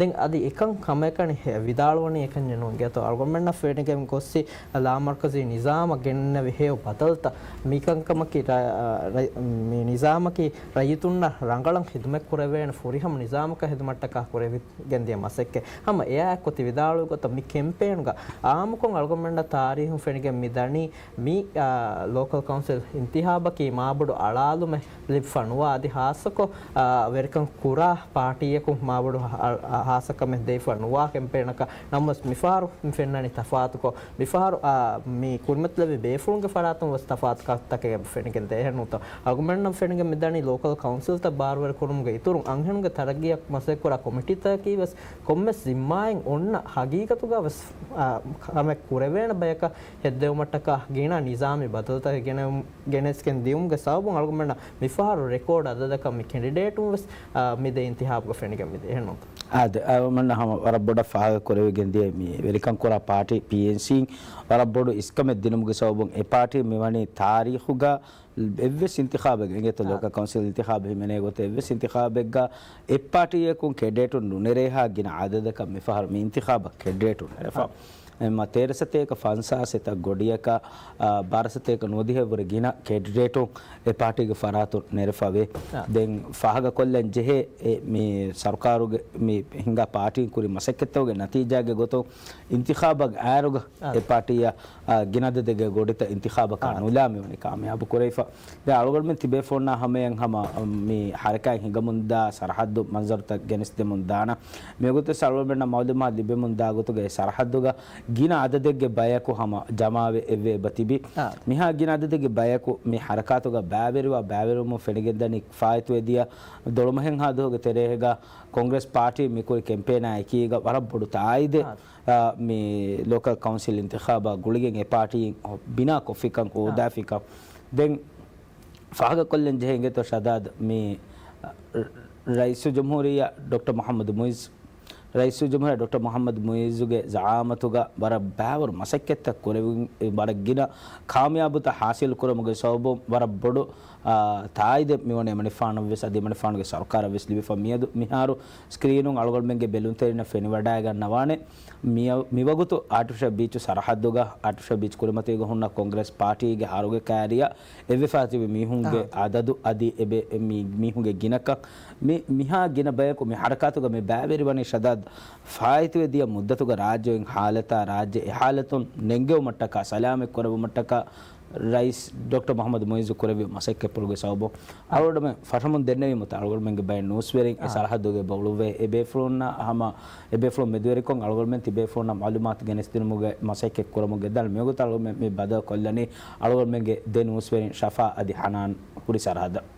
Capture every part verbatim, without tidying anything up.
ދެން އަދި އެކަން ކަމަކަށް ވިދާޅުވަނީ އެކަންޏެއް ނޫން. އިނގޭތޯ އަޅުގަނޑުމެންނަށް ފެނިގެން ގޮއްސި ލާމަރުކަޒީ ނިޒާމަށް ގެންނެވި ހެޔޮ ބަދަލުތައް މިކަންކަމަކީ ރަ-، ރަ-، މި ނިޒާމަކީ ރައްޔިތުންނަށް ރަނގަޅަށް ހިދުމަތް ކުރެވޭނެ ފުރިހަމަ ނިޒާމަކަށް ހިދުމަތްޓަކާ ކުރެވިގެންދިޔަ މަސައްކަތް. ހަމަ އެއާއެއްކޮށް ތި ވިދާޅުވި ގޮތަށް މި ކެމްޕޭނުގަ އާއްމުކޮށް އަޅުގަނޑުމެންނަށް ތާރީހުން ފެނިގެން މި ދަނީ މި، އާ، ލޯކަލް ކައުންސިލް އިންތިހާބަކީ މާބޮޑު އަޅާލުމެއް ލިބިފަ ނުވާ އަދި ހާއްސަކޮށް، އާ، ވެރިކަން ކުރާ ޕާޓީއަކުން މާބޮޑު ހާ-، އާ، ހާއްސަކަމެއް ދެވިފަ ނުވާ ކެމްޕޭނަކަށް. ނަމަވެސް މިފަހަރު މި ފެންނަނީ ތަފާތުކޮށް، މިފަހަރު، އާ، މި ކުރިމަތިލެއްވި ބޭފުޅުންގެ ފަރާތުން ވެސް ތަފާތު ކަންތަކެއް އެބަ ފެނިގެން ދޭހެއް ނޫންތޯ. އަޅުގަނޑުމެންނަށް ފެނިގެން މިދަނީ ލޯކަލް ކައުންސިލްތައް ބާރުވެރި ކުރުމުގެ އިތުރުން އަންހެނުންގެ ތަރައްގީއަށް މަސައްކަތްކުރާ ކޮމިޓީތަކަކީ ވެސް ކޮންމެސް ޒިންމާއެއް އޮންނަ ހަގީގަތުގަ ވެސް، އާ، ކަމެއް ކުރެވޭނެ ބަޔަކަށް ހެއްދެވުމަށްޓަކާ ގިނަ ނިޒާމީ ބަދަލުތަކެއް ގެނެވުމުން ގެނެސްގެން ދިޔުމުގެ ސަބަބުން އަޅުގަނޑުމެންނަށް މިފަހަރު ރެކޯޑް އަދަދަކަށް މި ކެންޑިޑޭޓުން ވެސް، އާ، މި ދެ އިންތިހާބުގަ ފެނިގެން މި ދޭހެއް ނޫންތޯ. އާދެ، އަޅުގަނޑުމެންނަށް ހަމަ ވަރަށް ބޮޑަށް ފާހަގަ ކުރެވިގެން ދިޔަ މި ވެރިކަން ކުރާ ޕާޓީ ޕީއެންސީން ވަރަށް ބޮޑު އިސްކަމެއް ދިނުމުގެ ސަބަބުން އެ ޕާޓީ މިވަނީ ތާރީޚުގަ އެއްވެސް އިންތިޚާބެއްގަ، އިނގޭތޯ، އާ، ލޯކަލް ކައުންސިލް އިންތިޚާބެއް ހިމެނޭ ގޮތެއް އެއްވެސް އިންތިޚާބެއްގަ އެއް ޕާޓީއަކުން ކެންޑިޑޭޓުން ނުނެރޭހާ ގިނަ އަދަދަކަށް މިފަހަރު މި އިންތިޚާބަށް ކެންޑިޑޭޓުން ނެރެފަ. އާ. އެމަ ތޭރަ ސަތޭކަ ފަންސާސް އެތައް ގޮޑިއަކަށް، އާ، ބާރަ ސަތޭކަ ނުވަދިހައަށްވުރެ ގިނަ ކެންޑިޑޭޓުން އެ ޕާޓީގެ ފަރާތުން ނެރެފަވޭ. އާ. ދެން ފާހަގަކޮށްލަން ޖެހޭ، އެ، މި ސަރުކާރުގެ މި ހިނގާ ޕާޓީން ކުރި މަސައްކަތްތަކުގެ ނަތީޖާގެ ގޮތުން އިންތިޚާބަށް އާއިރުގަ އާ. އެ ޕާޓީއަށް، އާ، ގިނަ އަދަދެއްގެ ގޮޑިތައް އިންތިޚާބަކާ އާ. ނުލާ މިވަނީ ކާމިޔާބު ކުރެވިފަ. ދެން އަޅުގަނޑުމެން ތިބޭފުޅުންނާ ހަމަޔަށް ހަމަ، މި ހަރަކާތް ހިނގަމުންދާ ސަރަހައްދު މަންޒަރުތައް ގެނެސްދެމުން ދާނަ. މިވަގުތު އަޅުގަނޑުމެންނަށް މައުލޫމާތު ލިބެމުންދާ ގޮތުގައި ސަރަހައްދުގަ ގިނަ އަދަދެއްގެ ބަޔަކު ހަމަ ޖަމާވެ އެއްވެ އެބަ ތިބި. އާ. މިހާ ގިނަ އަދަދެއްގެ ބަޔަކު މި ހަރަކާތުގަ ބައިވެރިވާ ބައިވެރިވުމުން ފެނިގެންދަނީ ފާއިތުވެދިޔަ ދޮޅުމަހެއްހާ ދުވަހުގެ ތެރޭގަ ކޮންގްރެސް ޕާޓީ މިކުރި ކެމްޕޭނާ އެކީގަ ވަރަށް ބޮޑު ތާއީދެއް، އާ. އާ، މި ލޯކަލް ކައުންސިލް އިންތިޚާބާ ގުޅިގެން އެ ޕާޓީ ބިނާ ކޮށްފިކަން، އާ. ހޯދާފިކަން. ދެން ފާހަގަކޮށްލަން ޖެހޭ އިނގޭތޯ ޝަދާދް މި ރައީސުލްޖުމްހޫރިއްޔާ ޑޮކްޓަރ މުޙައްމަދު މުޢިއްޒު، ރައީސުލްޖުމްހޫރިއްޔާ ޑޮކްޓަރ މުޙައްމަދު މުޢިއްޒުގެ ޒަޢާމަތުގަ ވަރަށް ބައިވަރު މަސައްކަތްތައް ކުރެވި، ވަރަށް ގިނަ ކާމިޔާބުތައް ޙާޞިލް ކުރުމުގެ ސަބަބުން ވަރަށް ބޮޑު، އާ، ތާއީދެއް މިވަނީ އެމަނިކުފާނަށް ވެސް އަދި އެމަނިކުފާނުގެ ސަރުކާރަށް ވެސް ލިބިފަ. މިއަދު މިހާރު ސްކްރީނުން އަޅުގަނޑުމެންގެ ބެލުންތެރިންނަށް ފެނިވަޑައިގަންނަވާނެ. މިއަ-، މިވަގުތު އާޓިފިޝަލް ބީޗު ސަރަހައްދުގަ، އާޓިފިޝަލް ބީޗް ކުރިމަތީގަ ހުންނަ ކޮންގްރެސް ޕާޓީގެ ހަރުގެ ކައިރިއަށް އެއްވެފާ ތިބި މީހުންގެ އާ. އަދަދު އަދި އެބެ-، މި މީހުންގެ ގިނަކަން މި-، މިހާ ގިނަ ބަޔަކު މި ހަރަކާތުގަ މި ބައިވެރިވަނީ ޝަދާދް ފާއިތުވެ ދިޔަ މުއްދަތުގަ ރާއްޖޭގެ ހާލަތާ ރާއްޖެ އެ ހާލަތުން ނެންގެވުމަށްޓަކާ، ސަލާމަތް ކުރެވުމަށްޓަކާ ރައީސް ޑޮކްޓަރ މުޙައްމަދު މުޢިއްޒު ކުރެއްވި މަސައްކަތްޕުޅުގެ ސަބަބުން އަޅުގަނޑުމެން ފަށަމުން ދެންނެވީމުތަ އަޅުގަނޑުމެންގެ ބައެއް ނޫސްވެރިން އެ އާ. ސަރަހައްދުގެ ބައުޅުއްވޭ އެ ބޭފުޅުންނާ ހަމަ އެ ބޭފުޅުން މެދުވެރިކޮށް އަޅުގަނޑުމެން ތިބޭފުޅުންނަށް މައުލޫމާތު ގެނެސްދިނުމުގެ މަސައްކަތް ކުރަމުން ގެންދާނެ. މިވަގުތު އަޅުގަނޑުމެން މި ބަދަލު ކޮށްލަނީ އަޅުގަނޑުމެންގެ ދެ ނޫސްވެރިން ޝަފާ އަދި ހަނާން ކުރި ސަރަހައްދަށް.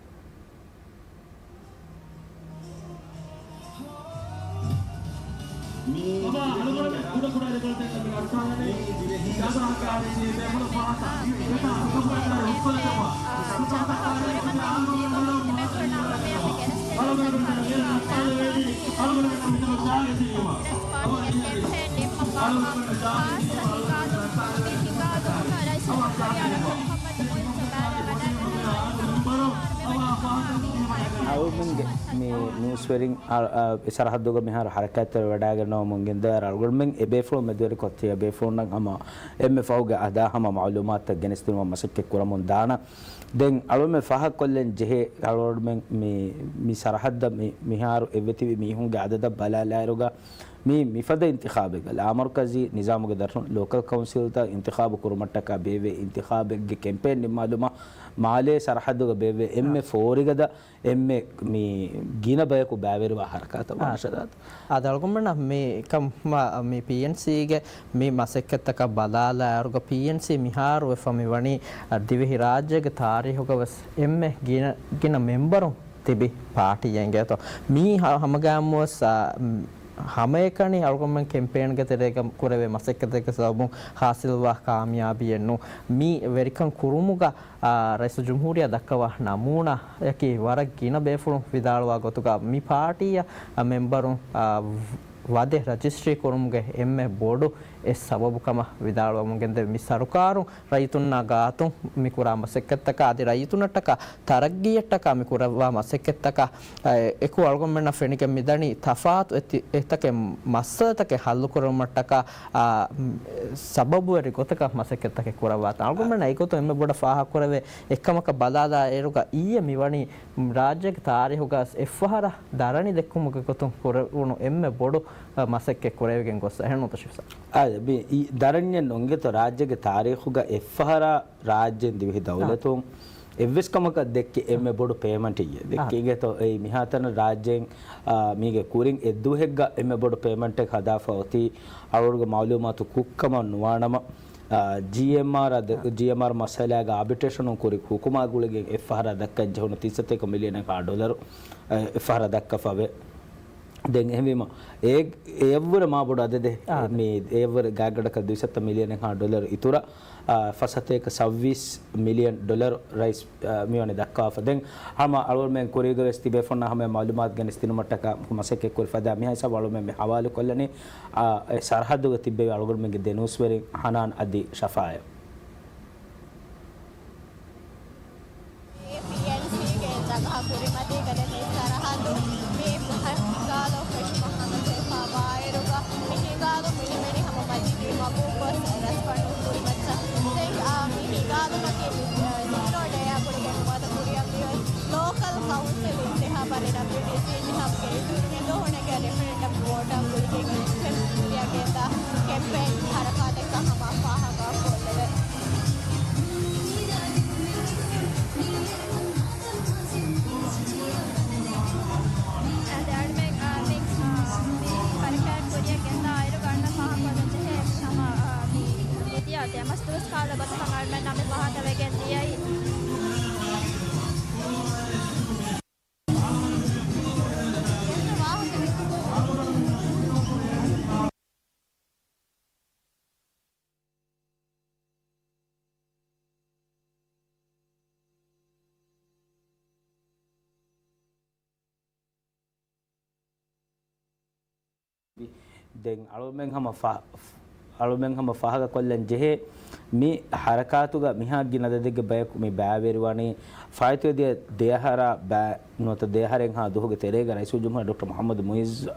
އަޅުގަނޑުމެންގެ މި ނޫސްވެރިން އަ، އަ، އެ ސަރަހައްދުގަ މިހާރު ހަރަކާތްތެރިވެވަޑައިގަންނަވަމުން ގެންދަވާ އަޅުގަނޑުމެން އެ ބޭފުޅުން މެދުވެރިކޮށް ތިޔަ ބޭފުޅުންނަށް ހަމަ އެންމެ ފަހުގެ އަދާ ހަމަ މައުލޫމާތުތައް ގެނެސްދިނުމަށް މަސައްކަތް ކުރަމުން ދާނަ. ދެން އަޅުގަނޑުމެން ފާހަގަކޮށްލަން ޖެހޭ އަޅުގަނޑުމެން މި، މި ސަރަހައްދަށް މި، މިހާރު އެއްވެ ތިބި މީހުންގެ އަދަދަށް ބަލާލާއިރުގަ މި މިފަދަ އިންތިޚާބެއްގަ ލާމަރުކަޒީ ނިޒާމުގެ ދަށުން ލޯކަލް ކައުންސިލްތައް އިންތިޚާބު ކުރުމަށްޓަކާ ބޭއްވޭ އިންތިޚާބެއްގެ ކެމްޕޭން ނިންމާލުމަށް މާލޭ ސަރަހައްދުގަ ބޭއްވޭ އެންމެ އާ. ފޯރިގަދަ އެންމެ މި ގިނަ ބަޔަކު ބައިވެރިވާ ހަރަކާތަށް އާ. ވާނެ ޝަދާދް. އާދެ، އަޅުގަނޑުމެންނަށް މި ކަމަށް މި ޕީއެންސީގެ މި މަސައްކަތްތަކަށް ބަލާލާއިރުގަ ޕީއެންސީ މިހާރު ވެފަ މިވަނީ، އަ، ދިވެހި ރާއްޖޭގެ ތާރީހުގަ ވެސް އެންމެ ގިނަ، ގިނަ މެމްބަރުން ތިބި ޕާޓީއެއް އިނގޭތޯ. މީ ހަ-، ހަމަގައިމުވެސް، އާ، ހަމައެކަނި އަޅުގަނޑުމެން ކެމްޕޭންގެ ތެރޭގަ ކުރެވޭ މަސައްކަތެއްގެ ސަބަބުން ހާސިލްވާ ކާމިޔާބީއެއް ނޫން. މި ވެރިކަން ކުރުމުގަ، އާ، ރައީސުލްޖުމްހޫރިއްޔާ ދައްކަވާ ނަމޫނާއަކީ ވަރަށް ގިނަ ބޭފުޅުން ވިދާޅުވާ ގޮތުގަ މި ޕާޓީއަށް، އާ، މެމްބަރުން، އާ، ވަދެ ރަޖިސްޓްރީ ކުރުމުގެ އެންމެ ބޮޑު އެއް ސަބަބު ކަމަށް ވިދާޅުވަމުން ގެންދެވި މި ސަރުކާރުން ރައްޔިތުންނާ ގާތުން މި ކުރާ މަސައްކަތްތަކާ އަދި ރައްޔިތުންނަށްޓަކާ ތަރައްގީއަށްޓަކާ މި ކުރައްވާ މަސައްކަތްތަކާ، އެ، އެކު އަޅުގަނޑުމެންނަށް ފެނިގެން މިދަނީ ތަފާތު އެތި-، އެތަކެއް މައްސަލަތަކެއް ހައްލުކުރުމަށްޓަކާ، އާ، ސަބަބުވެރި ގޮތަކަށް މަސައްކަތްތަކެއް ކުރައްވާތަން. އަޅުގަނޑުމެންނަށް އެގޮތުން އެންމެ ބޮޑަށް ފާހަގަކުރެވޭ އެއްކަމަކަށް ބަލާލާ އޭރުގަ އިއްޔެ މިވަނީ ރާއްޖޭގެ ތާރީހުގަ އެއްފަހަރާ ދަރަނި ދެއްކުމުގެ ގޮތުން ކުރެވުނު އެންމެ ބޮޑު، އަ، މަސައްކަތް ކުރެވިގެން ގޮއްސަ. އެހެންނޫންތަ ޝިފްސާ؟ އާ، މި އި-، ދަރަންޏެއް ނު އިނގޭތޯ ރާއްޖޭގެ ތާރީހުގަ އެއްފަހަރާ ރާއްޖޭން ދިވެހި ދައުލަތުން އާ. އެއްވެސް ކަމަކަށް ދެއްކި އެންމެ ބޮޑު ޕޭމަންޓް އިއްޔެ ދެއްކި އާ. އިނގޭތޯ އެއީ މިހާތަނަށް ރާއްޖޭން، އާ، މީގެ ކުރިން އެއްދުވަހެއްގަ އެންމެ ބޮޑު ޕޭމަންޓެއް ހަދާފަ އޮތީ އަޅުގަނޑުގެ މައުލޫމާތު ކުށްކަމަށް ނުވާނަމަ، އާ، ޖީއެމްއާރ އަދި، އާ. ޖީއެމްއާރ މައްސަލާގެ އާބިޓްރޭޝަނުން ކުރި ހުކުމާ ގުޅިގެން އެއްފަހަރާ ދައްކަން ޖެހުނު ތިން ސަތޭކަ މިލިއަނެއްހާ ޑޮލަރު، އެއްފަހަރާ ދައްކަފަވޭ. ދެން އެހެންވީމަ، އެ، އެއަށްވުރެ މާ ބޮޑު އަދަދެއް. އާ. މި އެއަށްވުރެ ގާތްގަނޑަކަށް ދުއިސައްތަ މިލިއަނެއްހާ ޑޮލަރު އިތުރަށް، އާ، ފަސް ސަތޭކަ ސައްވީސް މިލިއަން ޑޮލަރު ރައީސް، އާ، މިވަނީ ދައްކާފަ. ދެން ހަމަ އަޅުގަނޑުމެން ކުރީގަ ވެސް ތިބޭފުޅުންނާ ހަމަ މައުލޫމާތު ގެނެސްދިނުމަށްޓަކާ މަސައްކަތް ކުރި ފަދަ މިހާ ހިސާބު އަޅުގަނޑުމެން މި ހަވާލުކޮށްލަނީ، އާ، އެ ސަރަހައްދުގަ ތިއްބެވި އަޅުގަނޑުމެންގެ ދެ ނޫސްވެރިން ހަނާން އަދި ޝަފާއަށް. އޭޕީއެންސީގެ ޖަގަހަ ކުރިމަތީގަ ދެން މި ސަރަހައްދު މި ހިނގާލޯ ފެށުމަށް ހަމަޖެހިފައިވާއިރުގަ، މި ހިނގާލުން މި ލިބެނީ ހަމަ މަޖިލީހު މަގޫބަސް ރަސްފަންޑުން ކުރިމައްޗަށް. ދެން، އާ، މި ހިނގާލުމަކީ މި، އާ، ޒީރޯ ޑޭއާ ގުޅިގެން ނުވަތަ ކުރިއަށް މިއޮތް ލޯކަލް ކައުންސިލް އިންތިހާބަށް، އެންޑީސީ އިންތިހާބުގެ އިތުރު މި ދުވަހު ނެގޭ ރެފަރެންޑަމް ވޯޓާ ގުޅިގެން އެކްސްޓެންޑް ކުރިއަށް ގެންދާ ކެމްޕޭން ހަރަކާތެއްކަން ހަމަ ފާހަގަކޮށްލެވޭ. އަދި އަޅުމެން، އާ، މި، އާ، މި ފަރިކައިން ކުރިއަށް ގެންދާ އިރުގަ އަންނަ ފާހަގަކޮށްލަން ޖެހޭ ހަމަ، އާ، މި މިދިޔަ ދެމަސް ދުވަސް ކާލަ ގޮތަކަށް އަޅުމެންނަށް މި ފާހަގަވެގެން ދިޔައީ. ދެން އަޅުމެން ހަމަ ފާ-، އަޅުމެން ހަމަ ފާހަގަކޮށްލަން ޖެހޭ، މި ހަރަކާތުގަ މިހާ ގިނަ އަދަދެއްގެ ބަޔަކު މި ބައިވެރިވަނީ، ފާއިތުވެދިޔަ ދެއަހަރާ ބައި ނުވަތަ ދެއަހަރެއްހާ ދުވަހުގެ ތެރޭގަ ރައީސުލްޖުމްހޫރިއްޔާ ޑޮކްޓަރ މުޙައްމަދު މުޢިއްޒު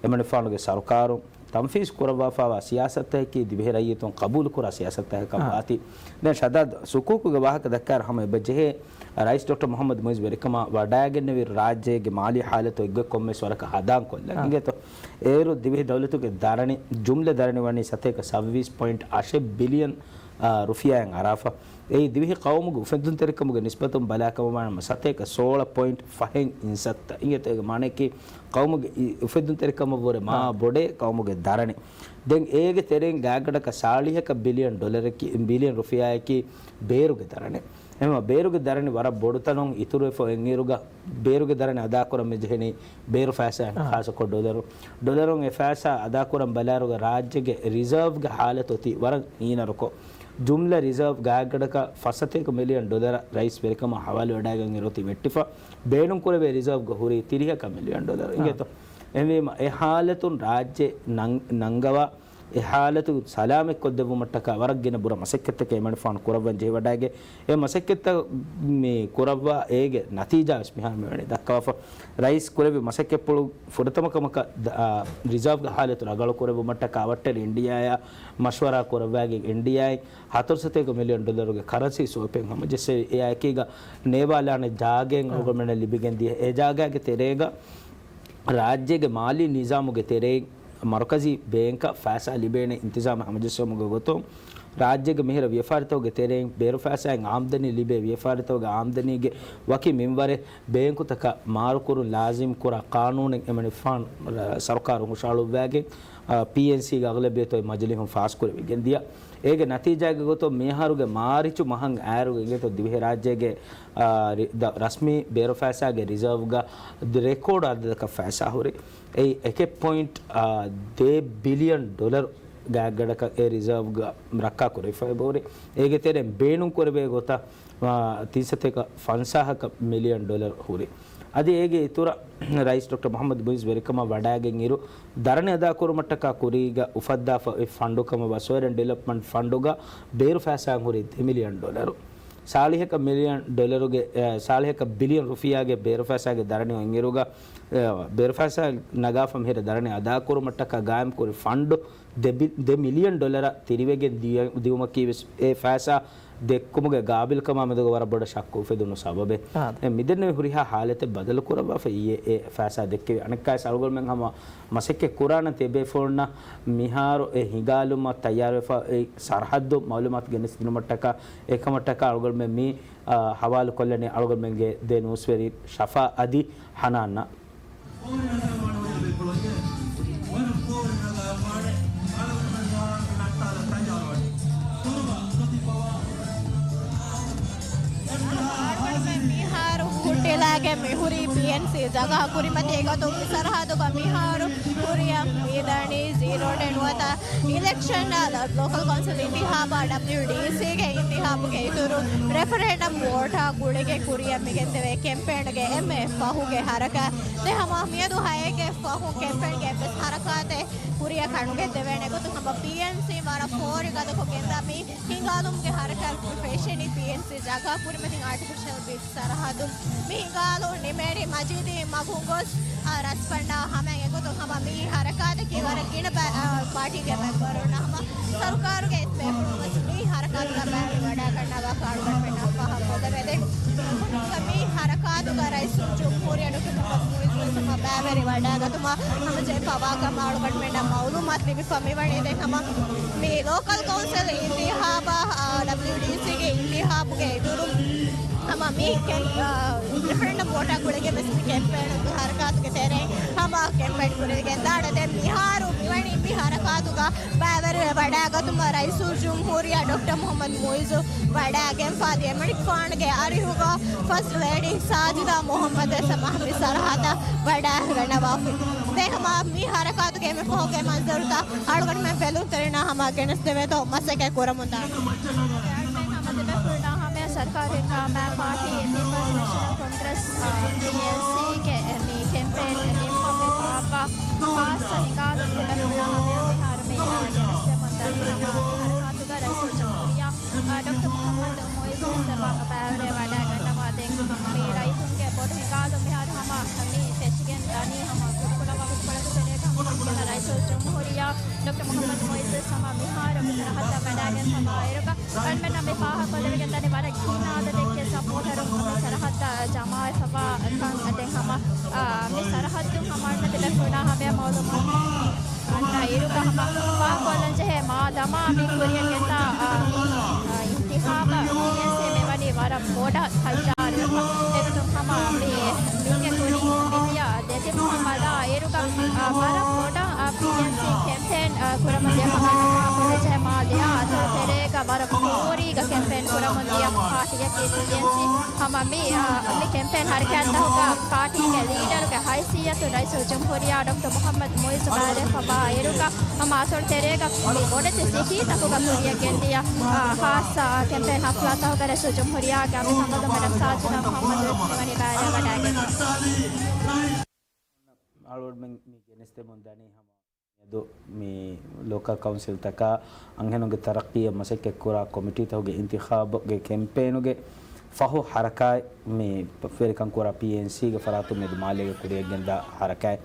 އެމަނިކުފާނުގެ ސަރުކާރުން ތަންފީޒް ކުރައްވާފައިވާ ސިޔާސަތަކީ ދިވެހި ރައްޔިތުން ޤަބޫލުކުރާ ސިޔާސަތަކަކަށް އާ. ވާތީ. ދެން ޝަދާދް ސުކޫކުގެ ވާހަކަ ދައްކާއިރު ހަމަ އެބަ ޖެހޭ، ރައީސް ޑޮކްޓަރ މުޙައްމަދު މުޢިއްޒު ވެރިކަމާ ވަޑައިގެންނެވި ރާއްޖޭގެ މާލީ ޙާލަތު އެއްގޮތް ކޮންމެސް ވަރަކަށް ހަދާން ކޮށްލަން. އާ. އިނގޭތޯ؟ އޭރު ދިވެހި ދައުލަތުގެ ދަރަނި، ޖުމްލަ ދަރަނި ވަނީ ސަތޭކަ ސައްވީސް ޕޮއިންޓް އަށެއް ބިލިއަން، އާ، ރުފިޔާއިން އަރާފަ. އެއީ ދިވެހި ޤައުމުގެ އުފެއްދުންތެރިކަމުގެ ނިސްބަތުން ބަލާކަމަށް ވާނަމަ ސަތޭކަ ސޯޅަ ޕޮއިންޓް ފަހެއް އިންސައްތަ. އިނގޭތޯ އޭގެ މާނައަކީ ޤައުމުގެ އި-، އުފެއްދުންތެރިކަމަށްވުރެ މާ އާ. ބޮޑޭ ޤައުމުގެ ދަރަނި. ދެން އޭގެ ތެރެއިން ގާތްގަނޑަކަށް ސާޅީހަކަށް ބިލިއަން ޑޮލަރަކީ، ބިލިއަން ރުފިޔާއަކީ ބޭރުގެ ދަރަނި. އެހެންވީމަ ބޭރުގެ ދަރަނި ވަރަށް ބޮޑު ތަނުން އިތުރުވެފަ އޮތްއިރުގަ، ބޭރުގެ ދަރަނި އަދާކުރަން މި ޖެހެނީ ބޭރު ފައިސާއިން އާ. ޚާއްޞަކޮށް ޑޮލަރު. ޑޮލަރުން އެ ފައިސާ އަދާކުރަން ބަލާއިރުގަ ރާއްޖޭގެ ރިޒާވްގެ ހާލަތު އޮތީ ވަރަށް ހީނަރުކޮށް، ޖުމްލަ ރިޒާވް ގާތްގަނޑަކަށް ފަސް ސަތޭކަ މިލިއަން ޑޮލަރ ރައީސް ވެރިކަމަށް ހަވާލުވެވަޑައިގެން އިރު އޮތީ ވެއްޓިފަ، ބޭނުންކުރެވޭ ރިޒާވްގަ ހުރީ ތިރީހަކަށް މިލިއަން ޑޮލަރ. އާ. އިނގޭތޯ؟ އެހެންވީމަ އެ ހާލަތުން ރާއްޖެ ނަން-، ނަންގަވާ އެ ހާލަތު ސަލާމަތްކޮށްދެއްވުމަށްޓަކާ ވަރަށް ގިނަ ބުރަ މަސައްކަތްތަކެއް އެމަނިކުފާނު ކުރައްވަން ޖެހިވަޑައިގެން، އެ މަސައްކަތްތައް މި ކުރައްވާ އޭގެ ނަތީޖާ ވެސް މިހާރު މިވަނީ ދައްކަވާފަ. ރައީސް ކުރެއްވި މަސައްކަތްޕުޅު ފުރަތަމަ ކަމަކަށް ދަ-، އާ، ރިޒާވްގެ ހާލަތު ރަނގަޅު ކުރެއްވުމަށްޓަކާ އަވަށްޓެރި އިންޑިއާއާ މަޝްވަރާ ކުރައްވައިގެން އިންޑިއާއިން ހަތަރު ސަތޭކަ މިލިއަން ޑޮލަރުގެ ކަރަންސީ ސްވެޕިން ހަމަޖެއްސެވި. އެއާއެކީގަ ނޭވާލާނެ ޖާގައެއް އަޅުގަނޑުމެންނަށް ލިބިގެން ދިޔަ. އެ ޖާގާގެ ތެރޭގަ ރާއްޖޭގެ މާލީ ނިޒާމުގެ ތެރެއިން މަރުކަޒީ ބޭންކަށް ފައިސާ ލިބޭނެ އިންތިޒާމެއް ހަމަޖެއްސުމުގެ ގޮތުން، ރާއްޖޭގެ މިހިރަ ވިޔަފާރިތަކުގެ ތެރެއިން ބޭރު ފައިސާއިން އާމްދަނީ ލިބޭ ވިޔަފާރިތަކުގެ އާމްދަނީގެ ވަކި މިންވަރެއް ބޭންކުތަކަށް މާރުކުރުން ލާޒިމް ކުރާ ޤާނޫނެއް އެމަނިކުފާނު ސަރުކާރުން ހުށަހަޅުއްވައިގެން، އާ، ޕީއެންސީގެ އަޣްލަބިއްޔަތު އޮތް މަޖިލީހުން ފާސްކުރެވިގެން ދިޔަ. އޭގެ ނަތީޖާގެ ގޮތުން މިއަހަރުގެ މާރިޗު މަހަށް އައިރުގެ އިނގޭތޯ ދިވެހިރާއްޖޭގެ، އާ، ރި-، ދަ-، ރަސްމީ ބޭރު ފައިސާގެ ރިޒާވްގަ ރެކޯޑް އަދަދަކަށް ފައިސާ ހުރި. އެއީ އެކެއް ޕޮއިންޓް، އާ، ދޭއް ބިލިއަން ޑޮލަރު ގާތްގަނޑަކަށް އެ ރިޒާވްގަ ރައްކާ ކުރެވިފައި ހުރި. އޭގެ ތެރެއިން ބޭނުން ކުރެވޭ ގޮތަށް، އާ، ތިން ސަތޭކަ ފަންސާހަކަށް މިލިއަން ޑޮލަރު ހުރި. އަދި އޭގެ އިތުރަށް ރައީސް ޑޮކްޓަރ މުޙައްމަދު މުޢިއްޒު ވެރިކަމަށް ވަޑައިގެން އިރު، ދަރަނި އަދާކުރުމަށްޓަކާ ކުރީގަ އުފައްދާފަ އޮތް ފަންޑު ކަމަށް ވަސޯއިރަން ޑިވެލޮޕްމަންޓް ފަންޑުގަ ބޭރު ފައިސާ ހުރީ ދެ މިލިއަން ޑޮލަރު. ސާޅީހަކަށް މިލިއަން ޑޮލަރުގެ، އެ، ސާޅީހަކަށް ބިލިއަން ރުފިޔާގެ ބޭރު ފައިސާގެ ދަރަނި އޮތްއިރުގަ، އެ، ބޭރު ފައިސާ ނަގާފަ މިހިރަ ދަރަނި އަދާކުރުމަށްޓަކާ ގާއިމްކުރި ފަންޑު ދެ ބި-، ދެ މިލިއަން ޑޮލަރ ތިރިވެގެން ދިޔަ-، ދިއުމަކީ ވެސް އެ ފައިސާ ދެއްކުމުގެ ގާބިލްކަމާ މެދުގަ ވަރަށް ބޮޑަށް ޝައްކު އުފެދުނު ސަބަބެއް. އާދެ. އެ މިދެންނެވި ހުރިހާ ހާލަތެއް ބަދަލު ކުރައްވާފަ އިއްޔެ އެ ފައިސާ ދެއްކެވި. އަނެއްކާވެސް އަޅުގަނޑުމެން ހަމަ މަސައްކަތް ކުރާނަން ތިޔަބޭފުޅުންނަށް މިހާރު އެ ހިނގާލުމަށް ތައްޔާރުވެފަ އެ ސަރަހައްދު މައުލޫމާތު ގެނެސް ދިނުމަށްޓަކާ އެކަމަށްޓަކާ އަޅުގަނޑުމެން މި، އާ، ހަވާލު ކޮށްލަނީ އަޅުގަނޑުމެންގެ ދެ ނޫސްވެރި ޝަފާ އަދި ހަނާންނަށް. އަޅުގަނޑުމެން މިހާރު ހުއްޓިލާގެ މިހުރީ ޕީއެންސީ ޖަގާ ކުރިމަތީގަ ތުން ސަރަހައްދުގަ މިހާރު ކުރިއަށް މިދަނީ ޒީރޯ ނުވަތަ އިލެކްޝަން ލޯކަލް ކައުންސިލް އިންތިހާބާ ޑަބްލިއުޑީސީގެ އިންތިހާބުގެ އިތުރު ރެފަރެންޑަމް ވޯޓާ ގުޅިގެން ކުރިއަށް މިގެންދެވޭ ކެމްޕޭންގެ އެންމެ ފަހުގެ ހަރަކާތް. ދެން ހަމަ މިއަދު ހައެއްގެ ފަހު ކެމްޕޭންގެ އެއްވެސް ހަރަކާތެއް ކުރިއަށް ކަނުގެންދެވޭނެ ގޮތުން ހަމަ ޕީއެންސީ ވަރަށް ފޯރި ގަދަކޮށް ގެންދާ މި ހިނގާލުމުގެ ހަރަކާތް ފެށެނީ ޕީއެންސީ ޖަގާ ކުރިމަތިން އާޓިފިޝަލް ބީޗް ސަރަހައްދުން. މި ހިނގާލުން ނިމޭނީ މަޖީދީ މަގުން ގޮސް، އާ، ރަސްފަންޑާ ހަމައިން އެގޮތުން ހަމަ މި ހަރަކާތަކީ ވަރަށް ގިނަ ބައި-، އާ، ޕާޓީގެ މެމްބަރުންނަށް ހަމަ ސަރުކާރުގެ އެއް ބޭފުޅުން ވެސް މި ހަރަކާތުގަ ބައިވެރިވަޑައިގަންނަވާ އަޅުގަނޑުމެންނަށް ފާހަގަކޮށްދެވޭ. ދެން މި ހަރަކާތުގަ ރައީސުލްޖުމްހޫރިއްޔާ ޑޮކްޓަރ މުޙައްމަދު މުޢިއްޒު ވެސް ހަމަ ބައިވެރިވަޑައިގަތުމަށް ހަމަޖެހިފައިވާ ކަމަށް އަޅުގަނޑުމެންނަށް މައުލޫމާތު ލިބިފަ މިވަނީ. ދެން ހަމަ މި ލޯކަލް ކައުންސިލް އިންތިހާބާ، އާ، ޑަބްލިއުޑީސީގެ އިންތިހާބުގެ އިތުރުން ހަމަ މި ކެން-، އާ، ރެފަރެންޑަމް ވޯޓާ ގުޅިގެން ވެސް މި ކެމްޕޭނުގެ ހަރަކާތުގެ ތެރެއިން ހަމަ ކެމްޕޭން ކުރެވިގެންދާނެ. ދެން މިހާރު މިވަނީ މި ހަރަކާތުގަ ބައިވެރިވެ ވަޑައިގަތުމަށް ރައީސުލްޖުމްހޫރިއްޔާ ޑޮކްޓަރ މުޙައްމަދު މުޢިއްޒު ވަޑައިގެންފާ ދިޔަ އެމަނިކުފާނުގެ އަރިހުގަ ފަސްޓް ލޭޑީ ސާޖިދާ މުޙައްމަދު ވެސް ހަމަ މި ސަރަހައްދަށް ވަޑައިގަންނަވާފި. ދެން ހަމަ މި ހަރަކާތުގެ އެންމެ ފަހުގެ މަންޒަރުތައް އަޅުގަނޑުމެން ބެލުންތެރިންނާ ހަމަ ގެނެސްދެވޭތޯ މަސައްކަތް ކުރަމުންދާނެ. ހަމަ ދެބޭފުޅުންނާ ހަމަޔަށް ސަރުކާރުން މާ ޕާޓީ ޕީޕަލްސް ނޭޝަނަލް ކޮންގްރެސް، އާ، ޕީއެންސީގެ މި ކެމްޕޭން ނިންމަންވެފައިވާ ޚާއްޞަ ހިނގާލުން ދެބޭފުޅުންނާ ހަމަޔަށް މިހާރު ގެނެސްދެމުންދަނީ ހަމަ ހަރަކާތުގަ ރައީސުލްޖުމްހޫރިއްޔާ، އާ، ޑޮކްޓަރ މުޙައްމަދު މުޢިއްޒު ވެސް ބައިވެރިވެ ވަޑައިގަންނަވާ. ދެން މި ރައްޔިތުންގެ ބޮޑު ހިނގާލުން މިހާރު ހަމަ މި ފެށިގެން ދަނީ ހަމަ ކުޑަކުޑަ ވަގުތުކޮޅަކު ތެރޭގަ ހަމަ ރައީސުލް ޖުމްހޫރިއްޔާ ޑޮކްޓަރ މުޙައްމަދު މުޢިއްޒު ވެސް ހަމަ މިހާރު މި ސަރަހައްދަށް ވަޑައިގެންފަވާއިރުގަ އަޅުމެންނަށް މި ފާހަގަކޮށްލެވިގެން ދަނީ ވަރަށް ގިނަ އަދަދެއްގެ ސަޕޯޓަރުން މި ސަރަހައްދަށް ޖަމާވެފަވާ ކަން. ދެން ހަމަ، އާ، މި ސަރަހައްދުން ހަމަ އަޅުމެން ދެބޭފުޅުންނާ ހަމަޔަށް މައުލޫމާތު އަންނަ އިރުގަ ހަމަ ފާހަގަކޮށްލަން ޖެހޭ މާ ދަމާ މި ކުރިއަށް ގެންދާ، އާ، މި، އާ، އިންތިހާބަށް ޕީއެންސީ މިވަނީ ވަރަށް ބޮޑަށް ތައްޔާރުވެފަ. އެގޮތުން ހަމަ މި، މީގެ ކުރިން މިދިޔަ ދެތިން މަހަށް ބަލާ އިރުގަ، އާ، ވަރަށް ބޮޑަށް، އާ، ޕީއެންސީ ކެމްޕޭން، އާ، ކުރަމުން ދިޔަ ހަމަ ކޮންމެ ޖެހޭ މާ ދެއާ އަތޮޅު ތެރޭގަ ވަރަށް ފޯރީގަ ކެމްޕޭން ކުރަމުން ދިޔަ ޕާޓީއަކީ ޕީއެންސީ. ހަމަ މި، އާ، މި ކެމްޕޭން ހަރަކާތްތަކުގަ ޕާޓީގެ ލީޑަރުގެ ހައިސިއްޔަތުން ރައީސުލްޖުމްހޫރިއްޔާ ޑޮކްޓަރ މުޙައްމަދު މުޢިއްޒު ބައިވެރިވެފަވާ އިރުގަ ހަމަ އަތޮޅު ތެރޭގަ މި ބޮޑެތި ސިޓީތަކުގަ ކުރިއަށް ގެންދިޔަ، އާ، ޚާއްޞަ ކެމްޕޭން ހަފްލާތަކުގަ ރައީސުލްޖުމްހޫރިއްޔާގެ އަނބިފަންގަލު މެޑަމް ސާޖިދާ މުޙައްމަދު ވެސް މިވަނީ ބައިވެރިވެ ވަޑައިގަތްފަ. އަޅުގަނޑުމެން މި ގެނެސްދެމުން ދަނީ ހަމަ މިއަދު މި ލޯކަލް ކައުންސިލްތަކާ އަންހެނުންގެ ތަރައްޤީއަށް މަސައްކަތްކުރާ ކޮމިޓީތަކުގެ އިންތިޚާބުގެ ކެމްޕޭނުގެ ފަހު ހަރަކާތް މި ވެރިކަން ކުރާ ޕީއެންސީގެ ފަރާތުން މިއަދު މާލޭގަ ކުރިއަށްގެންދާ ހަރަކާތް.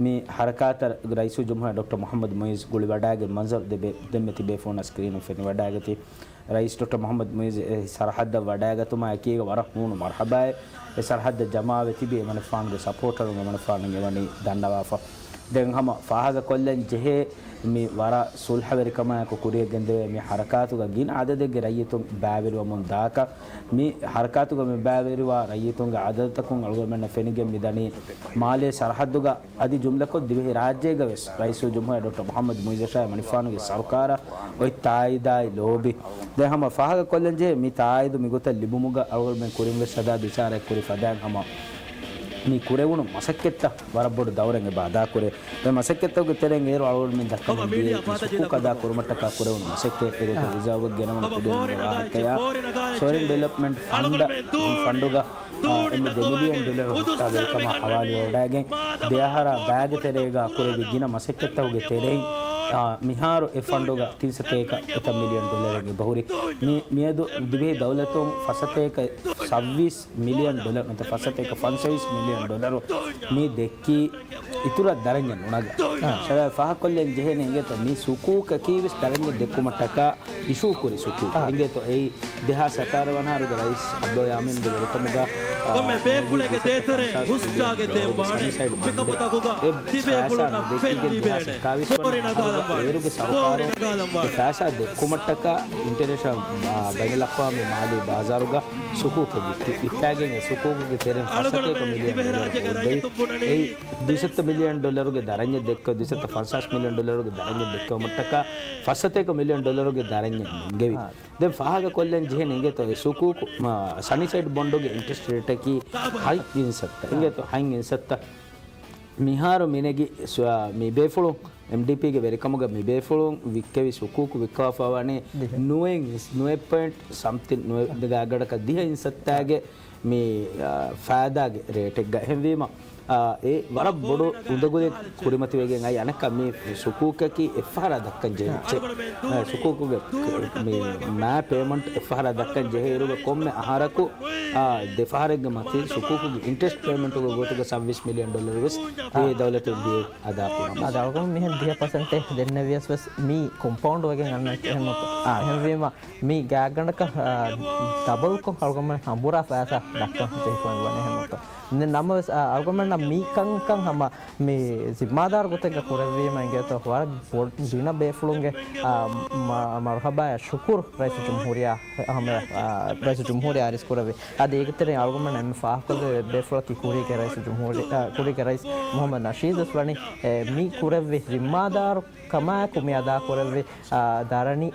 މި ހަރަކާތަށް ރައީސުލްޖުމްހޫރިއްޔާ ޑޮކްޓަރ މުޙައްމަދު މުޢިއްޒު ގުޅިވަޑައިގެން މަންޒަރު ދެބެ-، ދެންމެ ތިބޭފުޅުންނަށް ސްކްރީނުން ފެނިވަޑައިގަތީ. ރައީސް ޑޮކްޓަރ މުޙައްމަދު މުޢިއްޒު އެ ސަރަހައްދަށް ވަޑައިގަތުމާ އެކީގަ ވަރަށް ހޫނު މަރުޙަބާއެއް. އެ ސަރަހައްދަށް ޖަމާވެ ތިބި އެމަނިކުފާނުގެ ސަޕޯޓަރުން އެމަނިކުފާނުން އެވަނީ ދަންނަވާފަ. ދެން ހަމަ ފާހަގަކޮށްލަން ޖެހޭ މި ވަރަށް ސުލްހަވެރިކަމާއެކު ކުރިއަށް ގެންދެވޭ މި ހަރަކާތުގަ ގިނަ އަދަދެއްގެ ރައްޔިތުން ބައިވެރިވަމުން ދާކަށް، މި ހަރަކާތުގަ މި ބައިވެރިވާ ރައްޔިތުންގެ އަދަދުތަކުން އަޅުގަނޑުމެންނަށް ފެނިގެން މިދަނީ މާލޭ ސަރަހައްދުގަ އަދި ޖުމްލަކޮށް ދިވެހި ރާއްޖޭގަ ވެސް ރައީސުލްޖުމްހޫރިއްޔާ ޑޮކްޓަރ މުޙައްމަދު މުޢިއްޒަށާއި އެމަނިކުފާނުގެ ސަރުކާރަށް އޮތް ތާއީދާއި ލޯބި. ދެން ހަމަ ފާހަގަކޮށްލަން ޖެހޭ މި ތާއީދު މިގޮތަށް ލިބުމުގަ އަޅުގަނޑުމެން ކުރިން ވެސް ހަދާ ދިސާރައެއް ކުރި ފަދައިން ހަމަ މި ކުރެވުނު މަސައްކަތްތައް ވަރަށް ބޮޑު ދައުރެއް އެބަ އަދާކުރޭ. މި މަސައްކަތްތަކުގެ ތެރެއިން އޭރު އަޅުގަނޑުމެން ދައްކަމުން ދިޔައީ ސުކޫކަދާ ކުރުމަށްޓަކާ ކުރެވުނު މަސައްކަތް އެގޮތަށް ރިޒާވަށް ގެނަވަން ކުރެވުނު ވާހަކަޔާ ސޯރިން ޑިވެލޮޕްމަންޓް ފަންޑަށް ފަންޑުގަ އާ، އެންމެ ދެ މިލިއަން ޑޮލަރު ހުއްޓާ ވެރިކަމާ ހަވާލުވެވަޑައިގެން، ދެ އަހަރާ ބައިގެ ތެރޭގަ ކުރެއްވި ގިނަ މަސައްކަތްތަކުގެ ތެރެއިން، އާ، މިހާރު އެ ފަންޑުގަ ތިން ސަތޭކަ އެތައް މިލިއަން ޑޮލަރެއް އެބަހުރި. މި، މިއަދު ދިވެހި ދައުލަތުން ފަސް ސަތޭކަ ސައްވީސް މިލިއަން ޑޮލަރު، ނުވަތަ ފަސް ސަތޭކަ ފަންސަވީސް މިލިއަން ޑޮލަރު މި ދެއްކީ އިތުރަށް ދަރަންޏެއް ނުނަގާ. އާ. ޝަބާބް ފާހަގަކޮށްލަން ޖެހޭނެ އިނގޭތޯ މި ސުކޫކަކީ ވެސް ދަރަންޏެއް ދެއްކުމަށްޓަކާ އިޝޫ ކުރި ސުކޫކު. އާ. އިނގޭތޯ އެއީ ދެހާސް ހަތާރަ ވަނަ އަހަރުގެ ރައީސް އަބްދުﷲ ޔާމީންގެ ވެރިކަމުގަ، އާ، ކޮންމެ ބޭފުޅެއްގެ ދޭތެރޭ ހުސްޖާގެ ތެއް ވާނެ. މިކަމުތަކުގަ ތިބޭފުޅުންނަށް ފެންލިބޭނެ. ހޯރި ނަގާލަން ވާނެ. އެ ފައިސާ ދެއްކުމަށްޓަކާ ފަސް ސަތޭކަ މިލިއަން ޑޮލަރުގެ ދަރަންޏެއް ނެންގެވި. ދެން ފައިސާ ދެއްކުމަށްޓަކާ އިންޓަރނޭޝަނަލް، އާ، ބައިނަލްއަޤްވާމީ މާލީ ބާޒާރުގަ ސުކޫކެއް ވިއްކި. ވިއްކާގެން އެ ސުކޫކުގެ ތެރެއިން ފަސް ސަތޭކަ މިލިއަން ޑޮލަރު ހޯއްދެވި. އެއީ ދުއިސައްތަ މިލިއަން ޑޮލަރުގެ ދަރަންޏެއް ދެއްކެވި، ދުއިސައްތަ ފަންސާސް މިލިއަން ޑޮލަރުގެ ދަރަންޏެއް ދެއްކެވުމަށްޓަކާ ފަސް ސަތޭކަ މިލިއަން ޑޮލަރުގެ ދަރަންޏެއް ނެންގެވި. އާ. ދެން ފާހަގަކޮށްލަން ޖެހޭނެ އިނގޭތޯ އެ ސުކޫކު، މާ، ސަނި ސައިޑް ބޮންޑުގެ އިންޓްރެސްޓް ރޭޓަކީ ހަތް އިންސައްތަ. އާ. އިނގޭތޯ ހަތް އިންސައްތަ. މިހާރު މިނެގި ސު-، މި ބޭފުޅުން އެމްޑީޕީގެ ވެރިކަމުގަ މި ބޭފުޅުން ވިއްކެވި ސުކޫކު ވިއްކާފަ ވަނީ ދިހަ. ނުވައެއް، ނުވައެއް ޕޮއިންޓް ސަމްތިން، ނުވައެއް ގާތްގަނޑަކަށް ދިހަ އިންސައްތާގެ މި، އާ، ފައިދާގެ ރޭޓެއްގަ. އެހެންވީމަ، އާ، އެ ވަރަށް ބޮޑު އުނދަގުލެއް ކުރިމަތިވެގެން އައި. އަނެއްކާ މި ސުކޫކަކީ އެއްފަހަރާ ދައްކަން ޖެހޭ އެއްޗެއް. އާ، ސުކޫކުގެ މި މާ ޕޭމަންޓް އެއްފަހަރާ ދައްކަން ޖެހޭ އިރުގަ ކޮންމެ އަހަރަކު، އާ، ދެފަހަރެއްގެ މަތިން ސުކޫކުގެ އިންޓްރެސްޓް ޕޭމަންޓުގެ ގޮތުގަ ސައްވީސް މިލިއަން ޑޮލަރު ވެސް އާ. އެ ދައުލަތުން ދިޔަ އަދާކުރަމުން. އާ، އަޅުގަނޑު މިހެން ދިހަ ޕަސެންޓެއް ދެންނެވިޔަސް ވެސް މީ ކޮމްޕައުންޑް ވެގެން އަންނަ އެހެން ނޫންތޯ؟ އާ. އެހެންވީމަ، މީ ގާތްގަނޑަކަށް، އާ، ޑަބަލްކޮށް އަޅުގަނޑުމެން ހަނބުރާ ފައިސާ ދައްކަން ޖެހިފައި ވަނީ އެހެން ނޫންތޯ؟ ނަމަވެސް، އާ، އަޅުގަނޑުމެންނަށް މީ ކަންކަން ހަމަ މި ޒިންމާދާރު ގޮތެއްގަ ކުރެއްވީމަ އިނގޭތޯ ވަރަށް ބޮ-، ގިނަ ބޭފުޅުންގެ، އާ، މަ-، މަރުހަބާއަށް ޝުކުރު ރައީސުލްޖުމްހޫރިއްޔާ އަހަމެދު، އާ، ރައީސުލްޖުމްހޫރިއްޔާ އަރިސް ކުރެއްވި. އަދި އޭގެ ތެރެއިން އަޅުގަނޑުމެން އެންމެ ފާހަގަކޮށްލެވޭ ބޭފުޅަކީ ކުރީގެ ރައީސުލްޖުމްހޫރިއްޔާ، އާ، ކުރީގެ ރައީސް މުހައްމަދު ނަޝީދު ވެސް ވަނީ، އެ، މި ކުރެއްވި ޒިންމާދާރު ކަމާއެކު މި އަދާކުރެއްވި، އާ، ދަރަނި،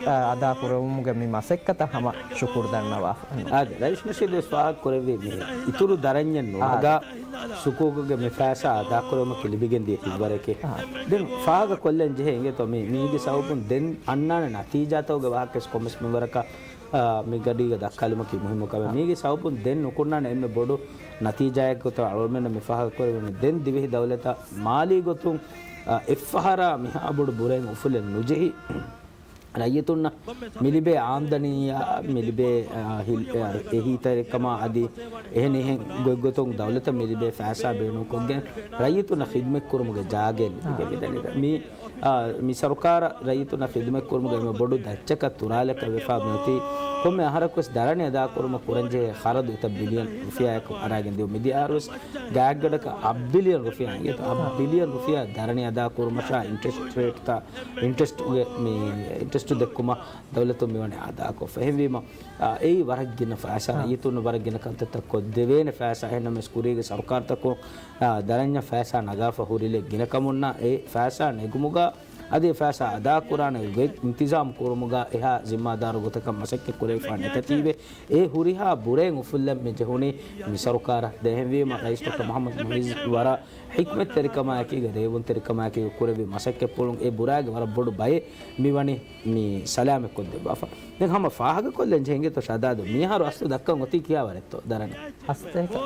އާ، އަދާކުރެވުމުގެ މި މަސައްކަތަށް ހަމަ ޝުކުރު ދަންނަވާފަ. އާދެ، ރައީސް ނަޝީދު ވެސް ފާހަގަކުރެއްވީ މި އިތުރު ދަރަންޏެއް ނުނަގާ އާދެ. ސުކޫކުގެ މި ފައިސާ އަދާކުރުމަކީ ލިބިގެންދިޔަ ހިތްވަރެކޭ. އާ. ދެން ފާހަގަކޮށްލަން ޖެހޭ އިނގޭތޯ މި، މީގެ ސަބަބުން ދެން އަންނާނެ ނަތީޖާތަކުގެ ވާހަކަ ވެސް ކޮންމެސް މިންވަރަކަށް، އާ، މި ގަޑީގަ ދައްކާލުމަކީ މުހިއްމު ކަމެއް. އާ. މީގެ ސަބަބުން ދެން ނުކުންނާނެ އެންމެ ބޮޑު ނަތީޖާއެއް ގޮތަށް އަޅުގަނޑުމެންނަށް މި ފާހަގަކުރެވެނީ. ދެން ދިވެހި ދައުލަތަށް މާލީ ގޮތުން، އާ، އެއްފަހަރާ މިހާ ބޮޑު ބުރައެއް އުފުލެއް ނުޖެހި، ރައްޔިތުންނަށް މިލިބޭ އާމްދަނީއާ، މިލިބޭ، އާ، ހިލް-، އާ، އެހީތެރިކަމާ އަދި އެހެނިހެން ގޮތްގޮތުން ދައުލަތަށް މިލިބޭ ފައިސާ ބޭނުންކޮށްގެން ރައްޔިތުންނަށް ޚިދުމަތްކުރުމުގެ ޖާގައެއް ލިބެމިދަނީ. މި، އާ، މި ސަރުކާރަށް ރައްޔިތުންނަށް ޚިދުމަތްކުރުމުގެ އެންމެ ބޮޑު ދައްޗަކަށް ތުރާލަކަށް ވެފާ މިއޮތީ ކޮންމެ އަހަރަކުވެސް ދަރަނި އަދާކުރުމަށް ކުރަންޖެހޭ ޚަރަދު އެތައް ބިލިއަން ރުފިޔާއަކު އަރާގެން ދިޔުން. މިދިޔަ އަހަރުވެސް ގާތްގަޑަކަށް އަށް ބިލިއަން ރުފިޔާ އިނގޭތޯ، އަށް ބިލިއަން ރުފިޔާ ދަރަނި އަދާކުރުމަށާ އިންޓްރެސްޓް ރޭޓްތައް އިންޓްރެސްޓުގެ މި އިންޓްރެސްޓު ދެއްކުމަށް ދައުލަތުން މިވަނީ އަދާކޮށްފަ. އެހެންވީމަ، އާ، އެއީ ވަރަށް ގިނަ ފައިސާ، އާ. ރައްޔިތުން ވަރަށް ގިނަ ކަންތައްތައް ކޮށްދެވޭނެ ފައިސާ. އެހެންނަމަވެސް ކުރީގެ ސަރުކާރުތަކުން، އާ، ދަރަންޏަށް ފައިސާ ނަގާފަ ހުރިލެއް ގިނަކަމުންނާ އެ ފައިސާ ނެގުމުގަ އަދި އެ ފައިސާ އަދާކުރާނެ ގޮތް އިންތިޒާމް ކުރުމުގަ އެހާ ޒިންމާދާރު ގޮތަކަށް މަސައްކަތް ކުރެވިފާ ނެތަތީވެ، އެ ހުރިހާ ބުރައެއް އުފުއްލަން މި ޖެހުނީ މި ސަރުކާރަށް. ދެން އެހެންވީމަ ރައީސް ޑޮކްޓަރ މުހައްމަދު މުއިއްޒު ވަރަށް ޙިކްމަތްތެރިކަމާއެކީގަ، ރޭވުންތެރިކަމާއެކީގަ ކުރެއްވި މަސައްކަތްޕުޅުން އެ ބުރާގެ ވަރަށް ބޮޑު ބައެއް މިވަނީ މި ސަލާމަތްކޮށްދެއްވާފަ. ދެން ހަމަ ފާހަގަކޮށްލަން ޖެހޭ އިނގޭތޯ ޝަދާދު، މިއަހަރު އަސްލު ދައްކަން އޮތީ ކިހާވަރެއްތޯ ދަރަނި؟ އަސްތޭކަ.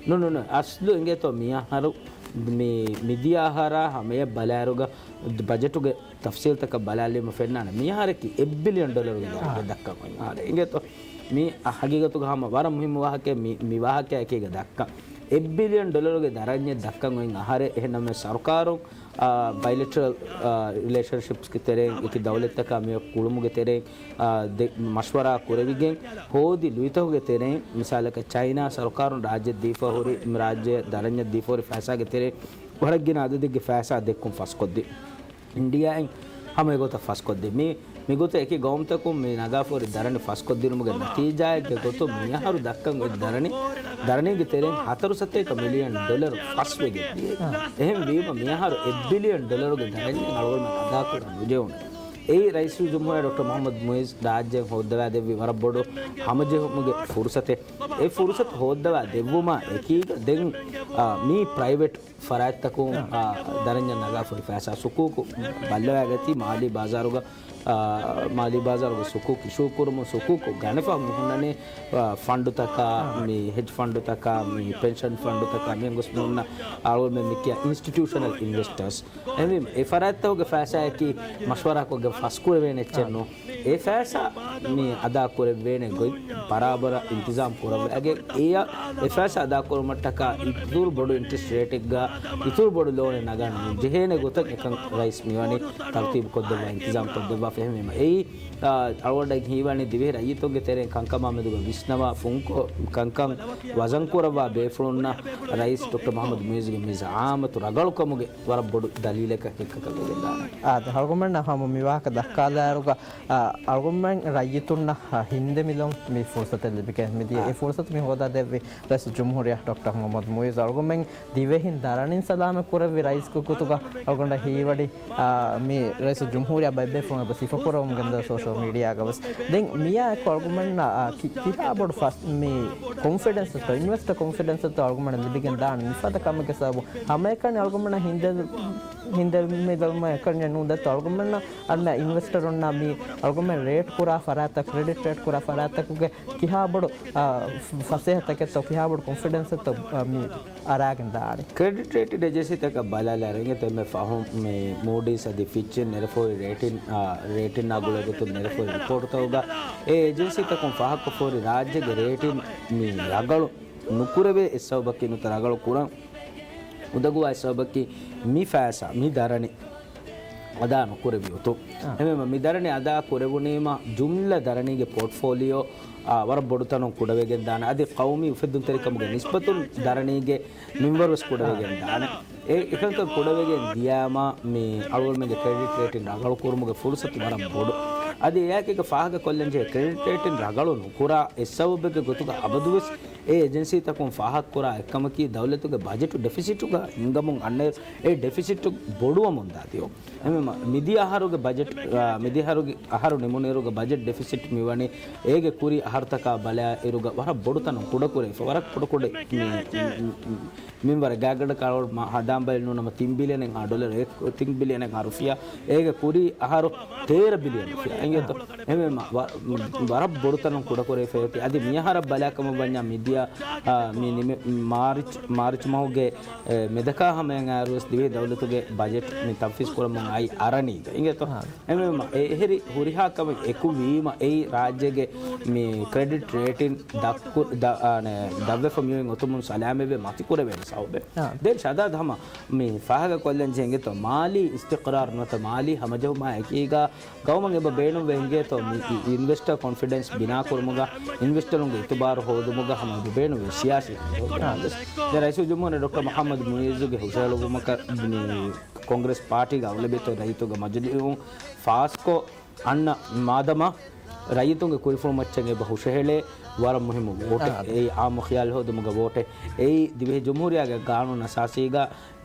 ނު، ނު، ނު، އަސްލު އިނގޭތޯ މިއަހަރު މި، މިދިޔަ އަހަރާ ހަމަޔަށް ބަލާއިރުގަ ބަޖެޓުގެ ތަފްސީލްތަކަށް ބަލާލީމަ ފެންނާނެ މިއަހަރަކީ އެއް ބިލިއަން ޑޮލަރުގެ ދަރަނި ދައްކަން އޮތް އަހަރެއް. އިނގޭތޯ މި ހަގީގަތުގަ ހަމަ ވަރަށް މުހިއްމު ވާހަކަ މި، މި ވާހަކައެކީގަ ދައްކަން. އެއް ބިލިއަން ޑޮލަރުގެ ދަރަންޏެއް ދައްކަން އޮތް އަހަރެއް. އެހެންނަމަ ސަރުކާރުން، އާ، ބައިލެޓްރަލް، އާ، ރިލޭޝަންޝިޕްސްގެ ތެރެއިން އެކި ދައުލަތްތަކާ މިއޮތް ގުޅުމުގެ ތެރެއިން، އާ، ދެ-، މަޝްވަރާ ކުރެވިގެން ހޯދި ލުއިތަކުގެ ތެރެއިން މިސާލަކަށް ޗައިނާ ސަރުކާރުން ރާއްޖެ ދީފަ ހުރި، ރާއްޖެ ދަރަންޏަށް ދީފަ ހުރި ފައިސާގެ ތެރެއިން ވަރަށް ގިނަ އަދަދެއްގެ ފައިސާ ދެއްކުން ފަސްކޮށްދިން. އިންޑިއާއިން ހަމަ އެގޮތަށް ފަސްކޮށްދިން. މި، މިގޮތަށް އެކި ގައުމުތަކުން މި ނަގާފަ ހުރި ދަރަނި ފަސްކޮށްދިނުމުގެ ނަތީޖާއެއްގެ ގޮތުން މިއަހަރު ދައްކަން އޮތް ދަރަނި، ދަރަނީގެ ތެރެއިން ހަތަރު ސަތޭކަ މިލިއަން ޑޮލަރު ފަސްވެގެން ދިޔަ. އެހެން ވީމަ މިއަހަރު އެއް ބިލިއަން ޑޮލަރުގެ ދަރަނި އަޅުގަނޑުމެން އަދާކުރަން ނުޖެހުނު. އެއީ ރައީސުލްޖުމްހޫރިއްޔާ ޑޮކްޓަރ މުޙައްމަދު މުޢިއްޒު ރާއްޖެއަށް ހޯއްދަވާ ދެއްވި ވަރަށް ބޮޑު ހަމަޖެހުމުގެ ފުރުޞަތެއް. އެ ފުރުޞަތު ހޯއްދަވާ ދެއްވުމާ އެކީގަ ދެން، އާ، މީ ޕްރައިވެޓް ފަރާތްތަކުން، އާ، ދަރަންޏަށް ނަގާފަ ހުރި ފައިސާ ސުކޫކު ބައްލަވާގަތީ މާލީ ބާޒާރުގަ، އާ، މާލީ ބާޒާރުގަ ސުކޫ އިޝޫ ކުރުމުން ސުކޫކު ގަނެފަ މި ހުންނަނީ، އާ، ފަންޑުތަކާ، މި ހެޖް ފަންޑުތަކާ، މި ޕެންޝަން ފަންޑުތަކާ، މި އަންގޮސް މި ހުންނަ އަޅުގަނޑުމެން މި ކިޔާ އިންސްޓިޓިއުޝަނަލް އިންވެސްޓާސް. އެހެންވީމަ، އެ ފަރާތްތަކުގެ ފައިސާއަކީ މަޝްވަރާކޮށްގެން ފަސްކުރެވޭނެ އެއްޗެއް ނޫން. އެ ފައިސާ މި އަދާކުރެވޭނެ ގޮތް ބަރާބަރަށް އިންތިޒާމް ކުރައްވާގެން، އެއަށް އެ ފައިސާ އަދާކުރުމަށްޓަކާ އިތުރު ބޮޑު އިންޓްރެސްޓް ރޭޓެއްގަ އިތުރު ބޮޑު ލޯނެއް ނަގާން ނުޖެހޭނެ ގޮތަށް އެކަން ރައީސް މިވަނީ ތަރުތީބު ކޮށްދެއްވާ، އިންތިޒާމް ކޮށްދެއްވާފަ. އެހެންވީމަ، އެއީ، އާ، އަޅުގަނޑަށް ހީވަނީ ދިވެހި ރައްޔިތުންގެ ތެރެއިން ކަންކަމާ މެދުގަ ވިސްނަވާ، ފުންކޮށް، ކަންކަން ވަޒަން ކުރައްވާ ބޭފުޅުންނަށް ރައީސް ޑޮކްޓަރ މުޙައްމަދު މުޢިއްޒުގެ މި ޒަޢާމަތު ރަގަޅުކަމުގެ ވަރަށް ބޮޑު ދަލީލަކަށް ހިއްކަކަށް ވެގެންދާނެ. އާދެ، އަޅުގަނޑުމެންނަށް ހަމަ މި ވާހަކަ ދައްކާލާއިރުގަ، އާ، އަޅުގަނޑުމެން ރައްޔިތުންނަށް، އާ، ހިންދެމިލޮން މި ފުރުޞަތެއް ލިބިގެން މިދިޔަ. އާ. އެ ފުރުޞަތު މި ހޯދާ ދެއްވި ރައީސް ޖުމްހޫރިއްޔާ ޑޮކްޓަރ މުޙައްމަދު މުޢިއްޒު އަޅުގަނޑުމެން ދިވެހިން ދަރަނިން ސަލާމަތް ކުރެއްވި ރައީސްގެ ގޮތުގަ އަޅުގަނޑަށް ހީވަޑި، އާ، މި ރައީސުލްޖުމްހޫރިއްޔާ ބައެއް ބޭފުޅުން އެބަ ސިފަކުރައްވަމުން ގެންދަވާ ސޯޝަލް މީޑިއާގަ ވެސް. ދެން މިއާއެކު އަޅުގަނޑުމެންނަށް، އާ، ކި-، ކިހާ ބޮޑު ފަސް-، މި ކޮންފިޑެންސްތޯ، އިންވެސްޓަރ ކޮންފިޑެންސްތޯ އަޅުގަނޑުމެންނަށް ލިބިގެން ދާނެ މިފަދަ ކަމެއްގެ ސަބަބުން. ހަމައެކަނި އަޅުގަނޑުމެންނަށް ހިންދެ-، ހިންދެމިލޮނުމަށް އެކަންޏެއް ނޫން ދެއްތޯ. އަޅުގަނޑުމެންނަށް އަންނަ އިންވެސްޓަރުންނާ މި އަޅުގަނޑުމެން ރޭޓް ކުރާ ފަރާތަކު، ކްރެޑިޓް ރޭޓް ކުރާ ފަރާތަކުގެ ކިހާ ބޮޑު، އާ، ފަ-، ފަސޭހަތަކެއްތޯ، ކިހާ ބޮޑު ކޮންފިޑެންސެއްތޯ، އާ، މި އަރާގެން ދާނެ. ކްރެޑިޓް ރޭޓިން އެޖެންސީތަކަށް ބަލާލާ އިނގޭތޯ އެންމެ ފަހުން މި މޫޑީސް އަދި ފިޗް އިން ނެރެފަހުރި ރޭޓިން، އާ، ރޭޓިންއާ ގުޅޭ ގޮތުން ނެރެފަހުރި ރިޕޯޓުތަކުގަ އެ އެޖެންސީތަކުން ފާހަގަކޮށްފަހުރި ރާއްޖޭގެ ރޭޓިން މި ރަގަޅު ނުކުރެވޭ އެއްސަބަބަކީ ނުވަތަ ރަގަޅު ކުރަން އުނދަގޫވާ އެއްސަބަބަކީ މި ފައިސާ، މި ދަރަނި އަދާ ނުކުރެއްވި އޮތުން. އާ. އެހެންވީމަ، މި ދަރަނި އަދާ ކުރެވުނީމަ، ޖުމްލަ ދަރަނީގެ ޕޯޓްފޯލިއޯ، އާ، ވަރަށް ބޮޑު ތަނުން ކުޑަވެގެން ދާނެ. އަދި ޤައުމީ އުފެއްދުންތެރިކަމުގެ ނިސްބަތުން ދަރަނީގެ މިންވަރު ވެސް ކުޑަވެގެން ދާނެ. އެ އެކަންކަން ކުޑަވެގެން ދިޔާމަ، މި އަޅުގަނޑުމެންގެ ކްރެޑިޓް ރޭޓިން ރަގަޅު ކުރުމުގެ ފުރުސަތު ވަރަށް ބޮޑު. އަދި އެއާއެކީގަ ފާހަގަ ކޮށްލަންޖެހޭ، ކްރެޑިޓް ރޭޓިން ރަގަޅު ނުކުރާ އެއް ސަބަބެއްގެ ގޮތުގަ އަބަދުވެސް އެ އެޖެންސީތަކުން ފާހަގަކުރާ އެއްކަމަކީ، ދައުލަތުގެ ބަޖެޓު ޑެފިސިޓުގަ ހިނގަމުން އަންނައިރު އެ ޑެފިސިޓު ބޮޑުވަމުންދާ ދިޔަ. އެހެންވީމަ، މިދިޔަ އަހަރުގެ ބަޖެޓް، އާ، މިދިޔަ އަހަރުގެ، އަހަރު ނިމުނުއިރުގަ ބަޖެޓް ޑެފިސިޓް މިވަނީ އޭގެ ކުރީ އަހަރުތަކާ ބަލާއިރުގަ ވަރަށް ބޮޑު ތަނުން ކުޑަކުރެވިފަ، ވަރަށް ކުޑަކުޑަ މި، މި، މިންވަރެއް. ގާތްގަނޑަކަށް އަޅުގަނޑު މަ-، ހަނދާން ބަލި ނޫނަމަ ތިން ބިލިއަނެއްހާ ޑޮލަރު، އެ ތިން ބިލިއަނެއްހާ ރުފިޔާ، އޭގެ ކުރީ އަހަރު ތޭރަ ބިލިއަން ރުފިޔާ. އިނގޭތޯ؟ އެހެންވީމަ، ވަ-، ވަރަށް ބޮޑު ތަނުން ކުޑަކުރެވިފައި އޮތީ. އަދި މިއަހަރަށް ބަލާކަމަށް ވަންޏާ މިދިޔަ، އާ، މި ނިމި-، މާރިޗް، މާރިޗް މަހުގެ، އެ، މެދަކާ ހަމަޔަށް އައިރުވެސް ދިވެހި ދައުލަތުގެ ބަޖެޓް މި ތަންފީޒް ކުރަމުން އައި އަރަނީގަ. އިނގޭތޯ؟ އާ. އެހެންވީމަ، އެ އެހެރި ހުރިހާ ކަމެއް އެކު ވީމަ، އެއީ ރާއްޖޭގެ މި ކްރެޑިޓް ރޭޓިން ދަށްކު-، ދަ-، އާނެ، ދަށްވެފަ މިއޮތް އޮތުމުން ސަލާމަތްވެ މަތިކުރެވޭނެ ސަބަބެއް. އާ. ދެން ޝަދާދް ހަމަ މި ފާހަގަ ކޮށްލަން ޖެހޭ އިނގޭތޯ، މާލީ އިސްތިޤްރާރު ނުވަތަ މާލީ ހަމަޖެހުމާ އެކީގަ ގައުމަށް އެބަ ބޭނުންވޭ އިނގޭތޯ، މި އި-، އިންވެސްޓަރ ކޮންފިޑެންސް ބިނާކުރުމުގަ، އިންވެސްޓަރުންގެ އިތުބާރު ހޯދުމުގަ ހަމަ އެބަ ބޭނުންވޭ ސިޔާސީ ހަމަޖެހުމުގަ. ދެން ރައީސުލްޖުމްހޫރިއްޔާ ޑޮކްޓަރ މުޙައްމަދު މުޢިއްޒުގެ ހުށަހެޅުއްވުމަކަށް މި ކޮންގްރެސް ޕާޓީގެ އަޣުލަބިއްޔަތު ރައްޔިތުންގެ މަޖިލީހުން ފާސްކޮށް އަންނަ މާދަމާ ރައްޔިތުންގެ ކުރިފުޅު މައްޗަށް އެބަ ހުށަހެޅޭ ވަރަށް މުހިއްމު ވޯޓެއް. އާ. އެއީ އާއްމު ޚިޔާލު ހޯދުމުގެ ވޯޓެއް. އެއީ ދިވެހި ޖުމްހޫރިއްޔާގެ ގާނޫނު އަސާސީގަ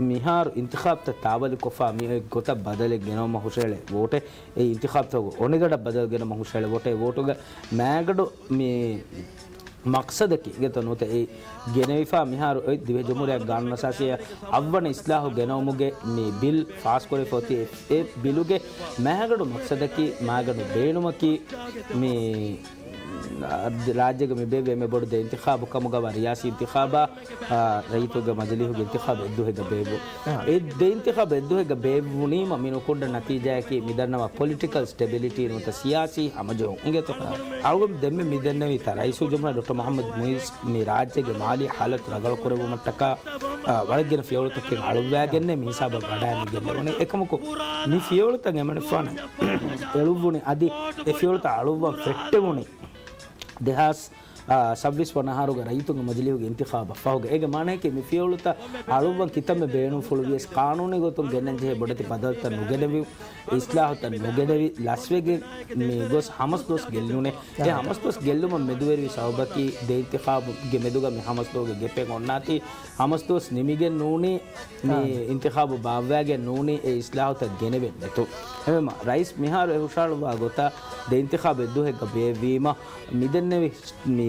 މިހާރު އިންތިޚާބުތައް ތާވަލުކޮށްފަ މިއޮތް ގޮތަށް ބަދަލެއް ގެނައުމަށް ހުށަހެޅޭ ވޯޓެއް. އެއީ އިންތިޚާބުތަކުގެ އޮނިގަނޑަށް ބަދަލު ގެނައުމަށް ހުށަހެޅޭ ވޯޓެއް. ވޯޓުގެ މާގަނޑު މި މަޤްޞަދަކީ އިނގޭތޯ ނުވަތަ އެ ގެނެވިފާ މިހާރު އޮތް ދިވެހި ޖުމްހޫރިއްޔާގެ ގާނޫނު އަސާސީއަށް އަށްވަނަ އިސްލާހު ގެނައުމުގެ މި ބިލް ފާސްކުރެވިފަ އޮތީ. އެ، އެ ބިލުގެ މާގަނޑު މަޤްޞަދަކީ މާގަނޑު ބޭނުމަކީ މި ރާއްޖޭގަ މި ބޭއްވޭ އެންމެ ބޮޑު ދެ އިންތިޚާބު ކަމުގަވާ ރިޔާސީ އިންތިޚާބާ، އާ، ރައްޔިތުންގެ މަޖިލީހުގެ އިންތިޚާބު އެއްދުހެއްގަ ބޭއްވުން. އެ ދެ އިންތިޚާބު އެއްދުހެއްގަ ބޭއްވުނީމަ މި ނުކުންޑަ ނަތީޖާއަކީ މި ދަންނަވާ ޕޮލިޓިކަލް ސްޓެބިލިޓީ ނުވަތަ ސިޔާސީ ހަމަޖެހުން އިނގޭތޯ. އަޅުގަނޑު ދެންމެ މި ދެންނެވީތާ ރައީސުލްޖުމްހޫރިއްޔާ ޑޮކްޓަރ މުޙައްމަދު މުޢިއްޒު މި ރާއްޖޭގެ މާލީ ހާލަތު ރަގަޅު ކުރެއްވުމަށްޓަކާ، އާ، ވަރަށް ގިނަ ފިޔަވަޅުތަކެއް އަޅުއްވާގެންނޭ މި ހިސާބަށް ވަޑައިގެންނެވުނީ. އެކަމަކު މި ފިޔަވަޅުތައް އެމަނިފާނަށް އެޅުއްވުނީ އަދި އެ ފިޔަވަޅުތައް އަޅުއްވަން ފެއްޓެވުނީ ދެހާސް އާ، ސައްބީސް ވަނަ އަހަރުގެ ރައްޔިތުންގެ މަޖިލީހުގެ އިންތިޚާބަށް ފަހުގަ. އޭގެ މާނައަކީ މި ފިޔަވަޅުތައް އަޅުއްވަން ކިތަންމެ ބޭނުންފުޅު ވިޔަސް ޤާނޫނީ ގޮތުން ގެންނަން ޖެހޭ ބޮޑެތި ބަދަލުތައް ނުގެނެވި-، އިސްލާހުތައް ނުގެނެވި ލަސްވެގެން މި ގޮސް ހަމަސް ދުވަސް ގެއްލުނެ. އެ ހަމަސް ދުވަސް ގެއްލުމަށް މެދުވެރިވި ސަބަބަކީ ދެ އިންތިޚާބުގެ މެދުގަ މި ހަމަސް ދުވަހުގެ ގެޕެއް އޮންނާތީ ހަމަސް ދުވަސް ނިމިގެން ނޫނީ މި އާ. އިންތިޚާބު ބާއްވައިގެން ނޫނީ އެ އިސްލާހުތައް ގެނެވެން ނެތު. އެހެންވީމަ ރައީސް މިހާރު އެ ހުށަހަޅުއްވާ ގޮތަށް ދެ އިންތިޚާބު އެއްދުވަހެއްގަ ބޭއްވީމަ މިދެންނެވި މި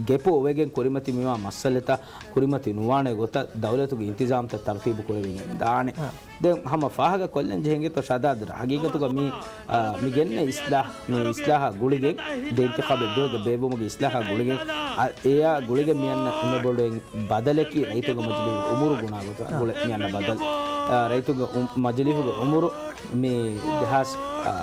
ގެޕު އޮވެގެން ކުރިމަތި މިވާ މައްސަލަތައް ކުރިމަތި ނުވާނެ ގޮތަށް ދައުލަތުގެ އިންތިޒާމްތައް ތަރުތީބު ކުރެވިގެން ދާނެ. އާ. ދެން ހަމަ ފާހަގަ ކޮށްލަން ޖެހެންގެތޯ ޝަދާދު ހަގީގަތުގަ މި، އާ، މި ގެންނަ އިސްލާހް، މި އިސްލާހާ ގުޅިގެން ދެ އިންތިޚާބު އެއްދުވަހުގެ ބޭއްވުމުގެ އިސްލާހާ ގުޅިގެން އަ، އެއާ ގުޅިގެން މިއަންނަ އެންމެ ބޮޑު އެއް ބަދަލަކީ ރައްޔިތުންގެ މަޖިލީހުގެ އުމުރު ގުނާ ގޮތަށް ގުޅޭ މިއަންނަ ބަދަލު. އާ، ރައްޔިތުންގެ އު، މަޖިލީހުގެ އުމުރު މި ދެހާސް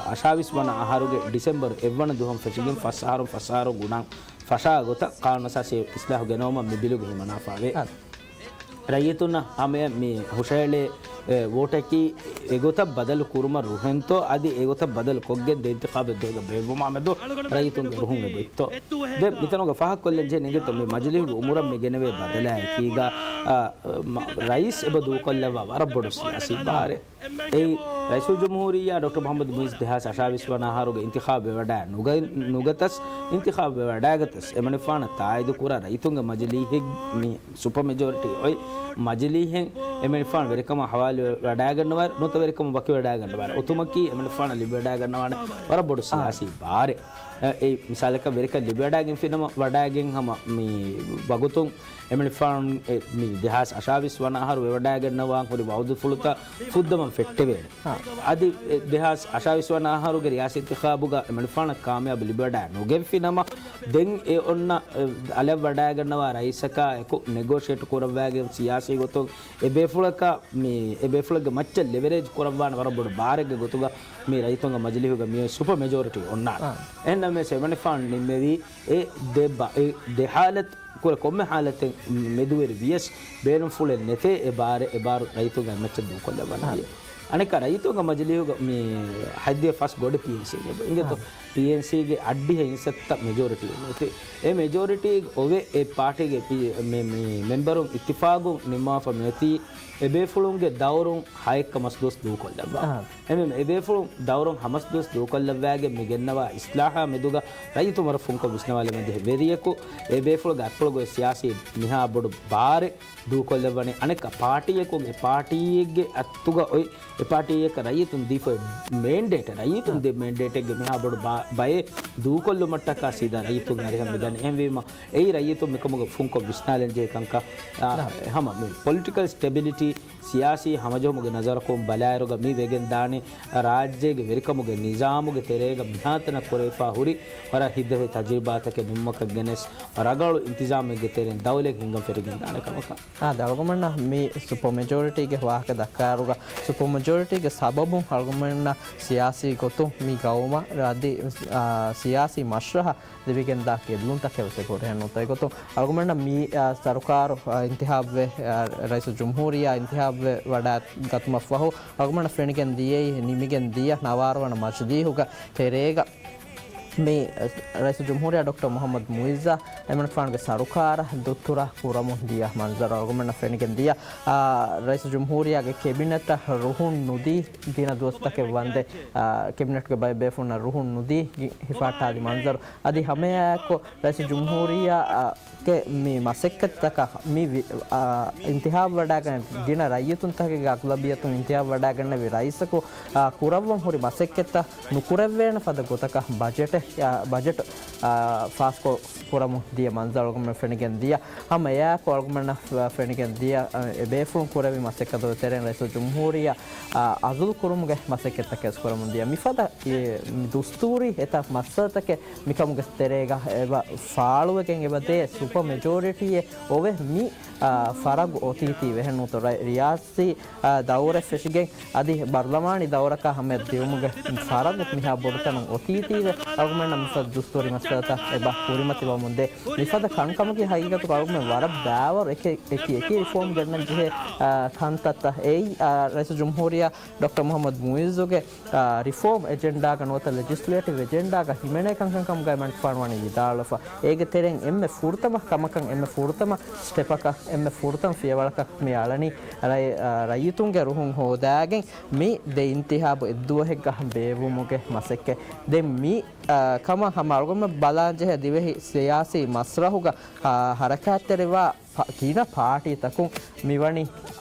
އަށާވީސް ވަނަ އަހަރުގެ ޑިސެމްބަރު އެއްވަނަ ދުވަހުން ފެށިގެން ފަސް އަހަރުން ފަސް އަހަރު ގުނަން ފަށާ ގޮތަށް ޤާނޫނުއަސާސީ އިސްލާހު ގެނައުމަށް މި ބިލުގައި ހިމަނާފައިވޭ. އާ. ރައްޔިތުންނަށް ހަމަޔަށް މި ހުށަހެޅޭ، އެ، ވޯޓަކީ އެގޮތަށް ބަދަލު ކުރުމަށް ރުހެންތޯ އަދި އެގޮތަށް ބަދަލު ކޮށްގެން ދެ އިންތިޚާބު އެއްދުވަހުގަ ބޭއްވުމާ މެދު ރައްޔިތުންގެ ރުހުން އެބައޮތްތޯ؟ ދެން މިތަނުގަ ފާހަގަކޮށްލަން ޖެހޭ ނެތްތޯ މި މަޖިލީހުގެ އުމުރަށް މި ގެނެވޭ ބަދަލާއެކީގަ، އާ، މަ، ރައީސް އެބަ ދޫކޮށްލައްވާ ވަރަށް ބޮޑު ސިޔާސީ ބާރެއް. އެއީ، ރައީސުލްޖުމްހޫރިއްޔާ ޑޮކްޓަރ މުޙައްމަދު މުޢިއްޒު ދެހާސް އަށާވީސް ވަނަ އަހަރުގެ އިންތިޚާބު ވެވަޑައި ނުގަ، ނުގަތަސް، އިންތިޚާބު ވެވަޑައިގަތަސް، އެމަނިކުފާނަށް ތާއީދު ކުރާ ރައްޔިތުންގެ މަޖިލީހެއް މި ސުޕަ މެޖޯރިޓީ އޮތް މަޖިލީހެއް އެމަނިކުފާނު ވެރިކަމަށް ހަވާލުވެވަޑައިގަންނަވާ، ނުވަތަ ވެރިކަމަށް ވަކިވެވަޑައިގަންނަވާ، އޮތުމަކީ އެމަނިކުފާނަށް ލިބިވަޑައިގަންނަވާނެ ވަރަށް ބޮޑު ސިޔާސީ ބާރެއް. އެ، އެ، މިސާލަކަށް ވެރިކަން ލިބިވަޑައިގެންފިނަމަ، ވަޑައިގެން ހަމަ މި ވަގުތުން އެމަނިކުފާނު އެ، މި ދެހާސް އަށާވީސް ވަނަ އަހަރު ވެވަޑައިގަންނަވާން ހުރި ވައުދުފުޅުތައް ފުއްދަމަން ފެއްޓެވޭނެ. އާ. އަދި އެ ދެހާސް އަށާވީސް ވަނަ އަހަރުގެ ރިޔާސީ އިންތިޚާބުގަ އެމަނިކުފާނަށް ކާމިޔާބު ލިބިވަޑައި ނުގެންފިނަމަ، ދެން އެ އޮންނަ، އެ، އަލަށް ވަޑައިގަންނަވާ ރައީސަކާ އެކު ނެގޯޝިއޭޓް ކުރައްވާގެން ސިޔާސީ ގޮތުން އެ ބޭފުޅަކާ މި، އެ ބޭފުޅެއްގެ މައްޗަށް ލެވެރޭޖް ކުރައްވާނެ ވަރަށް ބޮޑު ބާރެއްގެ ގޮތުގަ މި ރައްޔިތުންގެ މަޖިލީހުގަ މިއޮތް ސުޕަ މެޖޯރިޓީ އޮންނާނެ. އާ. އެހެންނަމަވެސް އެމަނިކުފާނު ނިންމެވީ އެ ދެ ބަ، އެ ދެ ހާލަތް ކުރެ ކޮންމެ ހާލަތެއް މެދުވެރި ވިޔަސް ބޭނުންފުޅެއް ނެތޭ އެ ބާރެއް، އެ ބާރު ރައްޔިތުންގެ މައްޗަށް ދޫކޮށްލައްވަން އާ. ވިޔަސް. އަނެއްކާ ރައްޔިތުންގެ މަޖިލީހުގަ މި ހަތްދިހަ ފަސް ގޮނޑި ޕީއެންސީ އިންސައްތަ މެޖޯރިޓީ ނެތޭ. އެ މެޖޯރިޓީ އޮވެ އެ ޕާޓީގެ ޕީ، މި، މި މެމްބަރުން އިއްތިފާގުން ނިންމާފަ މިއޮތީ އެ ބޭފުޅުންގެ ދައުރުން ހައެއްކަ މަސްދުވަސް ދޫކޮށްލައްވާ. އާ. އެމެ، އެ ބޭފުޅުން ދައުރުން ހަމަސްދުވަސް ދޫކޮށްލައްވާގެން މި ގެންނަވާ އިސްލާހާ މެދުގަ ރައްޔިތުން ވަރަށް ފުންކޮށް ވިސްނަވާލަމެދި ވެރިޔަކު އެ ބޭފުޅުގެ އަތްޕުޅުގައި ސިޔާސީ މިހާ ބޮޑު ބާރެއް ދޫކޮށްލައްވަނީ. އަނެއްކާ ޕާޓީއަކުން އެ ޕާޓީއެއްގެ އަތުގަ އޮތް އެ ޕާޓީއަކަށް ރައްޔިތުން ދީފަ މޭންޑޭޓެއް، ރައްޔިތުން ދޭ މޭންޑޭޓެއްގެ މިހާ ބޮޑު ބާ، ބައެއް ދޫކޮށްލުމަށްޓަކާ ސީދާ ރައްޔިތުން އަރިހަށް މިދަނީ. އެހެންވީމަ އެއީ ރައްޔިތުން މިކަމުގެ ފުންކޮށް ވިސްނާލަންޖެހޭ ކަންކަން، އާ، ހަމަ މި ޕޮލިޓިކަލް ސްޓެބިލިޓީ ސިޔާސީ ހަމަޖެހުމުގެ ނަޒަރަކުން ބަލާއިރުގަ މި ވެގެން ދާނީ ރާއްޖޭގެ ވެރިކަމުގެ ނިޒާމުގެ ތެރޭގަ މިހާތަނަށް ކުރެވިފާ ހުރި ވަރަށް ހިތްދަތި ތަޖުރިބާތަކެއް ނިންމުމަކަށް ގެނެސް ރަނގަޅު އިންތިޒާމެއްގެ ތެރެއިން ދައުލަތް ހިންގަން ފެށިގެން ދާނެ ކަމަކަށް. އާ، ދެ އަޅުގަނޑަށް މި ސުޕަ މެޖޯރިޓީގެ ވާހަކަ ދައްކާއިރުގަ ސުޕަ މެޖޯރިޓީގެ ސަބަބުން އަޅުގަނޑަށް ސިޔާސީ ގޮތުން މި ގައުމަށް އަދި، އާ، ސިޔާސީ މަޝްރަހަށް ލިބިގެންދާ ގެއްލުންތަކެއް ވެސް އެބަހުރި. އެހެން ނޫންތޯ އެގޮތުން އަޅުގަނޑަށް މި، އާ، ސަރުކާރު، އާ، އިންތިހާބުވެ، އާ، ރައީސުލްޖުމްހޫރިއްޔާ އިންތިހާބުވެ ވަޑައިގަތުމަށްފަހު އަޅުގަނޑަށް ފެނިގެން ދިޔައީ، ނިމިގެން ދިޔަ ނަވާރަ ވަނަ މަޖިލީހުގެ ތެރޭގަ މި، އަ، ރައީސުލްޖުމްހޫރިއްޔާ ޑޮކްޓަރ މުޙައްމަދު މުޢިއްޒަށް އެމަނިކުފާނުގެ ސަރުކާރަށް ދުއްތުރާ ކުރަމުން ދިޔަ މަންޒަރު އަޅުގަނޑަށް ފެނިގެން ދިޔަ، އާ، ރައީސުލްޖުމްހޫރިއްޔާގެ ކެބިނެޓަށް ރުހުން ނުދީ ގިނަ ދުވަސްތަކެއް ވަންދެން، އާ، ކެބިނެޓްގެ ބައެއް ބޭފުޅުންނަށް ރުހުން ނުދީ ގި، ހިފަހައްޓާލި މަންޒަރު. އަދި ހަމައެއާއެކު ރައީސުލްޖުމްހޫރިއްޔާ، އާ، ގެ މި މަސައްކަތްތަކަށް މި ވި، އާ، އިންތިހާބު ވަޑައިގަންނަ ގިނަ ރައްޔިތުންތަކެއްގެ އަޣްލަބިއްޔަތުން އިންތިހާބު ވަޑައިގަންނެވި ރައީސަކު، އާ، ކުރައްވަން ހުރި މަސައްކަތްތައް ނުކުރެއްވޭނެ ފަދަ ގޮތަކަށް ބަޖެޓެއް، އާ، ބަޖެޓް، އާ، ފާސްކޮށް ކުރަމުން ދިޔަ މަންޒަރު އަޅުގަނޑުމެން ފެނިގެން ދިޔަ. ހަމަ އެއާއެކު އަޅުގަނޑުމެންނަށް ފެނިގެން ދިޔަ، އާ، އެ ބޭފުޅުން ކުރެއްވި މަސައްކަތުގެ ތެރެއިން ރައީސުލްޖުމްހޫރިއްޔާ، އާ، އަޒުލް ކުރުމުގެ މަސައްކަތްތަކެއް ވެސް ކުރަމުން ދިޔަ. މިފަދަ އެ، މި ދުސްތޫރީ އެތައް މައްސަލަތަކެއް މިކަމުގެ ތެރޭގަ އެބަ ފާޅުވެގެން އެބަ ދޭ ސުޕަ މެޖޯރިޓީއެއް އޮވެ މި، އާ، ފަރަގު އޮތީތީ ވެހެން ނޫންތޯ ރަ، ރިޔާސީ، އާ، ދައުރެއް ފެށިގެން އަދި ބަރްލަމާނީ ދައުރަކާ ހަމަޔަށް ދިއުމުގެ ފަރަގު މިހާ ބޮޑުތަނުން އޮތީތީވެ އަޅުގަނޑަށް މިފަދަ ދުސްތޫރީ މައްސަލަތައް އެބަ ކުރިމަތިވަމުންދޭ. މިފަދަ ކަންކަމަކީ ހަގީގަތުގަ އަޅުގަނޑުމެން ވަރަށް ބާވަރު އެކި، އެކި، އެކި ރިފޯމް ގެންނަން ޖެހޭ، އާ، ކަންތައްތައް. އެއީ، އާ، ރައީސުލްޖުމްހޫރިއްޔާ ޑޮކްޓަރ މުޙައްމަދު މުޢިއްޒުގެ، އާ، ރިފޯމް އެޖެންޑާގަ ނުވަތަ ލެޖިސްލޭޓިވް އެޖެންޑާގަ ހިމެނޭ ކަންކަން ކަމުގައި އެމަނިކުފާނު ވަނީ ވިދާޅުވެފަ. އޭގެ ތެރެއިން އެންމެ ފުރަތަމަ ކަމަކަށް އެންމެ ފުރަތަމަ ސްޓެޕަކަށް އެންމެ ފުރަތަމަ ފިޔަވަޅަކަށް މި އަޅަނީ ރައި-، އަ، ރައްޔިތުންގެ ރުހުން ހޯދާގެން މި ދެ އިންތިހާބު އެއްދުވަހެއްގަ ބޭއްވުމުގެ މަސައްކަތް. ދެން މި، އަ، ކަމަށް ހަމަ އަޅުގަނޑުމެން ބަލާން ޖެހޭ ދިވެހި ސިޔާސީ މަސްރަހުގަ، އަ، ހަރަކާތްތެރިވާ ޕ-، ގިނަ ޕާޓީތަކުން މިވަނީ،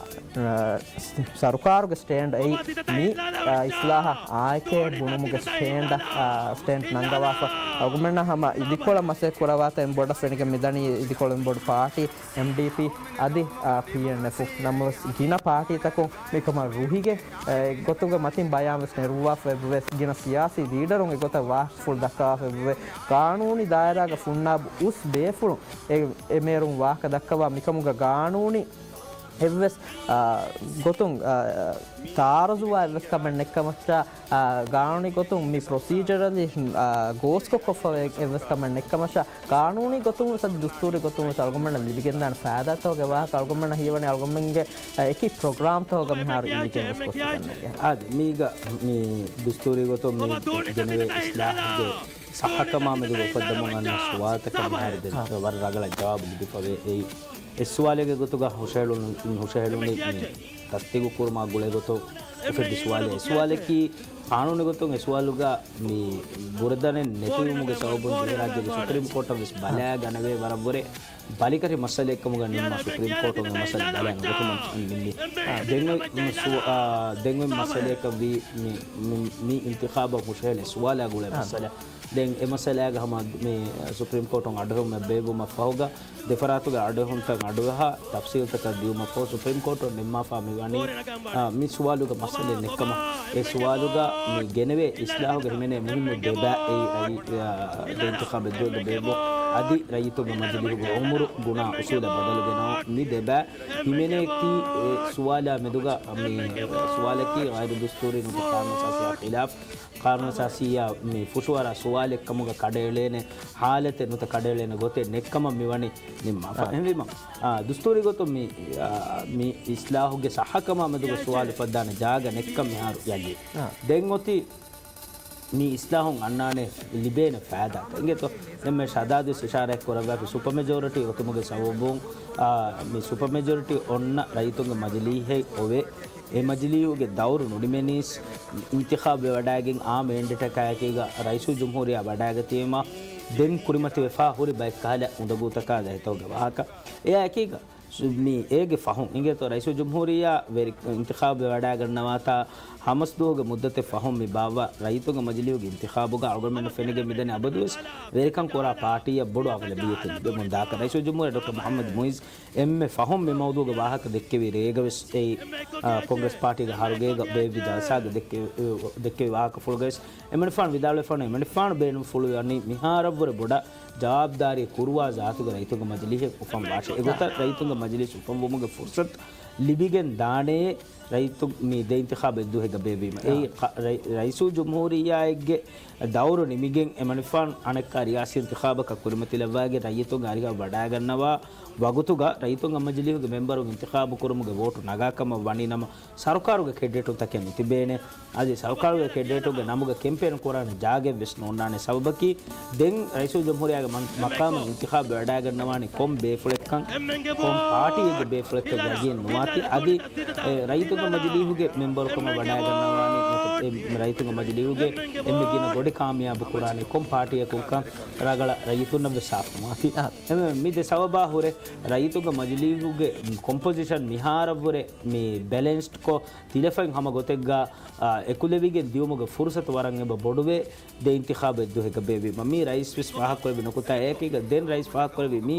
އަ، ސަރުކާރުގެ ސްޓޭންޑް އެއީ މި، އަ، އިސްލާހަށް އާއެކޭ ބުނުމުގެ ސްޓޭންޑަށް، އަ، ސްޓޭންޑް ނަންގަވާފަ. އަޅުގަނޑުމެންނަށް ހަމަ އިދިކޮޅަށް މަސައްކަތް ކުރަވާތަން އެންމެ ބޮޑަށް ފެނިގެން މިދަނީ އިދިކޮޅު އެންމެ ބޮޑު ޕާޓީ އެމްޑީޕީ އަދި، އާ، ޕީއެންއެފު. ނަމަވެސް ގިނަ ޕާޓީތަކުން މިކަމަށް ރުހިގެން، އެ، ގޮތުގެ މަތިން ބަޔާން ވެސް ނެރުއްވާފަ އެއްވެ. ގިނަ ސިޔާސީ ލީޑަރުން އެގޮތަށް ވާހަކަފުޅު ދައްކާފަ އެއްވެ. ގާނޫނީ ދާއިރާގަ ހުންނަ އުސް ބޭފުޅުން އެ، އެމޭރުން ވާހަކަ ދައްކަވާ މިކަމުގަ ގާނޫނީ އެއްވެސް، އާ، ގޮތުން، އާ، ތާރަޒުވާ އެއްވެސް ކަމެއް ނެއްކަމަށާ، އާ، ގާނޫނީ ގޮތުން މި ޕްރޮސީޖަރަލީ، އާ، ގޯސްކޮށް ކޮށްފަ އެއްވެސް ކަމެއް ނެއްކަމަށާ، ގާނޫނީ ގޮތުން ވެސް އަދި ދުސްތޫރީ ގޮތުން ވެސް އަޅުގަނޑަށް ލިބިގެންދާނެ ފައިދާތަކުގެ ވާހަކަ އަޅުގަނޑުމެންނަށް ހީވަނީ އަޅުގަނޑުމެންގެ، އާ، އެކި ޕްރޮގްރާމްތަކުގަ މިހާރު އިންޑިކޭޓް ވެސް ކޮށްފަ ގަންނަގެ. އާދެ، މީގަ މި ދުސްތޫރީ ގޮތުން މި ގެނެވޭ އިސްލާހުގެ ސައްހަކަމާ މެދުގަ އުފައްދަމުން އަންނަ ސުވާލުތަކަށް މިހާރު ދެން ވަރަށް ރަނގަޅަށް ޖަވާބު ލިބިފަވޭ. އެއީ އެއް ސުވާލެއްގެ ގޮތުގަ ހުށަހެޅުނު، ހުށަހެޅުނީ މި ތަސްދީގު ކުރުމާ ގުޅޭ ގޮތުން އުފެއްދި ސުވާލެއް. އެ ސުވާލަކީ، ޤާނޫނީ ގޮތުން އެ ސުވާލުގަ މި ބުރަދަނެއް ނެތިވުމުގެ ސަބަބުން ދިވެހިރާއްޖޭގެ ސުޕްރީމް ކޯޓަށް ވެސް ބަލާ ގަނެވޭ ވަރަށްވުރެ ބަލިކަށި މައްސަލައެއްކަމުގަ ނިންމާ ސުޕްރީމް ކޯޓުން އެ މައްސަލަ ބަލާ ނުގަތުމަށް ނިންމީ. ދެން އޮތް ސު-، އާ، ދެން އޮތް މައްސަލައަކަށް ވީ މި، މި، މި އިންތިޚާބަށް ހުށަހެޅޭ ސުވާލާ ގުޅޭ މައްސަލަ. ދެން އެ މައްސަލާގަ ހަމަ މި ސުޕްރީމް ކޯޓުން އަޑުއެހުމެއް ބޭއްވުމަށް ފަހުގަ، ދެފަރާތުގެ އަޑުއެހުންތައް އަޑުއަހާ، ތަފްސީލްތަކަށް ދިޔުމަށްފަހު، ސުޕްރީމް ކޯޓުން ނިންމާފާ މިވަނީ، އާ، މި ސުވާލުގެ މައްސަލައެއް ނެއްކަމަށް. އެ ސުވާލުގަ މި ގެނެވޭ އިސްލާހުގެ ހިމެނޭ މުހިއްމު ދެބަ އެއީ ރައީ-، އާ، ދެ އިންތިޚާބެއް ދުވެގެ ބޭއްވުން އަދި ރައްޔިތުންގެ މަޖިލީހުގެ އުމުރު ގުނާ އުސޫލަށް ބަދަލުގެނައު މި ދެބަ ހިމެނޭތީ އެ ސުވާލާ މެދުގަ މި ސުވާލަކީ ޣައިރު ދުސްތޫރީ ނުވަތަ ޤާނޫނު އަސާސީއާ ޚިލާފް ޤާނޫނު އަސާސީއާ މި ފުށުއަރާ ސުވާލެއް ކަމުގަ ކަޑައެޅޭނެ ހާލަތެއް ނުވަތަ ކަޑައެޅޭނެ ގޮތެއް ނެއްކަމަށް މިވަނީ ނިންމާފަ. އާ. އެހެންވީމަ، އާ، ދުސްތޫރީ ގޮތުން މި، އާ، މި އިސްލާހުގެ ސައްހަކަމާ މެދުގަ ސުވާލު އުފައްދާނެ ޖާގަ ނެއްކަން މިހާރު ޔަގީން. އާ. ދެން އޮތީ މި އިސްލާހުން އަންނާނެ ލިބޭނެ ފައިދާތައް. އިނގޭތޯ؟ ދެންމެ ޝަދާދު އިޝާރާތް ކުރައްވާފި ސުޕަ މެޖޯރިޓީ އޮތުމުގެ ސަބަބުން، އާ، މި ސުޕަ މެޖޯރިޓީ އޮންނަ ރައްޔިތުންގެ މަޖިލީހެއް އޮވޭ. އެ މަޖިލީހުގެ ދައުރު ނުނިމެނީސް އިންތިޚާބު ވެވަޑައިގެން އާ މޭންޑޭޓަކާއެކީގަ ރައީސުލްޖުމްހޫރިއްޔާ ވަޑައިގަތީމަ ދެން ކުރިމަތިވެފާ ހުރި ބައެއް ކަހަލަ އުނދަގޫތަކާ ދަތިތަކުގެ ވާހަކަ. އެއާއެކީގަ ސު-، މި އޭގެ ފަހުން އިނގޭތޯ ރައީސުލްޖުމްހޫރިއްޔާ ވެރި އިންތިޚާބު ވެވަޑައިގަންނަވާތާ ހަމަސްދުވަހުގެ މުއްދަތެއް ފަހުން މި ބާއްވާ ރައްޔިތުންގެ މަޖިލީހުގެ އިންތިޚާބުގަ އަޅުގަނޑުމެންނަށް ފެނިގެން މިދަނީ އަބަދުވެސް ވެރިކަން ކުރާ ޕާޓީއަށް ބޮޑު އަޣުލަބިއްޔަތެއް ލިބެމުން ދާކަށް. ރައީސުލްޖުމްހޫރިއްޔާ ޑޮކްޓަރ މުޙައްމަދު މުޢިއްޒު އެންމެ ފަހުން މި މައުޟޫގެ ވާހަކަ ދެއްކެވި ރޭގަވެސް އެއީ، އާ، ކޮންގްރެސް ޕާޓީގެ ހަރުގޭގަ ބޭއްވި ޖަލްސާގަ ދެއްކެ-، ދެއްކެވި ވާހަކަފުޅުގަވެސް އެމަނިފާނު ވިދާޅުވެފާނު، އެމަނިފާނު ބޭނުންފުޅުވަނީ މިހާރަށްވުރެ ބޮޑަށް ޖަވާބުދާރީ ކުރުވާ ޒާތުގެ ރައްޔިތުންގެ މަޖިލީހެއް އުފަން ވާށޭ. އެގޮތަށް ރައްޔިތުންގެ މަޖިލީސް އުފަންވުމުގެ ފުރުސަތު ލިބިގެން ދާނެޔޭ ރައްޔިތު މި ދެ އިންތިޚާބު އެއްދުވަހެއްގަ ބޭއްވީމަ. އެއީ ރަ-، ރައި-، ރައީސުލްޖުމްހޫރިއްޔާއެއްގެ ދައުރު ނިމިގެން އެމަނިފާނު އަނެއްކާ ރިޔާސީ އިންތިޚާބަކަށް ކުރިމަތިލައްވާގެން ރައްޔިތުންގެ އަރިހަށް ވަޑައިގަންނަވާ ވަގުތުގަ ރައްޔިތުންގެ މަޖިލީހުގެ މެމްބަރުން އިންތިޚާބު ކުރުމުގެ ވޯޓު ނަގާ ކަމަށް ވަނީ ނަމަ، ސަރުކާރުގެ ކެންޑިޑޭޓުންތަކެއް ނުތިބޭނެ. އަދި ސަރުކާރުގެ ކެންޑިޑޭޓުންގެ ނަމުގަ ކެމްޕޭން ކުރާނެ ޖާގައެއް ވެސް ނޯންނާނެ. ސަބަބަކީ ދެން ރައީސުލްޖުމްހޫރިއްޔާގެ މަން-، މަޤާމަށް އިންތިޚާބު ވެވަޑައިގަންނަވާނީ ކޮން ބޭފުޅެއްކަން، ކޮން ޕާޓީއެއްގެ ބޭފުޅެއްކަން ޔަގީން ނުވާތީ. އަދި، އެ، ރައްޔިތުންގެ މަޖިލީހުގެ މެމްބަރުކަމަށް ވަޑައިގަންނަވާނީ ނުވަތަ އެ ރައްޔިތުންގެ މަޖިލީހުގެ އެންމެ ގިނަ ގޮނޑި ކާމިޔާބު ކުރާނީ ކޮން ޕާޓީއަކުންކަން ރަގަޅަށް ރައްޔިތުންނަށް ވެސް ސާފު ނުވާތީ. އާ. އެ، މި ދެ ސަބަބާ ހުރެ ރައްޔިތުންގެ މަޖިލީހުގެ ކޮމްޕޮޒިޝަން މިހާރަށްވުރެ މި ބެލެންސްޑްކޮށް، ތިލަފަތް ހަމަ ގޮތެއްގަ، އާ، އެކުލެވިގެން ދިޔުމުގެ ފުރުސަތު ވަރަށް އެބަ ބޮޑުވޭ. ދެ އިންތިޚާބު އެއްދުވަހެއްގަ ބޭއްވީމަ މި ރައީސް ވެސް ފާހަގަކުރެއްވި ނުކުތާ އެއަކީގަ ދެން ރައީސް ފާހަގަކުރެއްވި މީ،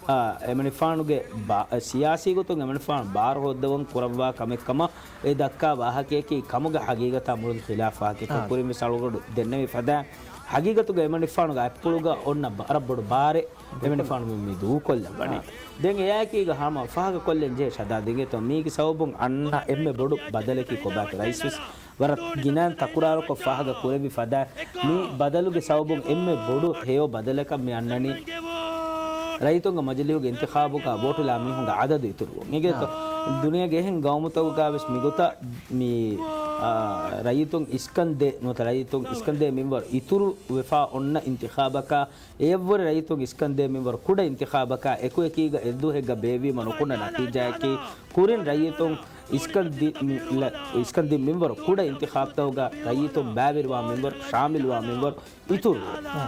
އާ، އެމަނިފާނުގެ ބާ-، ސިޔާސީ ގޮތުން އެމަނިފާނު ބާރު ހޯއްދަވަން ކުރައްވާ ކަމެއް ކަމަށް އެ ދައްކާ ވާހަކަޔަކީ ކަމުގެ ހަގީގަތާ މުޅިން ޚިލާފް ވާހަކައެއްކަން. އާ. ކުރިން ވެސް އަޅުގަނޑު ދެންނެވި ފަދައިން ހަގީގަތުގަ އެމަނިފާނުގެ އަތްޕުޅުގަ އޮންނަ ވަރަށް ބޮޑު ބާރެއް އެމަނިފާނު މި ދޫކޮށްލައްވަނީ. އާ. ދެން އެއާއެކީގަ ހަމަ ފާހަގަކޮށްލަން ޖެހޭ ޝަދާދް އިނގޭތޯ މީގެ ސަބަބުން އަންނަ އެންމެ ބޮޑު ބަދަލަކީ ކޮބާތޯ؟ ރައީސް ވެސް ވަރަށް ގިނައިން ތަކުރާރުކޮށް ފާހަގަ ކުރެއްވި ފަދަ މި ބަދަލުގެ ސަބަބުން އެންމެ ބޮޑު ހެޔޮ ބަދަލަކަށް މި އަންނަނީ ރައްޔިތުންގެ މަޖިލީހުގެ އިންތިޚާބުގަ ވޯޓުލާ މީހުންގެ އަދަދު އިތުރުވުން. އިނގޭތޯ؟ އާ. ދުނިޔޭގެ އެހެން ގައުމުތަކުގަ ވެސް މިގޮތަށް މި އާ، ރައްޔިތުން އިސްކަންދޭ ނުވަތަ ރައްޔިތުން އިސްކަންދޭ މިންވަރު އިތުރު ވެފާ އޮންނަ އިންތިޚާބަކާ، އެއަށްވުރެ ރައްޔިތުން އިސްކަންދޭ މިންވަރު ކުޑަ އިންތިޚާބަކާ އެކުއެކީގަ އެއްދުވަހެއްގަ ބޭއްވީމަ ނުކުންނަ ނަތީޖާއަކީ، ކުރިން ރައްޔިތުން އިސްކަންދި-، މި-، ލަ-، އިސްކަންދިން މިންވަރު ކުޑަ އިންތިޚާބްތަކުގަ ރައްޔިތުން ބައިވެރިވާ މިންވަރު، ޝާމިލްވާ މިންވަރު އިތުރު.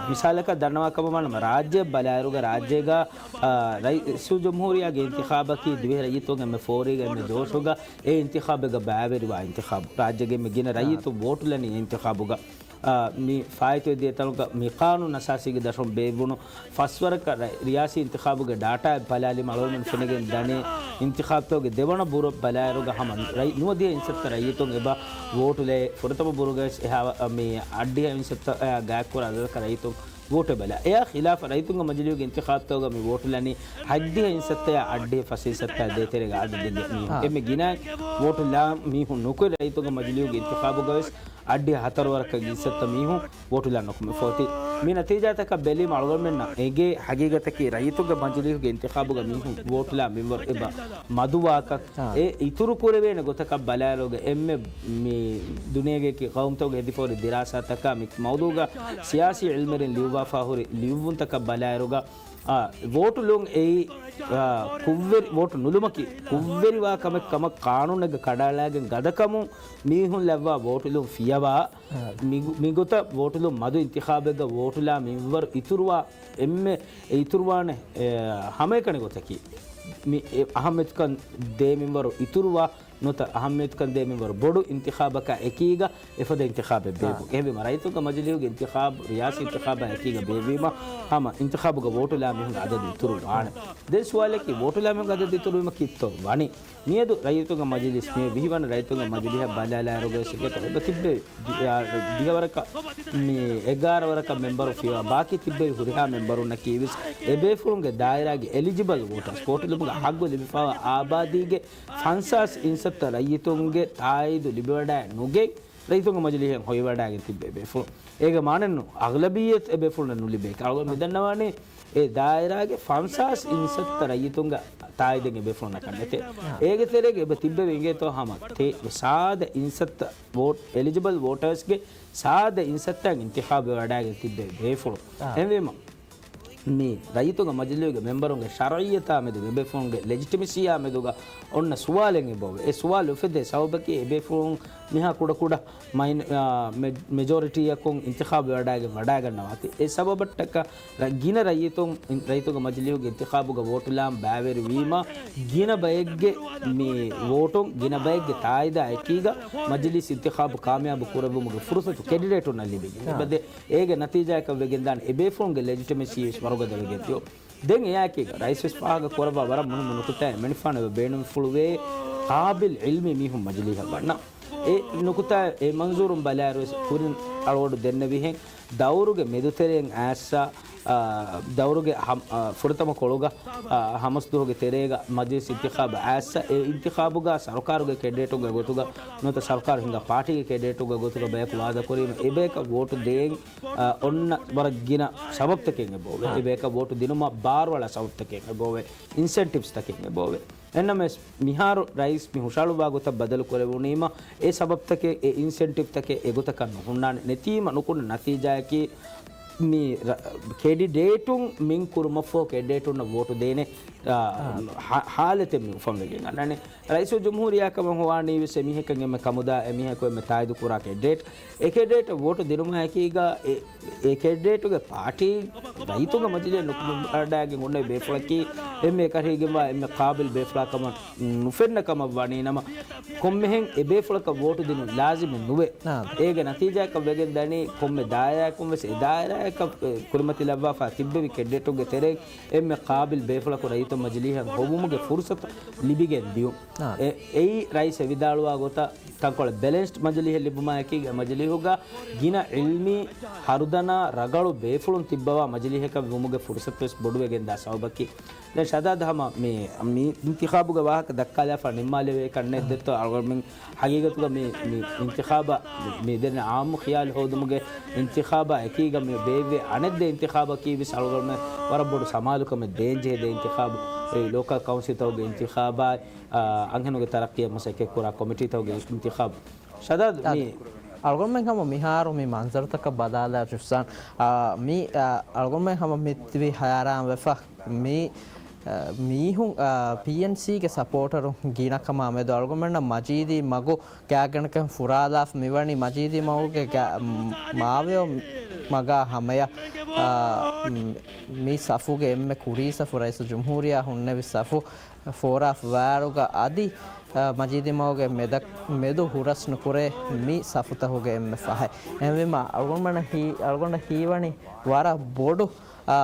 މިސާލަކަށް ދަންނަވާ ކަމަށް ވާނަމަ، ރާއްޖެ ބަލާއިރުގަ ރާއްޖޭގަ، އާ، ރައީސުލްޖުމްހޫރިއްޔާގެ އިންތިޚާބަކީ ދިވެހި ރައްޔިތުން އެންމެ ފޯރީގަ އެންމެ ޖޯޝުގަ އެ އިންތިޚާބެއްގަ ބައިވެރިވާ އިންތިޚާބު. ރާއްޖޭގެ އެންމެ ގިނަ ރައްޔިތުން ވޯޓުލަނީ އިންތިޚާބުގަ. އާ، މި ފާއިތުވެދިޔަ ތަނުގަ މި ޤާނޫނު އަސާސީގެ ދަށުން ބޭއްވުނު ފަސްވަރަކަށް ރަ-، ރިޔާސީ އިންތިޚާބުގެ ޑާޓާއެއް ބަލާލީމަ އަޅުގަނޑުމެން ފެނިގެން ދަނީ، އިންތިޚާބްތަކުގެ ދެވަނަ ބުރަށް ބަލާއިރުގަ ހަމަ ރައި-، ނުވަދިހަ އިންސައްތަ ރައްޔިތުން އެބަ ވޯޓުލައި، ފުރަތަމަ ބުރުގަވެސް އެހާ، މި އަށްޑިހަ އިންސައްތަ ގާތްކުރާ އަދަދަކަށް ރައްޔިތުން ވޯޓެއް ބަލާ. އެއާ ޚިލާފަށް ރައްޔިތުންގެ މަޖިލީހުގެ އިންތިޚާބްތަކުގަ މި ވޯޓުލަނީ ހަތްދިހަ އިންސައްތަޔާ އަށްޑިހަ ފަސް އިންސައްތަ ދޭތެރޭގެ އަދަދެއްގެ މީހުން. އާ. އެންމެ ގިނަ ވޯޓުލާ މީހުން ނުކުތް ރައްޔިތުންގެ މަޖިލީހުގެ އިންތިޚާބުގަވެސް އަށްޑިހަ ހަތަރު ވަރަކަށް އިންސައްތަ މީހުން ވޯޓުލާ ނުކުމެ ފޯތި. މި ނަތީޖާތަކަށް ބެލީމަ އަޅުގަނޑުމެންނަށް އެނގޭ ހަގީގަތަކީ ރައްޔިތުންގެ މަޖިލީހުގެ އިންތިޚާބުގަ މީހުން ވޯޓުލާ މިންވަރު އެބަ މަދުވާކަށް. އާ. އެ އިތުރު ކުރެވޭނެ ގޮތަކަށް ބަލާއިރުގަ އެންމެ މި ދުނިޔޭގެ އެކި ޤައުމުތަކުގެ ހެދިފަހުރި ދިރާސާތަކާ މި މައުޟޫގަ ސިޔާސީ ޢިލްމުވެރިން ލިޔުއްވާފާ ހުރި ލިޔުއްވުންތަކަށް ބަލާއިރުގަ، އާ، ވޯޓުލުން އެއީ، އާ، ކުށްވެރި، ވޯޓު ނުލުމަކީ ކުށްވެރިވާ ކަމެއް ކަމަށް ޤާނޫނެއްގަ ކަނޑައަޅާގެން ގަދަކަމުން މީހުން ލައްވާ ވޯޓުލުން ފިޔަވާ، އާ. މިގު-، މިގޮތަށް ވޯޓުލުން މަދު އިންތިޚާބެއްގަ ވޯޓުލާ މިންވަރު އިތުރުވާ އެންމެ އެ އިތުރުވާނެ، އެ، ހަމައެކަނި ގޮތަކީ، މި އެ އަހައްމިޔަތުކަން ދޭ މިންވަރު އިތުރުވާ ނުވަތަ އަހައްމިޔަތުކަން ދޭ މިންވަރު ބޮޑު އިންތިޚާބަކާ އެކީގަ އެފަދަ އިންތިޚާބެއް ބޭއްވުން. އެހެންވީމަ ރައްޔިތުންގެ މަޖިލީހުގެ އިންތިޚާބު، ރިޔާސީ އިންތިޚާބާ އެކީގަ ބޭއްވީމަ ހަމަ އިންތިޚާބުގަ ވޯޓުލާ މީހުންގެ އަދަދު އިތުރު ވާނެ. ދެން ސުވާލަކީ ވޯޓުލާ މީހުންގެ އަދަދު އިތުރުވީމަ ކިތައްތޯ ވަނީ؟ މިއަދު ރައްޔިތުންގެ މަޖިލީސް، މި ވިހިވަނަ ރައްޔިތުންގެ މަޖިލީހަށް ބަލާލާއިރުގަވެސް އެބަ ތިއްބެވި ދިހަވަރަކަށް، މި އެގާރަ ވަރަކަށް މެމްބަރު ފިޔަވާ ބާކީ ތިއްބެވި ހުރިހާ މެމްބަރުންނަކީވެސް އެބޭފުޅުންގެ ދާއިރާގެ އެލިޖިބަލް ވޯޓާސް، ވޯޓުލުމުގެ ހައްގު ލިބިފައިވާ އާބާދީގެ ފަންސާސް އިންސައްތަ ރައްޔިތުންގެ ތާއީދު ލިބިވަޑައެއް ނުގެން ރައްޔިތުންގެ މަޖިލީހަށް ހޮވިވަޑައިގެން ތިއްބެވި ބޭފުޅުން. އޭގެ މާނައެއްނު، އަޣްލަބިއްޔަތު އެބޭފުޅުންނަށް ނުލިބޭ. އަޅުގަނޑު މިދަންނަވާނީ އެ ދާއިރާގެ ފަންސާސް އިންސައްތަ ރައްޔިތުންގެ ތާއީދެއް އެބޭފުޅުންނަކަށް ނެތޭ. އާ. އޭގެ ތެރޭގަ އެބަ ތިއްބެވި އިނގޭތޯ ހަމަ ތޭ ސާދަ އިންސައްތަ ވޯޓް، އެލިޖިބަލް ވޯޓާސްގެ ސާދަ އިންސައްތައިން އިންތިޚާބު ވަޑައިގެން ތިއްބެވި ބޭފުޅުން. އާ. އެހެންވީމަ، މި ރައްޔިތުންގެ މަޖިލީހުގެ މެމްބަރުންގެ ޝަރުޢިއްޔަތާ މެދު އެބޭފުޅުންގެ ލެޖިޓިމަސީއާ މެދުގަ އޮންނަ ސުވާލެއް އެބައޮވޭ. އެ ސުވާލު އުފެދޭ ސަބަބަކީ އެބޭފުޅުން މިހާ ކުޑަކުޑަ މައިން-، އާ، މެ-، މެޖޯރިޓީއަކުން އިންތިޚާބު ވަޑައިގެން ވަޑައިގަންނަވާތީ. އެ ސަބަބަށްޓަކަ ރަ-، ގިނަ ރައްޔިތުން، ރައްޔިތުންގެ މަޖިލީހުގެ އިންތިޚާބުގަ ވޯޓުލާން ބައިވެރިވީމަ، ގިނަ ބައެއްގެ މި ވޯޓުން، ގިނަ ބައެއްގެ ތާއީދާ އެކީގަ މަޖިލީސް އިންތިޚާބު ކާމިޔާބު ކުރެއްވުމުގެ ފުރުސަތު ކެންޑިޑޭޓުންނަށް ލިބިގެން އާ. އެބަދޭ. އޭގެ ނަތީޖާއަކަށް ވެގެންދާނެ އެބޭފުޅުންގެ ލެޖިޓިމަސީ ވެސް ވަރުގަދަވެގެން ދިޔުން. ދެން އެއާއެކީގަ ރައީސް ވެސް ފާހަގަ ކުރައްވާ ވަރަށް މުހިއްމު ނުކުތާއެއް. މިނިފާނު އެބަ ބޭނުންފުޅުވޭ ޤާބިލް ޢިލްމީ މީހުން މަޖިލީހަށް ވަންނަން. އެ ނުކުތާ އެ މަންޒޫރުން ބަލާއިރު ވެސް ކުރިން އަޅުގަނޑު ދެންނެވިހެން ދައުރުގެ މެދުތެރެއިން އައިއްސަ، އާ، ދައުރުގެ ހަމް-، އާ، ފުރަތަމަ ކޮޅުގަ، އާ، ހަމަސްދުވަހުގެ ތެރޭގަ މަޖިލިސް އިންތިޚާބު އައިއްސަ، އެ އިންތިޚާބުގަ ސަރުކާރުގެ ކެންޑިޑޭޓުންގެ ގޮތުގަ ނުވަތަ ސަރުކާރު ހިންގާ ޕާޓީގެ ކެންޑިޑޭޓުންގެ ގޮތުގަ ބަޔަކު ވާދަކުރީމަ އެބަޔަކަށް ވޯޓު ދޭން، އާ، އޮންނަ ވަރަށް ގިނަ ސަބަބްތަކެއް އެބައޮވޭ. އާ. އެބަޔަކަށް ވޯޓު ދިނުމަށް ބާރުއަޅާ ސަބަބްތަކެއް އެބައޮވޭ. އިންސެންޓިވްސްތަކެއް އެބައޮވޭ. އެހެންނަމަވެސް، މިހާރު ރައީސް މި ހުށަހަޅުއްވާ ގޮތަށް ބަދަލު ކުރެވުނީމަ، އެ ސަބަބްތަކެއް، އެ އިންސެންޓިވްތަކެއް އެގޮތަކަށް ނުހުންނާނެ. ނެތީމަ ނުކުންނަ ނަތީޖާއަކީ، މި ރަ-، ކެންޑިޑޭޓުން މިން ކުރުމަށްފަހު ކެންޑިޑޭޓުންނަށް ވޯޓު ދޭނެ، އާ، އާ. ހާ-، ހާލަތެއް މި އުފަންވެގެން އަންނާނެ. ރައީސުލްޖުމްހޫރިއްޔާ ކަމަށް ހޮވާނީ ވެސް އެމީހަކަށް އެންމެ ކަމުދާ، އެމީހަކު އެންމެ ތާއީދު ކުރާ ކެންޑިޑޭޓް. އެ ކެންޑިޑޭޓަށް ވޯޓު ދިނުމާއެކީގަ އެ، އެ ކެންޑިޑޭޓުގެ ޕާޓީ ރައްޔިތުންގެ މަޖިލީހަށް ނުކުމެވަޑައިގެން އޮންނަ ބޭފުޅަކީ އެންމެ އެކަށީގެންވާ އެންމެ ޤާބިލް ބޭފުޅާ ކަމަށް ނުފެންނަ ކަމަށް ވަނީ ނަމަ، ކޮންމެހެން އެ ބޭފުޅަކަށް ވޯޓު ދިނުން ލާޒިމެއް ނުވޭ. އާ. އޭގެ ނަތީޖާއަކަށް ވެގެން ދަނީ ކޮންމެ ދާއިރާއަކުން ވެސް އެ ދާއިރާއަކަށް، އެ، ކުރިމަތިލައްވާފާ ތިއްބެވި ކެންޑިޑޭޓުންގެ ތެރެއިން އެންމެ ޤާބިލް ބޭފުޅަކު ރައްޔިތުން މަޖިލީހަށް ހޮވުމުގެ ފުރުސަތު ލިބިގެން ދިޔުން. އާ. އެ، އެއީ ރައީސް އެ ވިދާޅުވާ ގޮތަށް ތަންކޮޅެއް ބެލެންސްޑް މަޖިލީހެއް ލިބުމާއެކީގަ މަޖިލީހުގަ ގިނަ ޢިލްމީ ހަރުދަނާ ރަގަޅު ބޭފުޅުން ތިއްބަވާ މަޖިލީހަކަށް ވުމުގެ ފުރުސަތުވެސް ބޮޑުވެގެންދާ ސަބަބަކީ. ދެން ޝަދާދް ހަމަ މި، މި އިންތިޚާބުގެ ވާހަކަ ދައްކާލާފަ ނިންމާލެވޭ ކަންނެއް ދެއްތޯ އަޅުގަނޑުމެން ހަގީގަތުގަ މި، މި އިންތިޚާބަށް މި، މި ދެން އާއްމު ޚިޔާލު ހޯދުމުގެ އިންތިޚާބާ އެކީގަ މި ބޭއްވޭ އަނެއް ދެ އިންތިޚާބަކީ ވެސް އަޅުގަނޑުމެން ވަރަށް ބޮޑު ސަމާލުކަމެއް ދޭންޖެހޭ ދެ އިންތިޚާބު. އެ ލޯކަލް ކައުންސިލްތަކުގެ އިންތިޚާބާއި، އާ، އަންހެނުގެ ތަރައްޤީއަށް މަސައްކަތްކުރާ ކޮމިޓީތަކުގެ އިންތިޚާބު. ޝަދާދު، މި އަޅުގަނޑުމެން ހަމަ މިހާރު މި މަންޒަރުތަކަށް ބަލާލާ ޝުޝާން، އާ، މި، އާ، އަޅުގަނޑުމެން ހަމަ މި ތިބީ ހައިރާން ވެފަ. މި، އާ، މީހުން، އާ، ޕީއެންސީގެ ސަޕޯޓަރުން ގިނަ ކަމާ މެދު އަޅުގަނޑުމެންނަށް މަޖީދީ މަގު ގާތްގަނޑަކަށް ފުރާލާފަ މިވަނީ. މަޖީދީ މަގުގެ ގާ-، މާވެޔޮ މަގާ ހަމަޔަށް، އާ، މި ސަފުގެ އެންމެ ކުރީ ސަފު ރައީސުލްޖުމްހޫރިއްޔާ ހުންނެވި ސަފު ފޯރާފަ ވާއިރުގަ އަދި، އަ، މަޖީދީ މަގުގެ މެދަ-، މެދު ހުރަސް ނުކުރޭ މި ސަފުތަކުގެ އެންމެ ފަހަތް. އެހެންވީމަ އަޅުގަނޑުމެން ހީ-، އަޅުގަނޑަށް ހީވަނީ ވަރަށް ބޮޑު، އާ،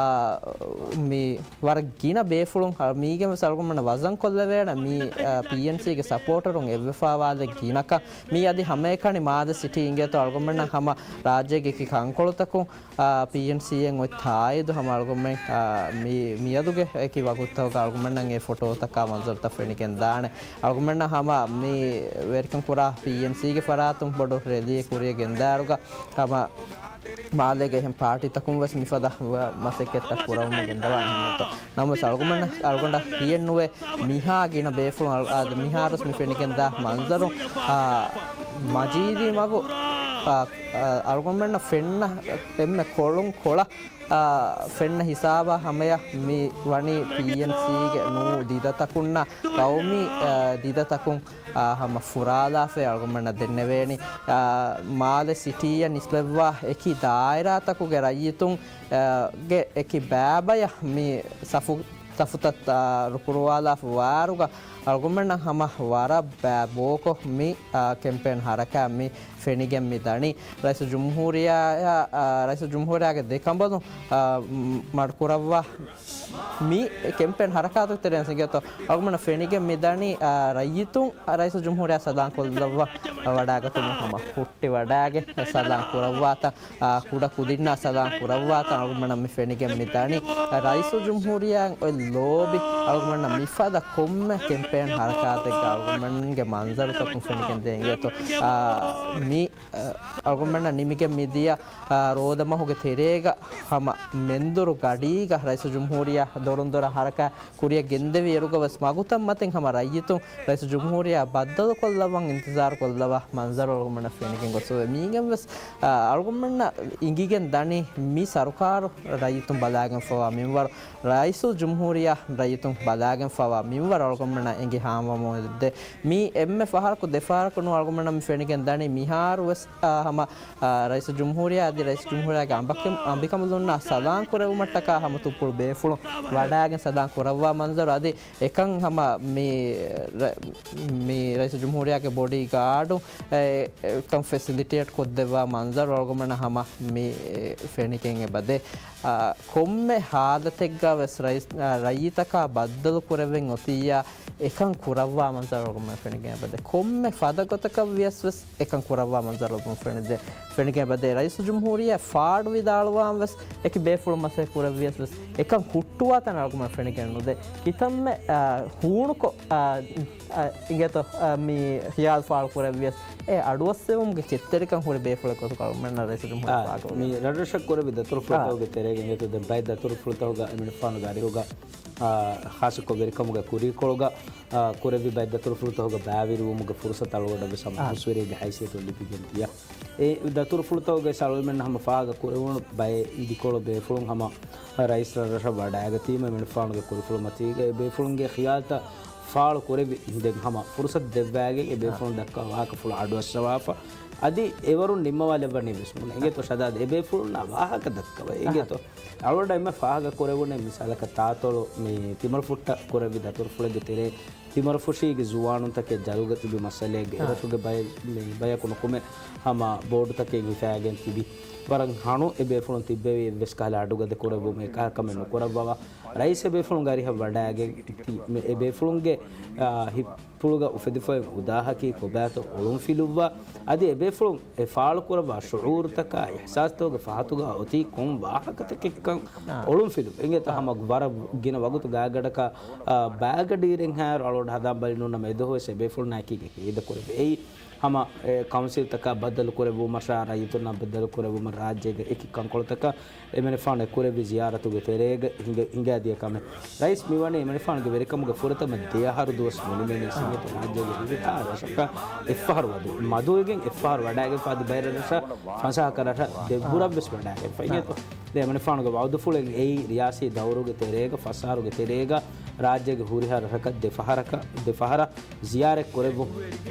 މި ވަރަށް ގިނަ ބޭފުޅުން، އަ، މީގެން ވެސް އަޅުގަނޑުމެންނަށް ވަޒަން ކޮށްލެވޭނެ މި، އަ، ޕީއެންސީގެ ސަޕޯޓަރުން އެއްވެފާވާލެއް ގިނަކަން. މީ އަދި ހަމައެކަނި މާލެ ސިޓީ އިނގޭތޯ އަޅުގަނޑުމެންނަށް ހަމަ ރާއްޖޭގެ އެކި ކަންކޮޅުތަކުން އާ، ޕީއެންސީއެއް އޮތް ތާއީދު ހަމަ އަޅުގަނޑުމެން، އާ، މި-، މިއަދުގެ އެކި ވަގުތުތަކުގަ އަޅުގަނޑުމެންނަށް އެ ފޮޓޯތަކާ މަންޒަރުތައް ފެނިގެން ދާނެ. އަޅުގަނޑުމެންނަށް ހަމަ މި ވެރިކަން ކުރާ ޕީއެންސީގެ ފަރާތުން ބޮޑު ރެލީއެއް ކުރިޔަށް ގެންދާއިރުގަ ހަމަ މާލޭގެ އެހެން ޕާޓީތަކުން ވެސް މިފަދަ މަސައްކަތްތައް ކުރައްވަމުން ގެންދަވާނެ ހިނގޭތޯ. ނަމަވެސް އަޅުގަނޑުމެން، އަޅުގަނޑަށް ހިޔެއްނުވޭ މިހާ ގިނަ ބޭފުޅުން އަޅު-، އާ، މިހާރުސް މި ފެނިގެންދާ މަންޒަރު، އާ، މަޖީދީ މަގު، އާ، އަ، އަޅުގަނޑުމެންނަށް ފެންނަ އެންމެ ކޮޅުން ކޮޅަށް، އަ، ފެންނަ ހިސާބަށް ހަމަޔަށް މި ވަނީ ޕީއެންސީގެ ނޫ ދިދަތަކުންނަށް ޤައުމީ، އަ، ދިދަތަކުން، އަ، ހަމަ ފުރާލާފައި އަޅުގަނޑުމެންނަށް ދެންނެވޭނީ. އަ، މާލެ ސިޓީއަށް ނިސްބަތްވާ އެކި ދާއިރާތަކުގެ ރައްޔިތުން، އަ، ގެ އެކި ބައިބަޔަށް މި ސަފު، ސަފުތައް، އަ، ރުކުރުވާލާފަ ވާއިރުގަ އަޅުގަނޑުމެންނަށް ހަމަ ވަރަށް ބައި ބޯކޮށް މި، އާ، ކެމްޕޭން ހަރަކާތް މި ފެނިގެން މި ދަނީ. ރައީސުލްޖުމްހޫރިއްޔާ، އާ، ރައީސުލްޖުމްހޫރިއްޔާގެ ދެކަނބަލުން، އާ، މަ-، މަޑުކުރައްވާ މި ކެމްޕޭން ހަރަކާތުގެ ތެރެއިން ސިނގޭތޯ އަޅުގަނޑުމެންނަށް ފެނިގެން މި ދަނީ، އާ، ރައްޔިތުން ރައީސުލްޖުމްހޫރިއްޔާ ސަލާމް ކޮށްލައްވާ ވަޑައިގަތުމުން ހަމަ ހުއްޓި ވަޑައިގެން ސަލާމް ކުރައްވާތަން. އާ، ކުޑަ ކުދިންނާ ސަލާމް ކުރައްވާތަން އަޅުގަނޑަށް މި ފެނިގެން މި ދަނީ. ރައީސުލްޖުމްހޫރިއްޔާ އޮތް ލޯބި އަޅުގަނޑަށް މިފަދަ ކޮންމެ ކެމްޕޭން ހަރަކާތެއްގަ އަޅުގަނޑުގެ މަންޒަރުތަކުން ފެނިގެން ދޭން އިނގޭތޯ. އާ، މި، އަ، އަޅުގަނޑަށް ނިމިގެން މިދިޔަ، އާ، ރޯދަމަހުގެ ތެރޭގަ ހަމަ މެންދުރު ގަޑީގަ ރައީސުލްޖުމްހޫރިއްޔާ ދޮރުން ދޮރަށް ހަރަކާތް ކުރިޔަށް ގެންދެވި އިރުގަ ވެސް މަގުތައް މަތިން ހަމަ ރައްޔިތުން ރައީސުލްޖުމްހޫރިއްޔާ ބައްދަލުކޮށްލައްވަން އިންތިޒާރު ކޮށްލައްވާ މަންޒަރު އަޅުގަނޑަށް ފެނިގެން ގޮސްފައި. މީގެން ވެސް، އަ، އަޅުގަނޑުމެންނަށް އިނގިގެން ދަނީ މި ސަރުކާރު ރައްޔިތުން ބަލާގެންފަވާ މިންވަރު، ރައީސުލްޖުމްހޫރިއްޔާ ރައްޔިތުން ބަލާގެންފަވާ މިންވަރު އަޅުގަނޑުމެންނަށް އެނގި ހާމަވަމުން އެދެ. މީ އެންމެ ފަހަރަކު ދެފަހަރަކު ނޫން އަޅުގަނޑުމެންނަށް މި ފެނިގެން ދަނީ މިހާރު ވެސް، އަ، ހަމަ އާ، ރައީސުލްޖުމްހޫރިއްޔާ އަދި ރައީސުލްޖުމްހޫރިއްޔާގެ އަނބަކަން-، އަނބިކަނބަލުންނާ ސަލާން ކުރެއްވުމަށްޓަކާ ހަމަ ތުއްޕުޅު ބޭފުޅުން ވަޑައިގެން ސަލާން ކުރައްވާ މަންޒަރު އަދި އެކަން ހަމަ މި ރަ-، މި ރައީސުލްޖުމްހޫރިއްޔާގެ ބޮޑީ ގާޑު، އެ، އެކަން ފެސިލިޓޭޓް ކޮށްދެއްވާ މަންޒަރު އަޅުގަނޑުމެންނަށް ހަމަ މި ފެނިގެން އެބަދޭ. އާ، ކޮންމެ ހާލަތެއްގަ ވެސް ރައީސް-، އާ، ރައްޔިތަކާ ބައްދަލު ކުރެވެން އޮތިއްޔާ އެކަން ކުރައްވާ މަންޒަރު އަޅުގަނޑުމެން ފެނިގެން އެބަދޭ. ކޮންމެ ފަދަ ގޮތަކަށް ވިޔަސް ވެސް އެކަން ކުރައްވާ މަންޒަރު އަޅުގަނޑު ފެނިދޭ، ފެނިގެން އެބަދޭ. ރައީސުލްޖުމްހޫރިއްޔާ ފާޑު ވިދާޅުވާން ވެސް އެކި ބޭފުޅުން މަސައްކަތް ކުރެއްވިޔަސް ވެސް އެކަން ހުއްޓުވާތަން އަޅުގަނޑު ފެނިގެން ނުދޭ. ކިތަންމެ، އާ، ހޫނުކޮށް، އާ، އާ، އިނގޭތޯ، އާ، މި ޚިޔާލު ފާޅު ކުރެއްވިޔަސް އެ އަޑުއައްސެވުމުގެ ކެތްތެރިކަން ހުރި ބޭފުޅެއް ގޮތުގަ އަޅުގަނޑުމެންނަށް ރައީސުލްޖުމްހޫރިއްޔާ އާ، ފާހަގަ މި ރަށްރަށަށް ކުރެއްވި ދަތުރުފުޅުތަކުގެ ތެރޭގަ އިނގޭތޯ ދެން ބައެއް ދަތުރުފުޅުތަކުގަ އެމިނިފާނުގެ އަރިހުގަ، އާ، ޚާއްސަކޮށް ވެރިކަމުގެ ކުރީކޮޅުގަ އާ، ކުރެއްވި ބައެއް ދަތުރުފުޅުތަކުގަ ބައިވެރިވުމުގެ ފުރުސަތު އަޅުގަނޑަށް ވެސް ހަމަ އާ. ހުސްވެރިއެއްގެ ހައިސިއްޔަތުން ލިބިގެން ދިޔަ. އެ ދަތުރުފުޅުތަކުގައި އަޅުގަނޑުމެންނަށް ހަމަ ފާހަގަ ކުރެވުނު ބައެއް އިދިކޮޅު ބޭފުޅުން ހަމަ ރައީސް ރަށްރަށަށް ވަޑައިގަތީމަ އެމިނިފާނުގެ ކުރިފުޅު މަތީގަ އެ ބޭފުޅުންގެ ޚިޔާލުތައް ފާޅު ކުރެވި ދެން ހަމަ ފުރުސަތު ދެއްވާގެން އެ އާ. ބޭފުޅުން ދައްކާ ވާހަކަފުޅު އަޑުއައްސަވާފަ. އަދި އެވަރުން ނިންމަވާލެއްވަނީ ވެސް ނޫން. އިނގޭތޯ ޝަދާދް އެ ބޭފުޅުންނާ ވާހަކަ ދައްކަވައި. އާ. އިނގޭތޯ އަޅުގަނޑަށް އެންމެ ފާހަގަ ކުރެވުނީ މިސާލަކަށް ތާތޮޅު މި ތިމަރުފުއްޓަށް ކުރެއްވި ދަތުރުފުޅެއްގެ ތެރޭ ތިމަރުފުށީގެ ޒުވާނުންތަކެއް ޖަލުގަ ތިބި މައްސަލައެއްގެ އާ. އެރަށުގެ ބައެއް، މި ބަޔަކު ނުކުމެ ހަމަ ބޯޑުތަކެއް ހިފައިގެން ތިބި. ވަރަށް ހަނު އެ ބޭފުޅުން ތިއްބެވި އެއްވެސް ކަހަލަ އަޑުގަދަ ކުރެއްވުމެއް ކަހަލަ ކަމެއް ނުކުރައްވަވާ. ރައީސް އެ ބޭފުޅުންގެ އަރިހަށް ވަޑައިގެން ތި-، މި އެ ބޭފުޅުންގެ، އާ، ހި-، ފުޅުގަ އުފެދިފައި އުދާހަކީ ކޮބާތޯ އޮޅުންފިލުއްވާ. އަދި އެބޭފުޅުން އެ ފާޅުކުރައްވާ ޝުޢޫރުތަކާ އިޙްސާސްތަކުގެ ފަހަތުގަ އޮތީ ކޮން ވާހަކަތަކެއްކަން އާ. އޮޅުންފިލު. އިނގޭތޯ އާ. ހަމަ ވަރަށް ގިނަ ވަގުތު ގާތްގަނޑަކަށް، އާ، ބާގަޑިއިރެއްހާއިރު އަޅުގަނޑު ހަނދާން ބަލި ނޫން ނަމަ އެދުވަހުވެސް އެބޭފުޅުންނާ އެކީގަ ޤައިދަކުރެއްވި. އެއީ ހަމަ އެ ކައުންސިލްތަކާ ބައްދަލު ކުރެއްވުމަށާ، ރައްޔިތުންނާ ބައްދަލު ކުރެއްވުމަށް ރާއްޖޭގެ އެކި ކަންކޮޅުތަކަށް އެމަނިފާނު އެ ކުރެއްވި ޒިޔާރަތުގެ ތެރޭގަ ހިނގަ-، ހިނގާދިޔަ ކަމެއް. ރައީސް މިވަނީ އެމަނިފާނުގެ ވެރިކަމުގެ ފުރަތަމަ ދެ އަހަރު ދުވަސް ނުނިމެނީ ސިނގިތު ރާއްޖޭގެ ހުރިހާ ރަށަކަށް އެއްފަހަރު ވަދެ-، މަދުވެގެން އެއްފަހަރު ވަޑައިގެންފަ އަދި ބައެއް ރަށަށް ފަންސާހަކަށް ރަށަށް ދެ ބުރަށްވެސް ވަޑައިގެންފަ. އިނގޭތޯ؟ ދެ އެމަނިފާނުގެ ވައުދުފުޅެއް އެއީ ރިޔާސީ ދައުރުގެ ތެރޭގަ ފަސް އަހަރުގެ ތެރޭގަ ރާއްޖޭގެ ހުރިހާ ރަށަކަށް ދެ ފަހަރަކަށް، ދެ ފަހަރަށް ޒިޔާރަތް ކުރެއްވުން.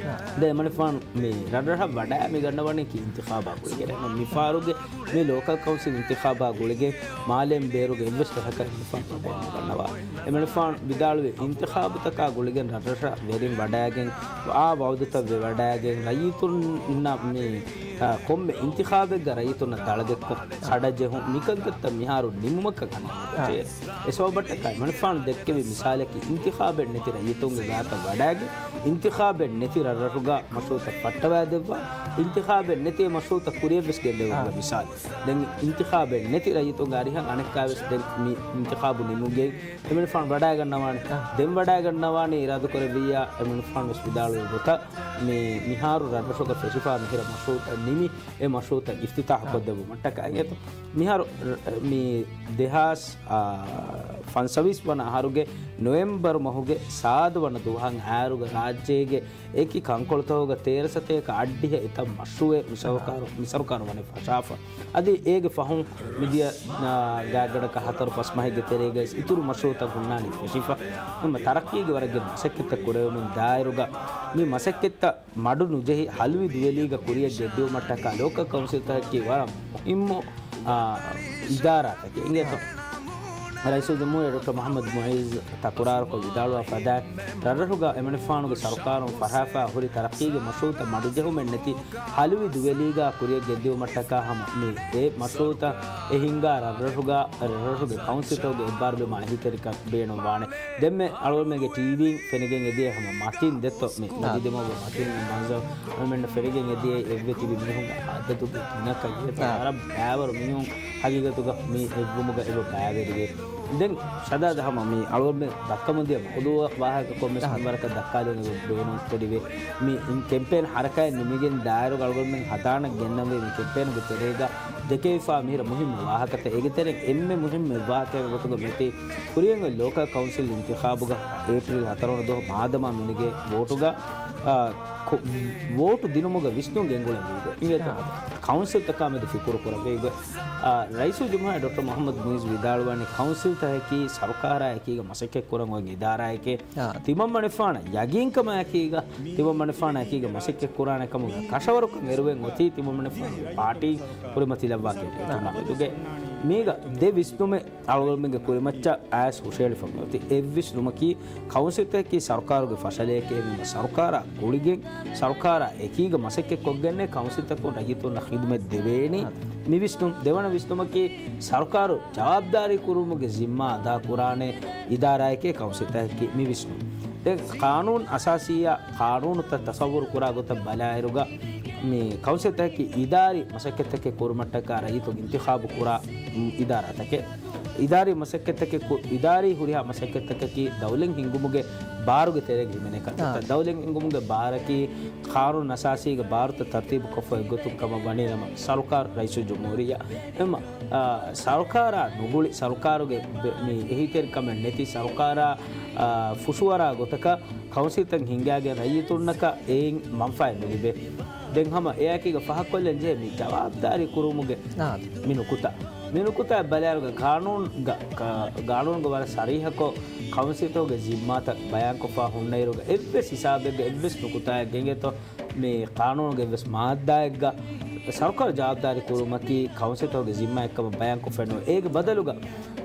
ދެ އެމަނިފާނު މި ރަށްރަށަށް ވަޑައި މިގަންނަވަނީ ކީ އިންތިޚާބާ ގުޅިގެން. މިފަހަރުގެ މި ލޯކަލް ކައުންސިލް އިންތިޚާބާ ގުޅިގެން މާލޭން ބޭރުގެ އެއްވެސް ރަށަކަށް އެމަނިފާނު ވަޑައި މިގަންނަވާ. އެމަނިފާނު ވިދާޅުވި އިންތިޚާބުތަކާ ގުޅިގެން ރަށްރަށަށް ވެރިން ވަޑައިގެން އާ ވައުދުތައް ވެވަޑައިގެން ރައްޔިތުންނަށް މި، އާ، ކޮންމެ އިންތިޚާބެއްގަ ރައްޔިތުންނަށް ދަޅަދެއްކޮށް ކަޑަޖެހުން މިކަންތައްތައް މިހާރު ނިމުމަކަށް އަންނަ އެ ސަބަބަށްޓަކައި އެމަނިފާނު ދެއްކެވި މިސާލަކީ އިންތިޚާބެއް ނެތި ރައްޔިތުންގެ ގާތަށް ވަޑައިގެން އިންތިޚާބެއް ނެތި ރަށްރަށުގަ މަޝްރޫއުތައް ފައްޓަވައިދެއްވާ، އިންތިޚާބެއް ނެތި މަޝްރޫއުތައް ކުރިޔަށްވެސް ގެންދެވުމުގެ މިސާލެއް. ދެން އިންތިޚާބެއް ނެތި ރައްޔިތުންގެ އަރިހަށް އަނެއްކާވެސް ދެން މި އިންތިޚާބު ނިމުގެން އެމަނިފާނު ވަޑައިގަންނަވާނެ. ދެން ވަޑައިގަންނަވާނީ އިރާދަކުރެއްވިއްޔާ އެމަނިފާނުވެސް ވިދާޅުވި ގޮތަށް މި މިހާރު ރަށްރަށުގަ ފެށިފާ މިހިރަ މަޝްރޫއުތައް ނިމި އެ މަޝްރޫއުތައް އިފްތިތާޙު ކޮށްދެއްވުމަށްޓަކައި އިނގޭތޯ. މިހާރު މި ދެހާސް ފަންސަވީސް ވަނަ އަހަރުގެ ނޮވެމްބަރު މަހުގެ ސާދަ ވަނަ ދުވަހަށް އާރުގަ ރާއްޖޭގެ އެކި ކަންކޮޅުތަކުގަ ތޭރަ ސަތޭކަ އަށްޑިހަ އެތައް މަޝްރޫއެއް މި ސަރުކާރު، މި ސަރުކާރު ވަނީ ފަށާފަ. އަދި އޭގެ ފަހުން މިދިޔަ، އާ، ގާތްގަނޑަކަށް ހަތަރު ފަސް މަހެއްގެ ތެރޭގައި އިތުރު މަޝްރޫއުތައް ހުންނާނީ ފެށިފަ. އެމަ ތަރައްޤީގެ ވަރަށް ގިނަ މަސައްކަތްތައް ކުރެވެމުން ދާއިރުގަ މި މަސައްކަތްތައް މަޑު ނުޖެހި ހަލުވި ދުވެލީގަ ކުރިޔަށް ގެންދިއުމަށްޓަކާ ލޯކަލް ކައުންސިލްތަކަކީ ވަރަށް މުހިއްމު، އާ، އިދާރާތަކެއް އިނގޭތޯ. ރައީސުލްޖުމްހޫރިއްޔާ ޑޮކްޓަރ މުޙައްމަދު މުޢިއްޒު ތަކުރާރުކޮށް ވިދާޅުވާ ފަދައިން، ރަށްރަށުގަ އެމަނިފާނުގެ ސަރުކާރުން ފަށާފަ ހުރި ތަރައްޤީގެ މަޝްރޫއުތައް މަޑުޖެހުމެއް ނެތި ހަލުވި ދުވެލީގަ ކުރިޔަށް ގެންދިއުމަށްޓަކާ ހަމަ މި އެ މަޝްރޫއުތައް އެ ހިންގާ ރަށްރަށުގަ، ރަށްރަށުގެ ކައުންސިލްތަކުގެ އެއްބާރުލުމާ އެހީތެރިކަން ބޭނުންވާނެ. ދެންމެ އަޅުގަނޑުމެންގެ ޓީވީން ފެނިގެން އެދިޔަ ހަމަ މަތިން ދެއްތޯ މި އާ. ނަދީ ދެމަގު މަތިން މަންޒަރު އަޅުގަނޑުމެންނަށް ފެނިގެން އެދިޔަ އެއްވެ ތިބި މީހުންގެ އަދަދުގެ ގިނަކަށް އިނގޭތޯ އާ. ވަރަށް ބައިވަރު މީހުން ހަގީގަތުގަ މި އެއްވުމުގަ އެބަ ބައިވެރިވޭ. ދެން ޝަދާދަ ހަމަ މި އަޅުގަނޑުމެން ދައްކަމުންދިޔަ މައުޟޫއަށް ވާހަކަ ކޮންމެސް އާ. މިންވަރަކަށް ދައްކާލުން އެބަ ބޭނުން ކުރެވޭ. މި ކެމްޕޭން ހަރަކާތް ނިމިގެން ދާއިރުގަ އަޅުގަނޑުމެން ހަދާނަށް ގެންނަންވީ މި ކެމްޕޭނުގެ ތެރޭގަ ދެކެވިފާ މިހިރަ މުހިއްމު ވާހަކަތައް. އޭގެ ތެރެއިން އެންމެ މުހިއްމު އެއްވާހަކައެއްގެ ގޮތުގަ މެތީ ކުރިއަށް އޮތް ލޯކަލް ކައުންސިލް އިންތިޚާބުގަ އޭޕްރީލް ހަތަރު ވަނަ ދުވަހު މާދަމާ މިނިގޭ ވޯޓުގަ، އާ، ކު-، ވޯޓު ދިނުމުގަ ވިސްނުން ގެންގުޅެންވީ ގޮތް އިނގޭތޯ؟ އާ. ކައުންސިލްތަކާމެދު ފިކުރު ކުރެވޭ ގޮތް. އާ، ރައީސުލްޖުމްހޫރިއްޔާ ޑޮކްޓަރ މުޙައްމަދު މުޢިއްޒު ވިދާޅުވާނީ ކައުންސިލްތަކަކީ ސަރުކާރާ އެކީގަ މަސައްކަތް ކުރަން އޮތް އިދާރާއެކޭ. އާ. ތިމަންމަނިފާނަށް ޔަގީންކަމާއެކީގަ، ތިމަންމަނިފާނާ އެކީގަ މަސައްކަތް ކުރާނެ ކަމުގެ ކަށަވަރުކަން އެރުވެން އޮތީ ތިމަންމަނިފާނުގެ ޕާޓީ ކުރިމަތިލައްވާ ކެންޑިޑޭޓުންނާ މެދުގައި. މީގަ ދެ ވިސްނުމެއް އަޅުގަނޑުމެންގެ ކުރިމައްޗަށް އައިސް ހުށައެޅިފަ މިއޮތީ. އެއްވިސްނުމަކީ ކައުންސިލްތަކަކީ ސަރުކާރުގެ ފަށަލައެކޭ. އެހެންވީމަ ސަރުކާރާ ގުޅިގެން ސަރުކާރާ އެކީގަ މަސައްކަތް ކޮށްގެންނޭ ކައުންސިލްތަކުން ރައްޔިތުންނަށް ޚިދުމަތް ދެވޭނީ. މި ވިސްނުން. ދެވަނަ ވިސްނުމަކީ ސަރުކާރު ޖަވާބުދާރީ ކުރުމުގެ ޒިންމާ އަދާ ކުރާނެ އިދާރާއެކޭ ކައުންސިލްތަކަކީ މި ވިސްނުން. ދެން ޤާނޫނު އަސާސީއާ ޤާނޫނުތައް ތަޞައްވުރު ކުރާ ގޮތަށް ބަލާއިރުގަ މި ކައުންސިލްތަކަކީ އިދާރީ މަސައްކަތްތަކެއް ކުރުމަށްޓަކާ ރައްޔިތުން އިންތިޚާބު ކުރާ، މް، އިދާރާތަކެއް. އިދާރީ މަސައްކަތްތަކެއް ކު-، އިދާރީ ހުރިހާ މަސައްކަތްތަކަކީ ދައުލަތް ހިންގުމުގެ ބާރުގެ ތެރޭގަ ހިމެނޭ ކަންތައްތައް. އާ. ދައުލަތް ހިންގުމުގެ ބާރަކީ ޤާނޫނު އަސާސީގެ ބާރުތައް ތަރުތީބު ކޮށްފަ އެއްގޮތުން ކަމަށް ވަނީ ނަމަ، ސަރުކާރު ރައީސުލްޖުމްހޫރިއްޔާ. އެމަ، އާ، ސަރުކާރާ ނުގުޅި، ސަރުކާރުގެ ބެ-، މި އެހީތެރިކަމެއް ނެތި، ސަރުކާރާ، އާ، ފުށުއަރާ ގޮތަކަށް ކައުންސިލްތައް ހިންގާގެން ރައްޔިތުންނަކަށް އެއިން މަންފާއެއް ނުލިބޭ. ދެން ހަމަ އެއާކީގަ ފަހަކޮށްލަން ޖެހޭ މި ޖަވާބުދާރީ ކުރުމުގެ އާ. މި ނުކުތާ. މި ނުކުތާ ބަލާއިރުގަ ގާނޫނުގަ، ގާ-، ގާނޫނުގަ ވަރަށް ސަރީހަކޮށް ކައުންސިލްތަކުގެ ޒިންމާތައް ބަޔާންކޮށްފަ ހުންނައިރުގަ އެއްވެސް ހިސާބެއްގަ އެއްވެސް ނުކުތާއެއް ގެނގޭތޯ މި ޤާނޫނުގެ އެއްވެސް މާއްދާއެއްގަ ސަރުކާރު ޖަވާބުދާރީ ކުރުމަކީ ކައުންސިލްތަކުގެ ޒިންމާއެއްކަމަށް ބަޔާންކޮށްފައެއް ނޫން. އޭގެ ބަދަލުގަ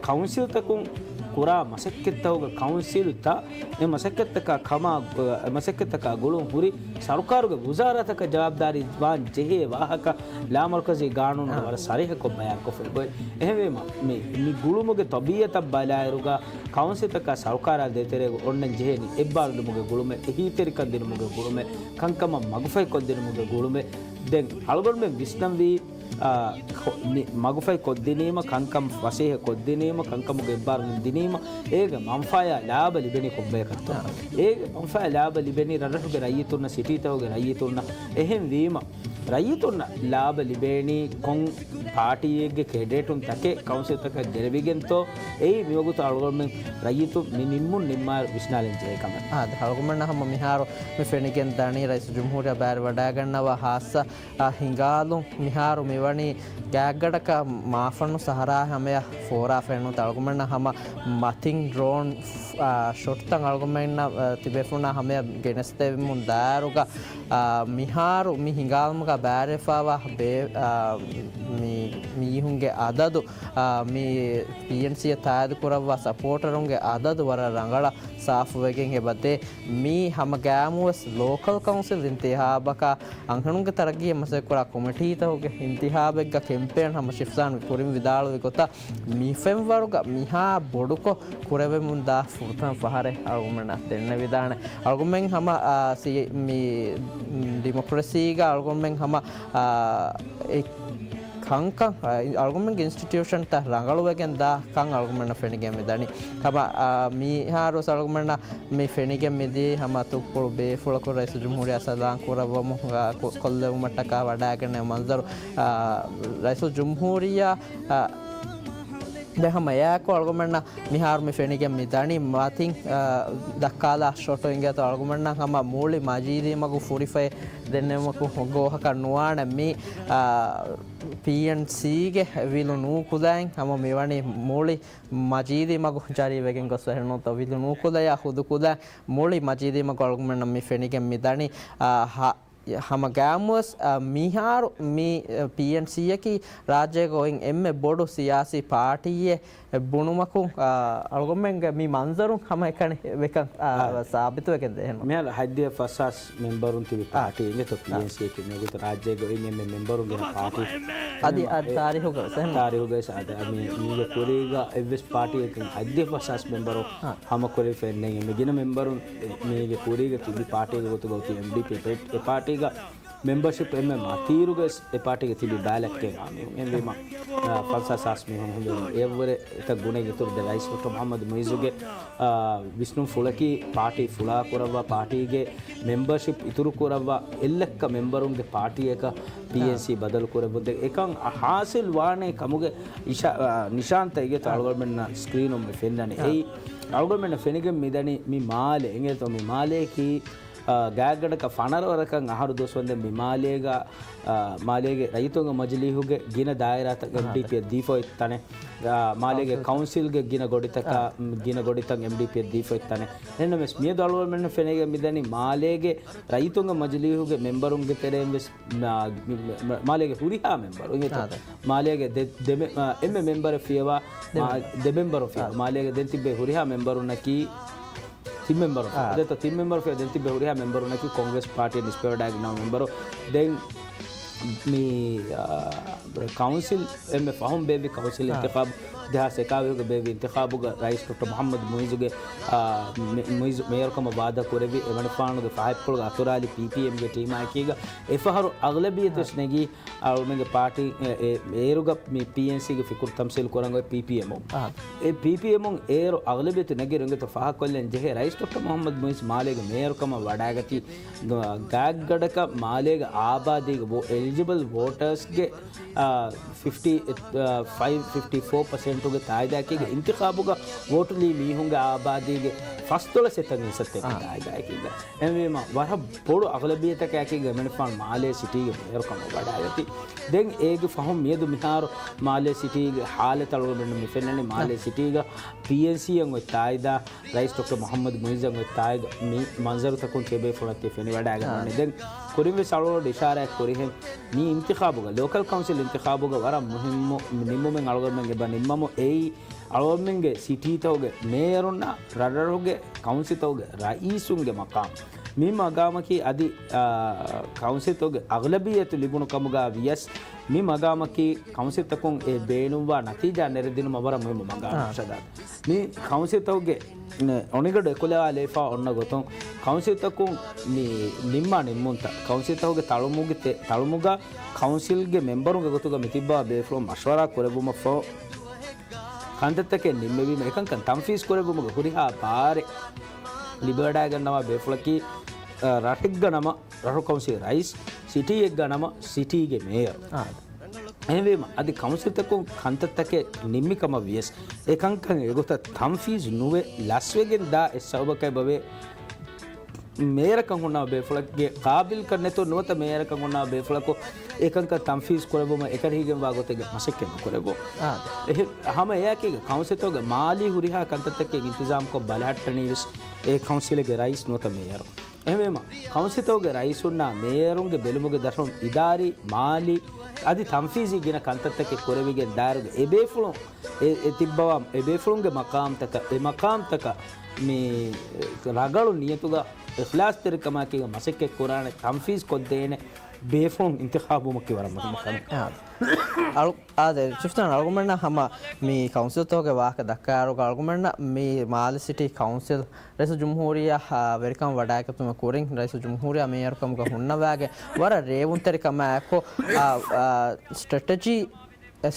ކައުންސިލްތަކުން ކުރާ މަސައްކަތްތަކުގަ ކައުންސިލްތައް އެ މަސައްކަތްތަކާ ކަމާ، އެ މަސައްކަތްތަކާ ގުޅުން ހުރި ސަރުކާރުގެ ވުޒާރާތަކަށް ޖަވާބުދާރީ ވާން ޖެހޭ ވާހަކަ ލާމަރުކަޒީ ގާނޫނުގަ އާ. ވަރަށް ސަރީހަކޮށް ބަޔާންކޮށްފައި އޮތް. އެހެންވީމަ، މި، މި ގުޅުމުގެ ޠަބީޢަތަށް ބަލާއިރުގަ ކައުންސިލްތަކާ ސަރުކާރާ ދޭތެރޭގަ އޮންނަން ޖެހޭނީ އެއްބާރުލުމުގެ ގުޅުމެއް، އެހީތެރިކަން ދިނުމުގެ ގުޅުމެއް، ކަންކަމަށް މަގުފަހިކޮށްދިނުމުގެ ގުޅުމެއް. ދެން އަޅުގަނޑުމެން ވިސްނަންވީ، އާ، ކޮ-، މި-، މަގުފަހި ކޮށްދިނީމަ، ކަންކަން ފަސޭހަ ކޮށްދިނީމަ، ކަންކަމުގެ އެއްބާރު ދިނީމަ، އޭގެ މަންފާޔާ ލާބަ ލިބެނީ ކޮންބަޔަކަށްތޯ؟ އާ. އޭގެ މަންފާޔާ ލާބަ ލިބެނީ ރަށްރަށުގެ ރައްޔިތުންނަށް، ސިޓީތަކުގެ ރައްޔިތުންނަށް. އެހެންވީމަ، ރައްޔިތުންނަށް ލާބަ ލިބޭނީ ކޮން ޕާޓީއެއްގެ ކެންޑިޑޭޓުން ތަކެއް ކައުންސިލްތަކަށް ދެރަވިގެންތޯ؟ އެއީ މިވަގުތު އަޅުގަނޑުމެން ރައްޔިތުން މި ނިންމުން ނިންމާ ވިސްނާލަން ޖެހޭ ކަމެއް. އާދެ، އަޅުގަނޑަށް ހަމަ މިހާރު މި ފެނިގެން ދަނީ ރައީސުލްޖުމްހޫރިއްޔާ ބައިވެރިވަޑައިގަންނަވާ ހާއްސަ އާ، ހިނގާލުން މިހާރު މިވަނީ ގާތްގަނޑަކަށް މާފަންނު ސަހަރާ ހަމަޔަށް ފޯރާ ފެނުން އަޅުގަނޑަށް ހަމަ މަތިން ޑްރޯން، އާ، ޝޮޓްތައް އަޅުގަނޑުމެންނަށް، އާ، ތިބޭފުޅުންނާ ހަމަޔަށް ގެނެސްދެވުމުން ދާއިރުގަ، އާ، މިހާރު މި ހިނގާލުމުގަ ބައިވެރިވެފަވާ ބޭ-، އާ، މި މީހުންގެ އަދަދު، އާ، މި ޕީއެންސީއަށް ތާއިދު ކުރައްވާ ސަޕޯޓަރުންގެ އަދަދު ވަރަށް ރަނގަޅަށް ސާފުވެގެން އެބަދޭ. މީ ހަމަ ގާމުވެސް ލޯކަލް ކައުންސިލް އިންތިހާބަކާ އަންހެނުންގެ ތަރައްގީއަށް މަސައްކަތްކުރާ ކޮމިޓީތަކުގެ އިންތިހާބެއްގަ ކެމްޕޭން ހަމަ ޝިފްޒާން ކުރިން ވިދާޅުވި ގޮތަށް، މި ފެންވަރުގަ މިހާ ބޮޑުކޮށް ކުރެވެމުންދާ ފުރަތަމަ ފަހަރެއް އަޅުގަނޑަށް ދެންނެވިދާނެ. އަޅުގަނޑުމެން ހަމަ، އާ، ސީ-، މި ޑިމޮކްރަސީގަ އަޅުގަނޑުމެން ހަމަ، އާ، އެ ކަންކަން، އަޅުގަނޑުމެންގެ އިންސްޓިޓިއުޝަންތައް ރަނގަޅުވެގެން ދާ ކަން އަޅުގަނޑަށް ފެނިގެން މިދަނީ. ހަމަ، އާ، މިހާރު އަޅުގަނޑަށް މި ފެނިގެން މިދީ ހަމަ ތުއްޕުޅު ބޭފުޅަކު ރައީސުލްޖުމްހޫރިއްޔާ ސަލާން ކުރައްވަމުން، އާ، ކު-، ކޮށްލެވުމަށްޓަކާ ވަޑައިގެން މަންޒަރު، އާ، ރައީސުލްޖުމްހޫރިއްޔާ، އާ، ދެ ހަމަ އެއާއެކު އަޅުގަނޑަށް މިހާރު މި ފެނިގެން މިދަނީ މަތިން، އާ، ދައްކާލާ ޝޮޓު އިނގޭތޯ އަޅުގަނޑަށް ހަމަ މުޅި މަޖީދީ މަގު ފުރިފައި ދެންނެވުމަކު ގޯހަކަށް ނުވާނެ މި، އާ، ޕީއެންސީގެ ވިލު ނޫކުލައިން ހަމަ މިވަނީ މުޅި މަޖީދީ މަގު ޖަރީ ވެގެން ގޮސް އެހެންނޫންތޯ ވިލު ނޫކުލަޔާ ހުދުކުލަ މުޅި މަޖީދީ މަގު އަޅުގަނޑަށް މި ފެނިގެން މިދަނީ. އާ، ހަ-، ހަމަ ގާމުވެސް، އާ، މިހާރު މި، އާ، ޕީއެންސީއަކީ ރާއްޖޭގަ އޮތް އެންމެ ބޮޑު ސިޔާސީ ޕާޓީއެއް ބުނުމަކުން، އާ، އަޅުގަނޑުމެންގެ މި މަންޒަރު ހަމައެކަނި ވެކަން، އާ، އާ. ސާބިތުވެގެން ދޭނު. މިހާރު ހަތްދިހަ ފަސްހާސް މެމްބަރުން ތިބި އާ. ޕާޓީ އިނގޭތޯ ޕީއެންސީއަކީ މިގޮތަށް ރާއްޖޭގަ އޮތް އެންމެ މެމްބަރުންގެ ޕާޓީ. އަދި، އަދި ތާރީހުގަ ވެސް އެހެން. ތާރީހުގަ ވެސް އަދި މި-، މީގެ ކުރީގަ އެއްވެސް ޕާޓީއަކަށް ހަތްދިހަ ފަސްހާސް މެމްބަރު އާ. ހަމަ ކުރެވިފައެއް ނެތް. މި ގިނަ މެމްބަރުން މީގެ ކުރީގަ ތިބި ޕާޓީގެ ގޮތުގަ އޮތީ އެމްޑީޕީ އެ ޕާޓީގަ މެމްބަރޝިޕް އެންމެ މަތީރުގަ ވެސް އެ ޕާޓީގެ ތިބި ބާލަކް އެންމެ މީހުން އެންވީމަ، އާ، ފަންސާސް ހާސް މީހުން ހުންނެވި އެއަށްވުރެ އެތައް ގުނައެއް އިތުރު ދެ ރައީސް ޑޮކްޓަރ މުހައްމަދު މުއިއްޒުގެ، އާ، ވިސްނުންފުޅަކީ ޕާޓީ ފުޅާ ކުރައްވާ ޕާޓީގެ މެމްބަރޝިޕް އިތުރު ކުރައްވާ އެއްލައްކަ މެމްބަރުންގެ ޕާޓީއަކަށް ޕީއެންސީ ބަދަލު ކުރެއްވުން ދެ އެކަން ހާސިލް ވާނޭ ކަމުގެ އިޝާ-، އާ، ނިޝާންތައް އިގެތަ އަޅުގަނޑުމެންނަށް ސްކްރީނުން މި ފެންނަނީ. އާ. އެއީ އަޅުގަނޑުމެންނަށް ފެނިގެން މިދަނީ މި މާލެ އިނގޭތޯ މި މާލެއަކީ އާ، ގާތްގަނޑަކަށް ފަނަރަ ވަރަކަށް އަހަރު ދުވަސް ވަންދެން މި މާލޭގަ، އާ، މާލޭގެ ރައްޔިތުންގެ މަޖިލީހުގެ ގިނަ ދާއިރާތައް އާ، އެމްޑީޕީއަށް ދީފައޮތް ތަނެއް، އާ، މާލޭގެ ކައުންސިލް. ކައުންސިލްގެ ގިނަ ގޮޑިތަކާ، އާ، ގިނަ ގޮޑިތައް އެމްޑީޕީއަށް ދީފައޮތް ތަނެއް. އެހެންނަމަވެސް މިއަދު އަޅުގަނޑުމެންނަށް ފެނިގެން މިދަނީ މާލޭގެ ރައްޔިތުންގެ މަޖިލީހުގެ މެމްބަރުންގެ ތެރެއިން ވެސް، މާ-، މި-، މި-، މާލޭގެ ހުރިހާ މެމްބަރު އިނގޭތޯ؟ އާ، މާލޭގެ ދެ-، ދެ މެ-، އާ، އެންމެ މެމްބަރެއް ފިޔަވާ، ދެ މާ-، މެމްބަރު. ދެ މެމްބަރު ފިޔަވާ. އާ. މާލޭގެ ދެން ތިއްބެވި ހުރިހާ މެމްބަރުންނަކީ ތިން މެމްބަރު. އާ. ދެތޯ ތިން މެމްބަރު ފިޔަ ދެން ތިބެ ހުރިހާ މެމްބަރުންނަކީ ކޮންގްރެސް ޕާޓީއަށް ނިސްބަތްވެވަޑައިގަންނަވާ މެމްބަރު. ދެން މި، އާ، ކައުންސިލް އެންމެ ފަހުން ބޭއްވި ކައުންސިލް އާ، އިންތިޚާބު، ދެހާސް އެކާވީހުގެ ބޭއްވި އިންތިޚާބުގަ ރައީސް ޑޮކްޓަރ މުހައްމަދު މުއިއްޒުގެ، އާ، މެ-، މުއިއްޒު މޭޔަރުކަމަށް ވާދާ ކުރެއްވި އެމަނިކުފާނުގެ ފަހަތްޕުޅުގެ އަތުރާލި ޕީޕީއެމްގެ ޓީމާއެކީގަ އެފަހަރު އަޣްލަބިއްޔަތުވެސް ނެގީ އަޅުމެންގެ ޕާޓީ، އެ، އެ، އޭރުގަ މި ޕީއެންސީގެ ފިކުރު ތަމްސީލް ކުރަން އޮތް ޕީޕީއެމުން. އާ. އެ ޕީޕީއެމުން އޭރު އަޣްލަބިއްޔަތު ނެގި ރޮނގެތަ ފާހަގަކޮށްލަން ޖެހޭ ރައީސް ޑޮކްޓަރ މުހައްމަދު މުއިއްޒު މާލޭގެ މޭޔަރުކަމަށް ވަޑައިގަތީ ގާތްގަނޑަކަށް މާލޭގެ އާބާދީގެ ވޯ-، އެލިޖިބަލް ވޯޓާސްގެ، އާ، ފިފްޓީ، އާ، ފައިވް، ފިފްޓީ ފޯ ޕަސެންޓުގެ ތާއިދާއެކީގަ އާ، އިންތިޚާބުގަ ވޯޓުލީ މީހުންގެ އާބާދީގެ ފަސްދޮޅަސް އެތައް އިންސައްތައެއްގެ އާ، ތާއިދާއެކީގަ. އެހެންވީމަ، ވަރަށް ބޮޑު އަޣްލަބިއްޔަތަކާއެކީގަ އެމަނިކުފާނު މާލޭ ސިޓީގެ މޭޔަރުކަމަށް ވަޑައިގަތީ. ދެން އޭގެ ފަހުން މިއަދު މިހާރު މާލޭ ސިޓީގެ ހާލަތު އަޅުގަނޑުމެންނަށް މި ފެންނަނީ މާލޭ ސިޓީގަ ޕީއެންސީއަށް އޮތް ތާއިދާ، ރައީސް ޑޮކްޓަރ މުހައްމަދު މުއިއްޒަށް އޮތް ތާއިދާ މި މަންޒަރުތަކުން ތިޔަބޭފުޅަށް ތި ފެނިވަޑައިގަންނަވަނީ. ދެން ކުރިންވެސް އަޅުގަނޑު އިޝާރާތް ކުރިހެން މި އިންތިޚާބުގަ، ލޯކަލް ކައުންސިލް އިންތިޚާބުގަ ވަރަށް މުހިއްމު ނިންމުމެއް އަޅުގަނޑުމެން އެބަ ނިންމަމު އެއީ އަޅުގަނޑުމެންގެ ސިޓީތަކުގެ މޭޔަރުންނާ ރަށްރަށުގެ ކައުންސިލްތަކުގެ ރައީސުންގެ މަޤާމް. މި މަޤާމަކީ އަދި، އާ، ކައުންސިލްތަކުގެ އަޣްލަބިއްޔަތު ލިބުނު ކަމުގަ ވިޔަސް، މި މަގާމަކީ ކައުންސިލްތަކުން އެ ބޭނުންވާ ނަތީޖާ ނެރެދިނުމަށް ވަރަށް މުހިއްމު މަގާމެއް ޝަދާދް. މި ކައުންސިލްތަކުގެ އޮނިގަޑު އެކުލަވާލައިފާ އޮންނަ ގޮތުން، ކައުންސިލްތަކުން މި ނިންމާ ނިންމުންތައް، ކައުންސިލްތަކުގެ ތަޅުމުގެ ތެ-، ތަޅުމުގަ ކައުންސިލްގެ މެމްބަރުންގެ ގޮތުގަ މިތިއްބާ ބޭފުޅުން މަޝްވަރާ ކުރެއްވުމަށްފަހު، ކަންތައްތަކެއް ނިންމެވީމަ، އެކަންކަން ތަންފީޒް ކުރެއްވުމުގެ ހުރިހާ ބާރެއް ލިބިވަޑައިގަންނަވާ ބޭފުޅަކީ، އަ، ރަށެއްގަ ނަމަ ރަށު ކައުންސިލް ރައީސް، ސިޓީއެއްގަ ނަމަ ސިޓީގެ މޭޔަރު. އާ. އެހެންވީމަ، އަދި ކައުންސިލްތަކުން ކަންތައްތަކެއް ނިންމި ކަމަށް ވިޔަސް، އެ ކަންކަން އެގޮތަށް ތަންފީޒް ނުވެ ލަސްވެގެން ދާ އެއް ސަބަބަކަށް އެބަވޭ. މޭޔަރަކަށް ހުންނަ ބޭފުޅެއްގެ ޤާބިލްކަން ނެތުން ނުވަތަ މޭޔަރަކަށް ހުންނަ ބޭފުޅަކު އެކަންކަން ތަންފީޒް ކުރެއްވުމަށް އެކަށީގެންވާ ގޮތެއްގެ މަސައްކަތް ނުކުރެއްވުން. އާ. އެހެ-، ހަމަ އެއާއެކީގަ ކައުންސިލްތަކުގެ މާލީ ހުރިހާ ކަންތައްތަކެއް އިންތިޒާމްކޮށް ބަލަހައްޓަނީވެސް އެ ކައުންސިލެއްގެ ރައީސް ނުވަތަ މޭޔަރު. އެހެންވީމަ، ކައުންސިލްތަކުގެ ރައީސުންނާ މޭޔަރުންގެ ބެލުމުގެ ދަށުން އިދާރީ، މާލީ އަދި ތަންފީޒީ ގިނަ ކަންތައްތަކެއް ކުރެވިގެން ދާއިރުގަ އެ ބޭފުޅުން އެ، އެ ތިއްބަވާ އެ ބޭފުޅުންގެ މަޤާމްތަކަށް، އެ މަޤާމްތަކަށް މި ރަނގަޅު ނިޔަތުގަ އިޚްލާޞްތެރިކަމާއެކީގަ މަސައްކަތް ކުރާނެ ތަންފީޒް ކޮށްދޭނެ ބޭފުޅުން އިންތިޚާބުވުމަކީ ވަރަށް މުހިންމު ކަމެއް. އާ. އަޅު-، އާދެ، ޝިފްތާން އަޅުގަނޑަށް ހަމަ މި ކައުންސިލްތަކުގެ ވާހަކަ ދައްކާއިރުގަ އަޅުގަނޑަށް މި މާލެ ސިޓީ ކައުންސިލް ރައީސުލްޖުމްހޫރިއްޔާ، އާ، ވެރިކަން ވަޑައިގަތުމަށް ކުރިން ރައީސުލްޖުމްހޫރިއްޔާ މޭޔަރުކަމުގަ ހުންނަވާގެން ވަރަށް ރޭވުންތެރިކަމާއެކު، އާ، އާ، ސްޓްރެޓެޖީ،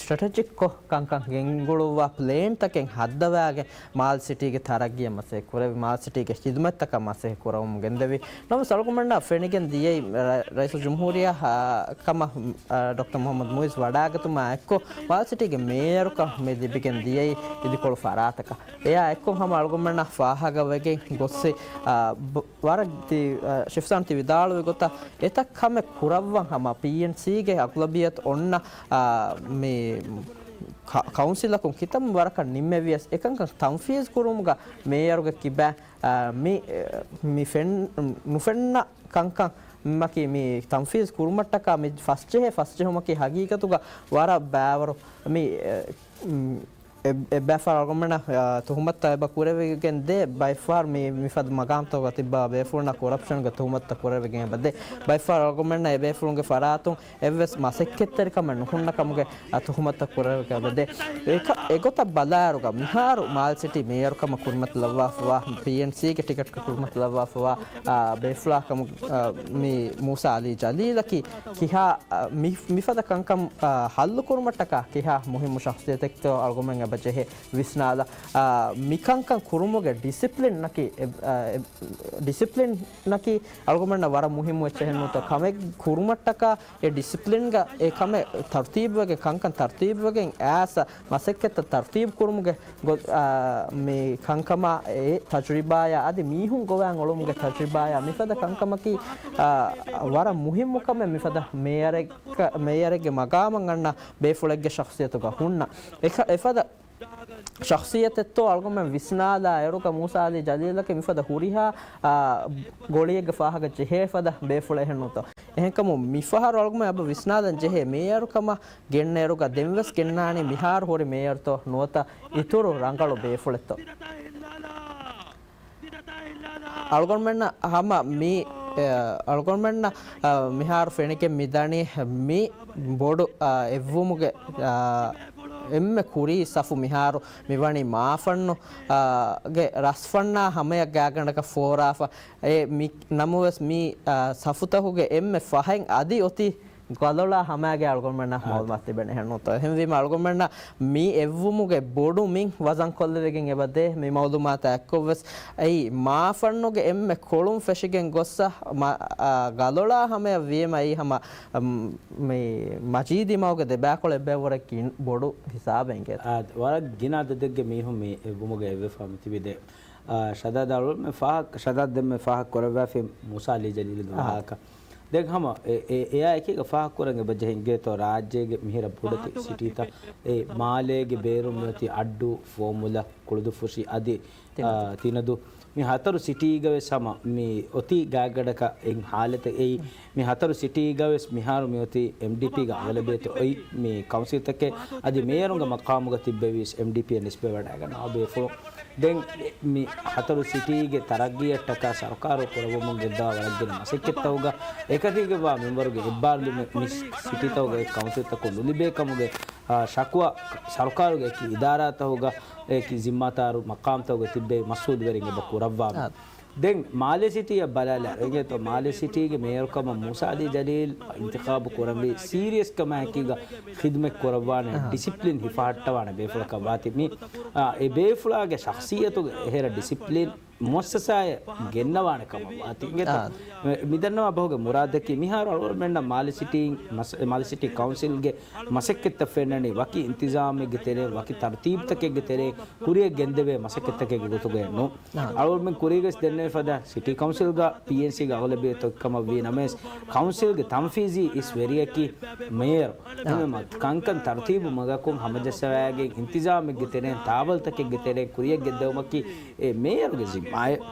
ސްޓްރެޓެޖިކްކޮށް ކަންކަން ގެންގުޅުއްވާ ޕްލޭންތަކެއް ހައްދަވާގެން މާލެ ސިޓީގެ ތަރައްގީއަށް މަސައްކަތް ކުރެވި، މާލެ ސިޓީގެ ޚިދުމަތްތަކަށް މަސައްކަތް ކުރަމުން ގެންދެވި. ނަމަވެސް އަޅުގަނޑަށް ފެނިގެން ދިޔައީ ރަ-، ރައީސުލްޖުމްހޫރިއްޔާ، އާ، ކަމަށް، އާ، ޑޮކްޓަރ މުޙައްމަދު މުޢިއްޒު ވަޑައިގަތުމާ އެއްކޮށް، މާލެ ސިޓީގެ މޭޔަރުކަން މި ލިބިގެން ދިޔައީ އިދިކޮޅު ފަރާތަކަށް. އެއާ އެއްކޮށް ހަމަ އަޅުގަނޑަށް ފާހަގަވެގެން ގޮއްސި، އާ، ބ-، ވަރަށް ތި-، އާ، ޝިފްތާން ތި ވިދާޅުވި ގޮތަށް އެތައް ކަމެއް ކުރައްވަން ހަމަ ޕީއެންސީގެ އަޣުލަބިއްޔަތު އޮންނަ، އާ، މި ކަ-، ކައުންސިލަކުން ކިތަންމެ ވަރަކަށް ނިންމެވިޔަސް އެކަންކަން ތަންފީޒް ކުރުމުގަ މޭޔަރުގެ ކިބައިން އާ، މި، މި ފެން-، ނުފެންނަ ކަންކަން މަކީ މި ތަންފީޒް ކުރުމަށްޓަކާ މި ފަސްޖެހޭ ފަސްޖެހުމަކީ ހަގީގަތުގަ ވަރަށް ބާވަރު މި، އެ، އެ، އެއްބައިފާރު އަޅުގަނޑަށް، އާ، ތުހުމަތުތައް އެބަ ކުރެވިގެން ދޭ، ބައިފާރު މި، މިފަދަ މަގާމްތަކުގަ ތިއްބާ ބޭފުޅުންނަށް ކޮރަޕްޝަންގެ ތުހުމަތުތައް ކުރެވިގެން އެބަ ދޭ، ބައިފާރު އަޅުގަނޑަށް އެ ބޭފުޅުންގެ ފަރާތުން އެއްވެސް މަސައްކަތްތެރިކަމެއް ނުހުންނަ ކަމުގެ، އަ، ތުހުމަތުތައް ކުރެވިގެން އެބަދޭ. އެކަ-، އެގޮތަށް ބަލާއިރުގަ މިހާރު މާލެ ސިޓީ މޭޔަރުކަމަށް ކުރިމަތިލައްވާފަވާ، ޕީއެންސީގެ ޓިކެޓް ކުރިމަތިލައްވާފަވާ، އާ، ބޭފުޅާ ކަމު، އާ، މި މޫސާ އަލީ ޖަލީލަކީ ކިހާ، އާ، މި-، މިފަދަ ކަންކަން، އާ، ހައްލު ކުރުމަށްޓަކާ ކިހާ މުހިއްމު ޝަޚްޞިއްޔަތެއްތޯ އަޅުގަނޑުމެން އެބަ ޖެހޭ ވިސްނާލަ. އާ، މިކަންކަން ކުރުމުގެ ޑިސިޕްލިންއަކީ، އެ-، އާ، އެ-، ޑިސިޕްލިންއަކީ އަޅުގަނޑަށް ވަރަށް މުހިއްމު އެއްޗެއް ނޫންތޯ. ކަމެއް ކުރުމަށްޓަކާ އެ ޑިސިޕްލިންގަ އެ ކަމެއް ތަރުތީބުވެގެން، ކަންކަން ތަރުތީބުވެގެން އައިސް މަސައްކަތްތައް ތަރުތީބު ކުރުމުގެ ގޮ-، އާ، މި ކަންކަމާ އެ ތަޖުރިބާޔާ އަދި މީހުން ގޮވާން އުޅުމުގެ ތަޖުރިބާޔާ މިފަދަ ކަންކަމަކީ، އާ، ވަރަށް މުހިއްމު ކަމެއް މިފަދަ މޭޔަރެއްގެ، މޭޔަރެއްގެ މަގާމަށް އަންނަ ބޭފުޅެއްގެ ޝަޚްޞިއްޔަތުގަ ހުންނަ. އެކަ-، އެފަދަ ޝަޚްޞިއްޔަތެއްތޯ އަޅުގަނޑުމެން ވިސްނާލާ އޭރުގަ މޫސާ އަލީ ޖަލީލަކީ މިފަދަ ހުރިހާ، އާ، ގޮޅިއެއްގެ ފާހަގަ ޖެހޭ ފަދަ ބޭފުޅެއް ހެންނޫންތޯ. އެހެންކަމުން މިފަހަރު އަޅުގަނޑުމެން އެބަ ވިސްނާލަން ޖެހޭ މޭޔަރުކަމަށް ގެންނަ އޭރުގަ ދެންވެސް ގެންނާނީ މިހާރު ހުރި މޭޔަރުތޯ ނުވަތަ އިތުރު ރަނގަޅު ބޭފުޅެއްތޯ. އަޅުގަނޑުމެންނަށް ހަމަ މި، އަޅުގަނޑުމެންނަށް، އަ، މިހާރު ފެނިގެން މިދަނީ މި ބޮޑު، އަ، އެއްވުމުގެ، އަ، އެންމެ ކުރީ ސަފު މިހާރު މިވަނީ މާފަންނު، އަ، ގެ ރަސްފަންނާ ހަމަޔަށް ގާގަނޑަކަށް ފޯރާފަ. އެ މި ނަމަވެސް މި، އަ، ސަފުތަކުގެ އެންމެ ފަހެއް އަދި އޮތީ ގަލޮޅާ ހަމައިގެ އަޅުގަނޑުމެންނަށް އާ. މައުލޫމާތު ތިބެން އެހެންނޫންތޯ. އެހެންވީމަ އަޅުގަނޑުމެންނަށް މި އެއްވުމުގެ ބޮޑު މިން ވަޒަން ކޮށްލެވިގެން އެބަދޭ. މި މައުލޫމާތާ އެއްކޮށްވެސް އެއީ މާފަންނުގެ އެންމެ ކޮޅުން ފެށިގެން ގޮއްސަ މަ-، އާ، ގަލޮޅާ ހަމަޔަށް ވީމަ އެއީ ހަމަ، އަމް، މި މަޖީދީ މަގުގެ ދެބައިކޮޅަށް އެއްބައި ވަރަށް ގިން-، ބޮޑު ހިސާބެއް އިނގޭތޯ. އާ، ވަރަށް ގިނަ އަދަދެއްގެ މީހުން މި އެއްވުމުގަ އެއްވެފަ މިތިބިދޭ. އާ، ޝަދާދް އަޅުގަނޑުމެން ފާހަގަ-، ޝަދާދް ދެންމެ ފާހަގަ ކުރައްވާފި މޫސާ އަލީ ޖަލީލުގެ އާ. ވާހަކަ. ދެން ހަމަ އެ-، އެ-، އެއާ އެކީގަ ފާހަގަ ކުރަން އެބަ ޖެހި އިނގޭތޯ ރާއްޖޭގެ މިހިރަ ބޮޑެތި ސިޓީތައް އެ މާލޭގެ ބޭރުން މިއޮތީ އައްޑޫ، ފޯމުލަ، ކުޅުދުއްފުށި އަދި، އާ، ތިނަދޫ. ތިނަދޫ. މި ހަތަރު ސިޓީގަ ވެސް ހަމަ މި އޮތީ ގާތްގަނޑަކަށް އެއް ހާލަތެއް އެއީ. މި ހަތަރު ސިޓީގަ ވެސް މިހާރު މިއޮތީ އެމްޑީޕީގެ އަޣުލަބިއްޔަތު އޮތް މި ކައުންސިލްތަކެއް އަދި މޭޔަރުންގެ މަޤާމުގަ ތިއްބެވީސް އެމްޑީޕީއަށް ނިސްބަތްވެވަޑައިގަންނަވާ ބޭފުޅުން. ދެން މި ހަތަރު ސިޓީގެ ތަރައްގީއަށްޓަކާ ސަރުކާރު ކުރައްވަމުން ގެންދަވާ ވަރަށް ގިނަ މަސައްކަތްތަކުގަ އެކަތީގަވާ މިންވަރުގެ އެއްބާރުލުމެއް މި ސިޓީތަކުގައި ކައުންސިލްތަކުން ނުލިބޭ ކަމުގެ، އާ، ޝަކުވާ ސަރުކާރުގެ އެކި އިދާރާތަކުގަ އެކި ޒިންމާތާރު މަޤާމްތަކުގަ ތިއްބެވި މަސްއޫލުވެރިން އެބަ ކުރައްވާ. އާ. ދެން މާލެ ސިޓީއަށް ބަލާލާ އިނގޭތޯ، މާލެ ސިޓީގެ މޭޔަރުކަމަށް މޫސާ އަލީ ޖަލީލް އިންތިޚާބު ކުރަންވީ ސީރިއަސްކަމާއެކީގަ ޚިދުމަތް ކުރައްވާނެ، އަހަ. ޑިސިޕްލިން ހިފަހައްޓަވާނެ ބޭފުޅަކަށް ވާތީ މި، އާ، އެ ބޭފުޅާގެ ޝަޚްސިއްޔަތުގެ އެހެރަ ޑިސިޕްލިން މުއައްސަސާއަށް ގެންނަވާނެ ކަމަށް ވާތީ އިނގޭތޯ. އާ. މި، މިދަންނަވާ ބަހުގެ މުރާދަކީ މިހާރު އަޅުގަނޑުމެންނަށް މާލެ ސިޓީ މަސް-، މާލެ ސިޓީ ކައުންސިލްގެ މަސައްކަތްތައް ފެންނަނީ ވަކި އިންތިޒާމެއްގެ ތެރެއިން، ވަކި ތަރުތީބުތަކެއްގެ ތެރެއިން ކުރިއަށް ގެންދެވޭ މަސައްކަތްތަކެއްގެ ގޮތުގައެއްނު. އާ. އަޅުގަނޑުމެން ކުރީގަސް ދެންނެވި ފަދަ ސިޓީ ކައުންސިލްގަ ޕީއެންސީގެ އަޣުލަބިއްޔަތު އޮތްކަމަށްވީ ނަމަވެސް، ކައުންސިލްގެ ތަންފީޒީ އިސް ވެރިޔަކީ މޭޔަރު. އާ. އެހެންވީމަ، ކަންކަން ތަރުތީބު މަގަކުން ހަމަޖައްސަވައިގެން އިންތިޒާމެއްގެ ތެރެއިން ތާވަލްތަކެއްގެ ތެރެއިން ކުރިއަށް ގެންދެވުމަކީ އެ މޭޔަރުގެ ޒިންމާއެއް.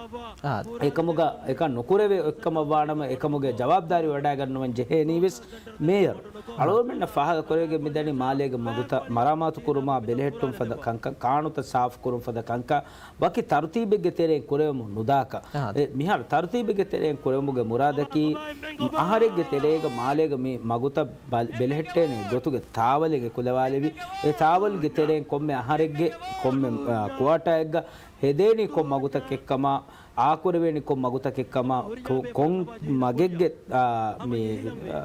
އާ. އެކަމުގަ، އެކަން ނުކުރެވޭ އޮތްކަމަށްވާނަމަ، އެކަމުގެ ޖަވާބުދާރީ ވަޑައިގަންނަވަން ޖެހޭނީވެސް މޭޔަރު. އާ. އަޅުގަނޑުމެންނަށް ފާހަގަ ކުރެވިގެން މިދަނީ މާލޭގެ މަގުތައް މަރާމާތު ކުރުމާ ބެލެހެއްޓުން ފަދަ ކަންކަން، ކާނޫނުތައް ސާފު ކުރުން ފަދަ ކަންކަން، ވަކި ތަރުތީބެއްގެ ތެރެއިން ކުރެވެމުން ނުދާކަށް. އާ. އެ، މިހާރު ތަރުތީބެއްގެ ތެރެއިން ކުރެވުމުގެ މުރާދަކީ، އަހަރެއްގެ ތެރޭގަ މާލޭގަ މި މަގުތައް ބަލް-، ބެލެހެއްޓޭނެ ގޮތުގެ ތާވަލެއް އެކުލަވާލެވި، އެ ތާވަލްގެ ތެރެއިން ކޮންމެ އަހަރެއްގެ ކޮންމެ، އާ، ކުއާޓާއެއްގަ ހެދޭނީ ކޮން މަގުތަކެއްކަމާ، އާކުރެވޭނީ ކޮން މަގުތަކެއްކަމާ، ކޮ-، ކޮން މަގެއްގެ، އާ، މި، އާ،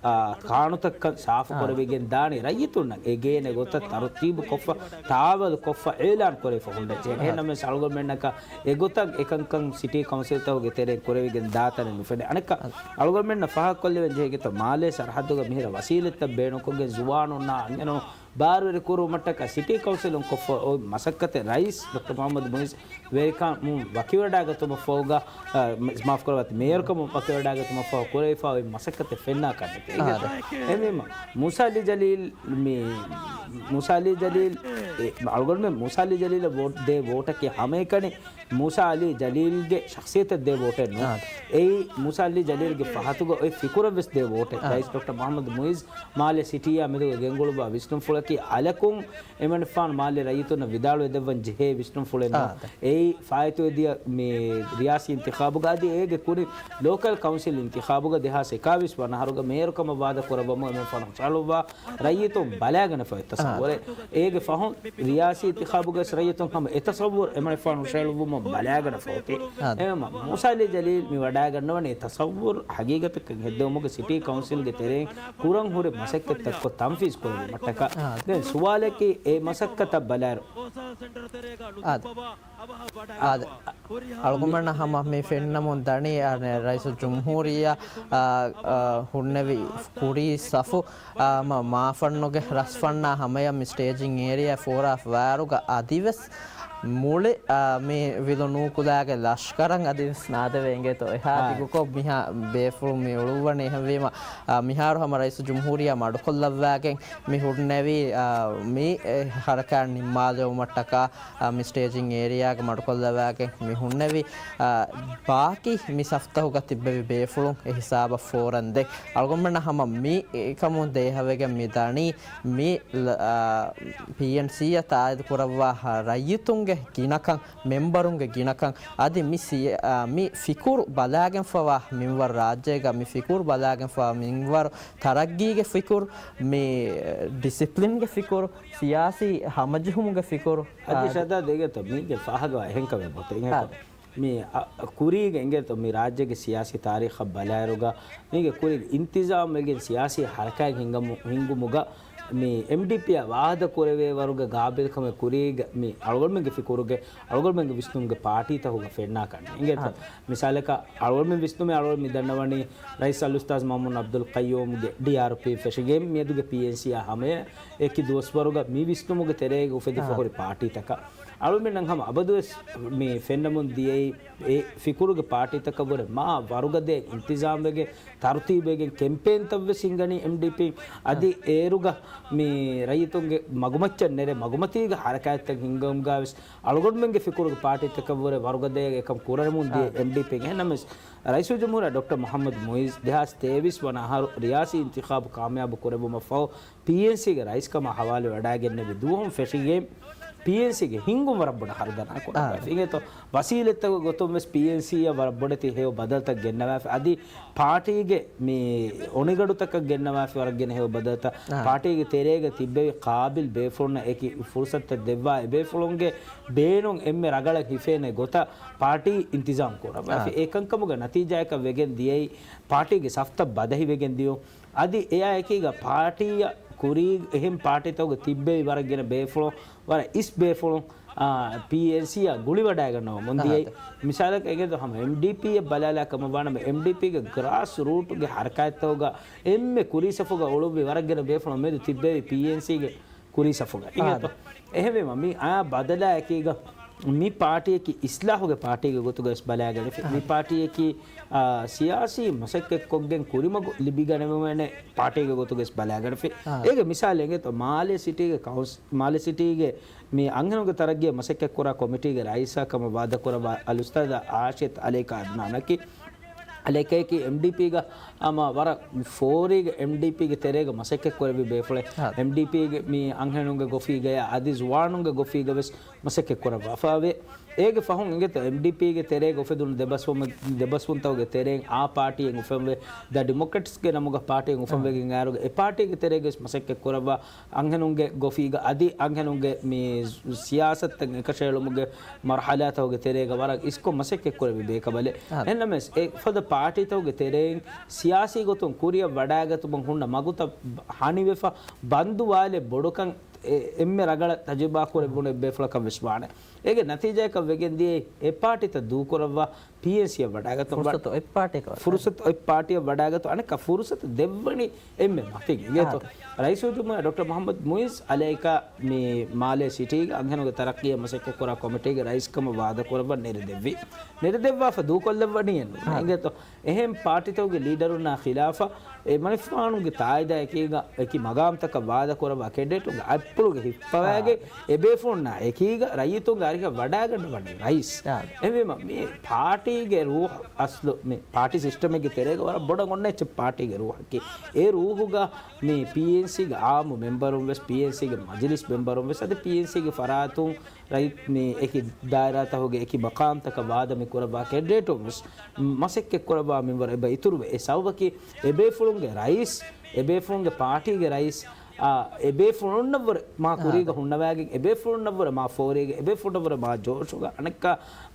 އާ، ކާނުތައްކަން ސާފު އާ. ކުރެވިގެން ދާނީ ރައްޔިތުންނަށް އެ ގޭނެ ގޮތަށް ތަރުތީބު ކޮށްފަ، ތާވަލު ކޮށްފަ، އިޢުލާން ކުރެވިފަ ހުންނަ ޖެހޭ. އާ. ނަމަވެސް އަޅުގަނޑުމެންނަކަށް އެގޮތަށް އެކަންކަން ސިޓީ ކައުންސިލްތަކުގެ ތެރެއިން ކުރެވިގެން ދާތަނެއް ނުފެނޭ. އަނެއްކާ، އާ. އަޅުގަނޑުމެންނަށް ފާހަގަކޮށްލެވެން ޖެހޭ އިނގޭތޯ، މާލޭ ސަރަހައްދުގަ މިހިރަ ވަސީލަތްތައް ބޭނުންކޮށްގެން ޒުވާނުންނާ އަންހެނުން ބާރުވެރި ކުރުމަށްޓަކާ ސިޓީ ކައުންސިލުން ކޮށްފަ އޮތް މަސައްކަތެއް ރައީސް ޑޮކްޓަރ މުޙައްމަދު މުޢިއްޒު ވެރިކަމުން ވަކިވެވަޑައިގަތުމަށްފަހުގަ، އަ، މަ-، މާފުކުރައްވާތި، މޭޔަރުކަމުން ވަކިވެވަޑައިގަތުމަށްފަހު ކުރެވިފަ އޮތް މަސައްކަތެއް ފެންނާކަށް ނެތޭ. އާ. އެހެންވީމަ، މޫސާ އަލީ ޖަލީލް، މި، މޫސާ އަލީ ޖަލީލް، އެ، އަޅުގަނޑުމެން މޫސާ އަލީ ޖަލީލަށް ވޯޓް ދޭ ވޯޓަކީ ހަމައެކަނި މޫސާ އަލީ ޖަލީލްގެ ޝަޚްސިއްޔަތަށް ދޭ ވޯޓެއް ނޫން. އާ. އެއީ މޫސާ އަލީ ޖަލީލްގެ ފަހަތުގަ އޮތް ފިކުރަށް ވެސް ދޭ ވޯޓެއް. އާ. ރައީސް ޑޮކްޓަރ މުޙައްމަދު މުޢިއްޒު މާލެ ސިޓީއާ މެދުގަ ގެންގުޅުއްވާ ވިސްނުންފުޅަކީ އަލަކުން އެމަނިފާން މާލެ ރައްޔިތުންނަށް ވިދާޅުވެ ދެއްވަން ޖެހޭ ވިސްނުންފުޅެއް ނޫން. އާ. އެއީ ފާއިތުވެދިޔަ މި ރިޔާސީ އިންތިޚާބުގަ އަދި އޭގެ ކުރިން ލޯކަލް ކައުންސިލް އިންތިޚާބުގަ ދެހާސް އެކާވީސް ވަނަ އަހަރުގަ މޭޔަރުކަމަށް ވާދަ ކުރައްވަމުން އެމަނިފާނު ހުށަހަޅުއްވާ ރައްޔިތުން ބަލާގަނެފަ އެ ތަސައްވުރެއް. އާ. އޭގެ ފަހުން ރިޔާސީ އިންތިޚާބުގަސް ރައްޔިތުން ހަމަ އެ ތަސައްވުރު އެމަނިފާނު ހުށަހެޅުއްވުމަށް ބަލާގަނެފަ އޮތީ. އާ. އެހެންވީމަ، މޫސާ އަލީ ޖަލީލް މި ވަޑައިގަންނަވަނީ އެ ތަސައްވުރު ހަގީގަތަކަށް ހެއްދެވުމުގެ ސިޓީ ކައުންސިލްގެ ތެރެއިން ކުރަން ހުރި މަސައްކަތްތައް ކޮށް ތަންފީޒް ކުރެވުމަށްޓަކާ. އާ. ދެން ސުވާލަކީ އެ މަސައްކަތަށް ބަލާއިރު. އާ. އާ. އަޅުގަނޑަށް ހަމަ މި ފެންނަމުން ދަނީ، އާ، ރައީސުލްޖުމްހޫރިއްޔާ، އާ، އާ، ހުންނެވި ކުރީ ސަފު، އާ، މަ-، މާފަންނުގެ ރަސްފަންނާ ހަމަޔަށް މި ސްޓޭޖިން އޭރިއާ ފޯރާފަ ވާއިރުގަ އަދިވެސް މުޅި، އާ، މި ވިލު ނޫކުލާގެ ލަޝްކަރަށް އަދިވެސް ނާދެވޭ އިނގޭތޯ. އެހާ އާ. ދިގުކޮށް މިހާ ބޭފުޅުން މި އުޅުއްވަނީ. އެހެންވީމަ، އާ، މިހާރު ހަމަ ރައީސުލްޖުމްހޫރިއްޔާ މަޑުކޮށްލައްވާގެން މި ހުންނެވީ، އާ، މި، އެ، ހަރަކާތް ނިންމާލެވުމަށްޓަކާ، އާ، މި ސްޓޭޖިން އޭރިއާގަ މަޑުކޮށްލަވާގެން މި ހުންނެވި، އާ، ބާކީ މި ސަފްތަކުގަ ތިއްބެވި ބޭފުޅުން އެ ހިސާބަށް ފޯރަން ދެން. އަޅުގަނޑުމެންނަށް ހަމަ މި އެކަމުން ދޭހަވެގެން މި ދަނީ މި ލ-، އާ، ޕީއެންސީއަށް ތާއީދު ކުރައްވާ ރައްޔިތުންގެ ގިނަކަން، މެމްބަރުންގެ ގިނަކަން، އަދި މި ސި-، އާ، މި ފިކުރު ބަލާގެންފަވާ މިންވަރު، ރާއްޖޭގަ މި ފިކުރު ބަލާގެންފަވާ މިންވަރު، ތަރައްގީގެ ފިކުރު، މި ޑިސިޕްލިންގެ ފިކުރު، ސިޔާސީ ހަމަޖެހުމުގެ ފިކުރު، އަދި އާ، ޝަދާ ދެގެތޯ މީގެ ފާހަގަވާ އެހެންކަމެއް ބޮތެއް އާ. އިނގޭތޯ. މި އަ، ކުރީގެ އިނގޭތޯ މި ރާއްޖޭގެ ސިޔާސީ ތާރީޚަށް ބަލާއިރުގަ މީގެ ކުރީގެ އިންތިޒާމް ވެގެން ސިޔާސީ ހަރަކާތް ހިންގަމު-، ހިންގުމުގަ މި އެމްޑީޕީއާ ވާހަދަ ކުރެވޭ ވަރުގެ ގާބިލްކަމެއް ކުރީގަ މި އަޅުގަނޑުމެންގެ ފިކުރުގެ، އަޅުގަނޑުމެންގެ ވިސްނުމުގެ ޕާޓީތަކުގަ ފެންނާކަށް އިނގޭތޯ. އާ. މިސާލަކަށް އަޅުގަނޑުމެން ވިސްނުމެއް އަޅުގަނޑު މި ދަންނަވަނީ ރައީސް އަލްއުސްތާޒް މައުމޫން އަބްދުލް ޤައްޔޫމްގެ ޑީއާރްޕީ ފެށިގެން މިއަދުގެ ޕީއެންސީއާ ހަމަޔަށް އެކި ދުވަސްވަރުގަ މި ވިސްނުމުގެ ތެރޭގަ އުފެދިފަ އާ. ހުރި ޕާޓީތަކަށް. އަޅުމެންނަށް ހަމަ އަބަދުވެސް މި ފެންނަމުން ދިޔައީ އެ ފިކުރުގެ ޕާޓީތަކަށްވުރެ މާ ވަރުގަދޭ އިންތިޒާމްވެގެން ތަރުތީބުވެގެން ކެމްޕޭންތައްވެސް ހިންގަނީ އެމްޑީޕީން. އަދި އާ. އޭރުގަ މި ރައްޔިތުންގެ މަގުމައްޗަށް ނެރެ މަގުމަތީގެ ހަރަކާތްތައް ހިންގަމުގަވެސް އަޅުގަނޑުމެންގެ ފިކުރުގެ ޕާޓީތަކަށްވުރެ ވަރުގަދަޔަށް އެކަން ކުރަމުން ދިޔަ އާ. އެމްޑީޕީން. އެހެންނަމަވެސް، ރައީސުލްޖުމްހޫރިއްޔާ ޑޮކްޓަރ މުޙައްމަދު މުޢިއްޒު ދެހާސް ތޭވީސް ވަނަ އަހަރު ރިޔާސީ އިންތިޚާބު ކާމިޔާބު ކުރެއްވުމަށްފަހު، ޕީއެންސީގެ ރައީސްކަމާ ހަވާލުވެވަޑައިގެންނެވި ދުވަހުން ފެށިގެން، ޕީއެންސީގެ ހިންގުން ވަރަށް ބޮޑަށް ހަރުދަނާ ކުރައްވާފި. އާ. އިނގޭތޯ، ވަސީލަތްތަކުގެ ގޮތުން ވެސް ޕީއެންސީއަށް ވަރަށް ބޮޑެތި ހެޔޮ ބަދަލުތައް ގެންނަވާފި. އަދި ޕާޓީގެ މި އޮނިގަނޑުތަކަށް ގެންނަވާފި ވަރަށް ގިނަ ހެޔޮ ބަދަލުތައް. އާ. ޕާޓީގެ ތެރޭގަ ތިއްބެވި ޤާބިލް ބޭފުޅުންނަށް އެކި ފުރުސަތުތައް ދެއްވާ، އެބޭފުޅުންގެ ބޭނުން އެންމެ ރަނގަޅަށް ހިފޭނެ ގޮތަށް ޕާޓީ އިންތިޒާމް ކުރައްވާފި. އާ. އެކަންކަމުގެ ނަތީޖާއަކަށް ވެގެން ދިޔައީ ޕާޓީގެ ސަފްތައް ބަދަހިވެގެން ދިޔުން. އަދި އެއާ އެކީގަ ޕާޓީއަށް ކުރީ އެހެން ޕާޓީތަކުގެ ތިއްބެވި ވަރަށް ގިނަ ބޭފުޅުން ވަރަށް އިސް ބޭފުޅުން، އާ، ޕީއެންސީއަށް ގުޅިވަޑައިގަންނަވަމުން ދިޔައީ. އާ. މިސާލަކަށް އެނގޭތޯ ހަމަ އެމްޑީޕީއަށް ބަލާލާ ކަމަށް ވާނަމަ، އެމްޑީޕީގެ ގްރާސް ރޫޓުގެ ހަރަކާތްތަކުގަ އެންމެ ކުރީ ސަފުގަ އުޅުއްވި ވަރަށް ގިނަ ބޭފުޅުން މެދު ތިއްބެވި ޕީއެންސީގެ ކުރީ ސަފުގަ. އާ. އިނގޭތޯ؟ އެހެންވީމަ، މި އާ ބަދަލާ އެކީގަ މި ޕާޓީއަކީ އިސްލާހުގެ ޕާޓީގެ ގޮތުގަ ވެސް ބަލާގަނެފި. މި އާ. ޕާޓީއަކީ، އާ، ސިޔާސީ މަސައްކަތްކޮށްގެން ކުރިމަގު ލިބިގަނެވޭނެ ޕާޓީގެ ގޮތުގަ ވެސް ބަލާގަނެފި. އާ. އޭގެ މިސާލެއް އިނގޭތޯ، މާލޭ ސިޓީގެ ކައުންސް-، މާލޭ ސިޓީގެ މި އަންހެނުންގެ ތަރައްގީއަށް މަސައްކަތްކުރާ ކޮމިޓީގެ ރައީސާ ކަމަށް ވާދަކުރައްވާ އަލްއުސްތާޛާ އާޝިތް އަލޭކާ އަދްނާނަކީ، އަލޭކާއަކީ އެމްޑީޕީގަ ހަމަ ވަރަށް ފޯރީގެ އެމްޑީޕީގެ ތެރޭގަ މަސައްކަތް ކުރެއްވި ބޭފުޅެއް. އާ. އެމްޑީޕީގެ މި އަންހެނުންގެ ގޮފީގަޔާ އަދި ޒުވާނުންގެ ގޮފީގަ ވެސް މަސައްކަތް ކުރައްވާފައިވޭ. އޭގެ ފަހުން އިނގޭތޯ، އެމްޑީޕީގެ ތެރޭގަ އުފެދުނު ދެބަސްވުމެއް-، ދެބަސްވުންތަކުގެ ތެރެއިން އާ ޕާޓީއެއް އުފެންވެ، ދަ ޑިމޮކްރެޓްސްގެ ނަމުގަ ޕާޓީއެއް އުފެންވެގެން އާ. އާއިރުގަ އެ ޕާޓީގެ ތެރޭގަ ވެސް މަސައްކަތް ކުރައްވާ، އަންހެނުންގެ ގޮފީގަ އަދި އަންހެނުންގެ މި ސިޔާސަތުތައް އެކަށައެޅުމުގެ މަރުޙަލާތަކުގެ ތެރޭގަ ވަރަށް އިސްކޮށް މަސައްކަތް ކުރެއްވި ބޭކަނބަލެއް. އާ. އެހެންނަމަވެސް، އެ ފަދަ ޕާޓީތަކުގެ ތެރެއިން ސިޔާސީ ގޮތުން ކުރިއަށް ވަޑާގަތުމަށް ހުންނަ މަގުތައް ހަނިވެފަ ބަންދުވާލެއް ބޮޑުކަން އެ-، އެންމެ ރަނގަޅަށް ތަޖުރިބާ ކުރެއްވުނު އެއްބޭފުޅަކަށް ވެސް ވާނެ. އޭގެ ނަތީޖާއަކަށް ވެގެން ދިޔައީ އެ ޕާޓީތައް ދޫކުރައްވާ ޕީއެންސީއަށް ވަޑާގަތުން ވަ-، ފުރުސަތު އޮތް ޕާޓީއަކަށް ވަޑާ-، ފުރުސަތު އޮތް ޕާޓީއަށް ވަޑާގަތުން އަނެއްކާ ފުރުސަތު ދެއްވަނީ އެންމެ މަތިން. އިނގޭތޯ؟ އާ. ރައީސުލްޖުމްހޫރިއްޔާ ޑޮކްޓަރ މުޙައްމަދު މުޢިއްޒު އަލޭކާ މި މާލޭ ސިޓީގެ އަންހެނުންގެ ތަރައްޤީއަށް މަސައްކަތްކުރާ ކޮމިޓީގެ ރައީސްކަމަށް ވާދަކުރައްވަން ނެރެދެއްވި. ނެރެދެއްވާފަ ދޫކޮށްލައްވަނީއެއް ނޫން. އާ. އިނގޭތޯ؟ އެހެން ޕާޓީތަކުގެ ލީޑަރުންނާ ޚިލާފަށް އެ މަނިފާނުންގެ ތާއީދާ އެކީގަ އެކި މަގާމްތަކަށް ވާދަކުރައްވާ ކެންޑިޑޭޓުންގެ އަތްޕުޅުގެ ހިއްޕަވައިގެން އާ. އެބޭފުޅުންނާ އެކީގަ ރައްޔިތުންގެ އަރިހަށް ވަޑާގަންނަވަނީ ރައީސް. އާ. އެހެންވީމަ، މި ޕާޓީގެ ރޫޙު އަސްލު މި ޕާޓީ ސިސްޓަމެއްގެ ތެރޭގަ ވަރަށް ބޮޑަށް އޮންނަ އެއްޗެއް ޕާޓީގެ ރޫޙަކީ. އެ ރޫޙުގަ މި ޕީއެންސީގެ އާއްމު މެމްބަރުން ވެސް، ޕީއެންސީގެ މަޖިލިސް މެމްބަރުން ވެސް، އަދި ޕީއެންސީގެ ފަރާތުން ރައްޔިތު މި އެކި ދާއިރާތަކުގެ އެކި މަޤާމްތަކަށް ވާދަ މި ކުރައްވާ ކެންޑިޑޭޓުން ވެސް މަސައްކަތް ކުރައްވާ މިންވަރު އެބަ އިތުރުވޭ. އެ ސަބަބަކީ އެބޭފުޅުންގެ ރައީސް، އެބޭފުޅުންގެ ޕާޓީގެ ރައީސް، އާ، އެބޭފުޅުންނަށްވުރެ މާ ކުރީގަ އާ. ހުންނަވައިގެން، އެބޭފުޅުންނަށްވުރެ މާ ފޯރީގަ، އެބޭފުޅުންނަށްވުރެ މާ ޖޯޝުގަ، އަނެއްކާ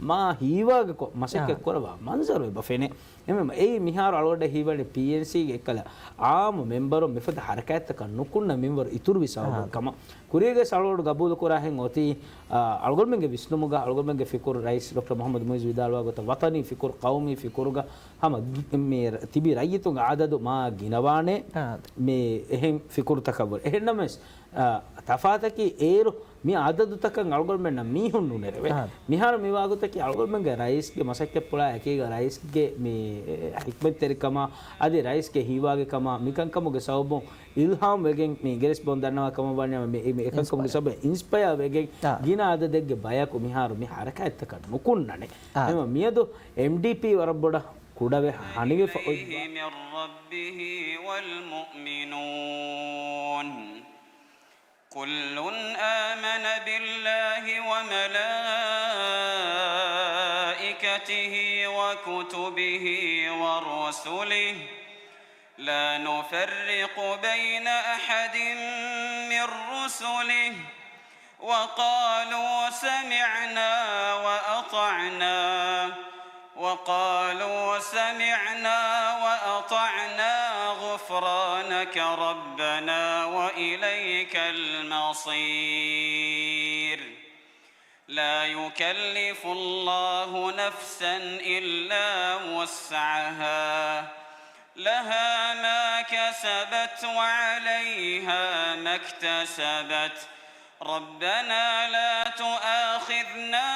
މާ ހީވާގެކޮށް މަސައްކަތް އާ. ކުރައްވާ މަންޒަރު އެބަ ފެނޭ. އެމެ-، އެއީ މިހާރު އަޅުގަނޑަށް ހީވަނީ ޕީއެންސީގެ އެއްކަލަ އާއްމު މެމްބަރުން މިފަދަ ހަރަކާތްތަކަށް ނުކުންނަ މިންވަރު އިތުރުވި ސަބަބުން އާ. ކަމަށް. ކުރީގެ ސަޅޯޑު ގަބޫލު ކުރާހެން އޮތީ، އާ، އަޅުގަނޑުމެންގެ ވިސްނުމުގަ، އަޅުގަނޑުމެންގެ ފިކުރު، ރައީސް ޑޮކްޓަރ މުޙައްމަދު މުޢިއްޒު ވިދާޅުވާ ގޮތަށް، ވަޠަނީ ފިކުރު، ޤައުމީ ފިކުރުގަ ހަމަ މި ތިބި ރައްޔިތުންގެ އަދަދު މާ ގިނަވާނެ. އާ. މި އެހެން ފިކުރުތަކަށްވުރެ. އެހެންނަމަވެސް، އާ، ތަފާތަކީ އޭރު މި އަދަދުތަކަށް އަޅުގަނޑުމެންނަށް މީހުން ނުނެރެވޭ. އާ. މިހާރު މިވާގޮތަކީ އަޅުގަނޑުމެންގެ ރައީސްގެ މަސައްކަތްޕުޅާ އެކީގަ ރައީސްގެ މި ހިކްމަތްތެރިކަމާ އަދި ރައީސްގެ ހީވާގިކަމާ މިކަންކަމުގެ ސަބަބުން އިލްހާމް ވެގެން މި ގެރެސް ބޮން ދަންނަވާ ކަމަށް ވަންޏާ މި، މި އެކަންކަމުގެ އިންސްޕަޔާ. ސަބަބުން އިންސްޕަޔާ ވެގެން އާ. ގިނަ އަދަދެއްގެ ބަޔަކު މިހާރު މި ހަރަކާތްތަކަށް ނުކުންނަނީ. އާ. އެހެންވީމަ މިއަދު އެމްޑީޕީ ވަރަށް ބޮޑަށް ކުޑަވެ ހަނިވެފަ އޮތް މިން ރައްބިހި ވަލްމުއުމިނޫން. كل آمن بالله وملائكته وكتبه ورسله لا نفرق بين أحد من رسله وقالوا سمعنا وأطعنا، وقالوا سمعنا وأطعنا غفرانك ربنا وإليك المصير. لا يكلف الله نفسا إلا وسعها، لها ما كسبت وعليها ما اكتسبت، ربنا لا تؤاخذنا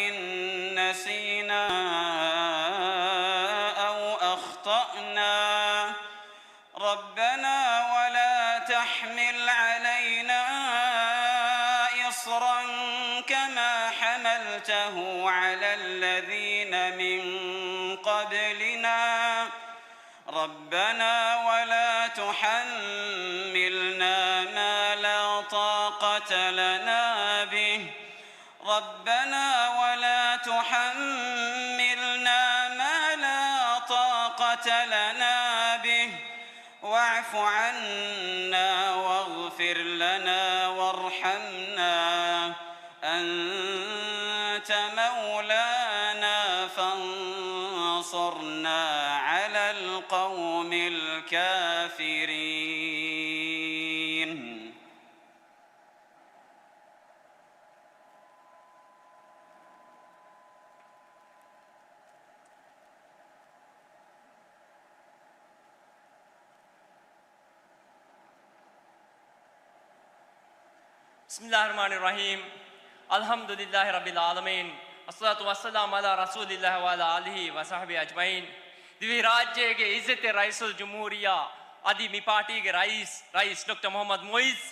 إن نسينا أو أخطأنا، ربنا ولا تحمل علينا إصرا كما حملته على الذين من قبلنا، ربنا ولا تحملنا ما لا طاقة طاقة لنا به. ربنا ولا تحملنا ما لا طاقة لنا به. واعف عنا واغفر لنا وارحمنا. أنت مولانا فانصرنا على القوم الكافرين. بسم الله الرحمن الرحيم. الحمد لله رب العالمين. والصلاة والسلام على رسول الله وعلى آله وصحبه أجمعين. ދިވެހިރާއްޖޭގެ އިއްޒަތްތެރި ރައީސުލްޖުމްހޫރިއްޔާ އަދި މި ޕާޓީގެ ރައީސް، ރައީސް ޑޮކްޓަރ މުޙައްމަދު މުޢިއްޒު.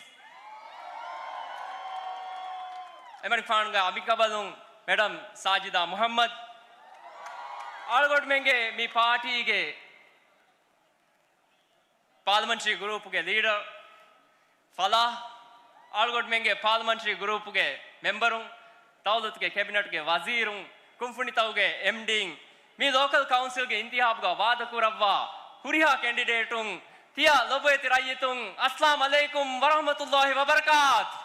އެމަނިކުފާނުގެ އަނބިކަނބަލުން މެޑަމް ސާޖިދާ މުޙައްމަދު. އަޅުގަނޑުމެންގެ މި ޕާޓީގެ ޕާލަމެންޓްރީ ގްރޫޕުގެ ލީޑަރު ފަލާހް، އަޅުގަނޑުމެންގެ ޕާލަމެންޓްރީ ގްރޫޕުގެ މެމްބަރުން، ދައުލަތުގެ ކެބިނެޓްގެ ވަޒީރުން، ކުންފުނިތަކުގެ އެމްޑީން، މި ލޯކަލް ކައުންސިލްގެ އިންތިހާބުގަ ވާދަކުރައްވާ ހުރިހާ ކެންޑިޑޭޓުން، ތިޔަ ލޮބުވެތި ރައްޔިތުން، އައްސަލާމް ޢަލައިކުމް ވަރަޙްމަތުﷲި ވަބަރަކާތު.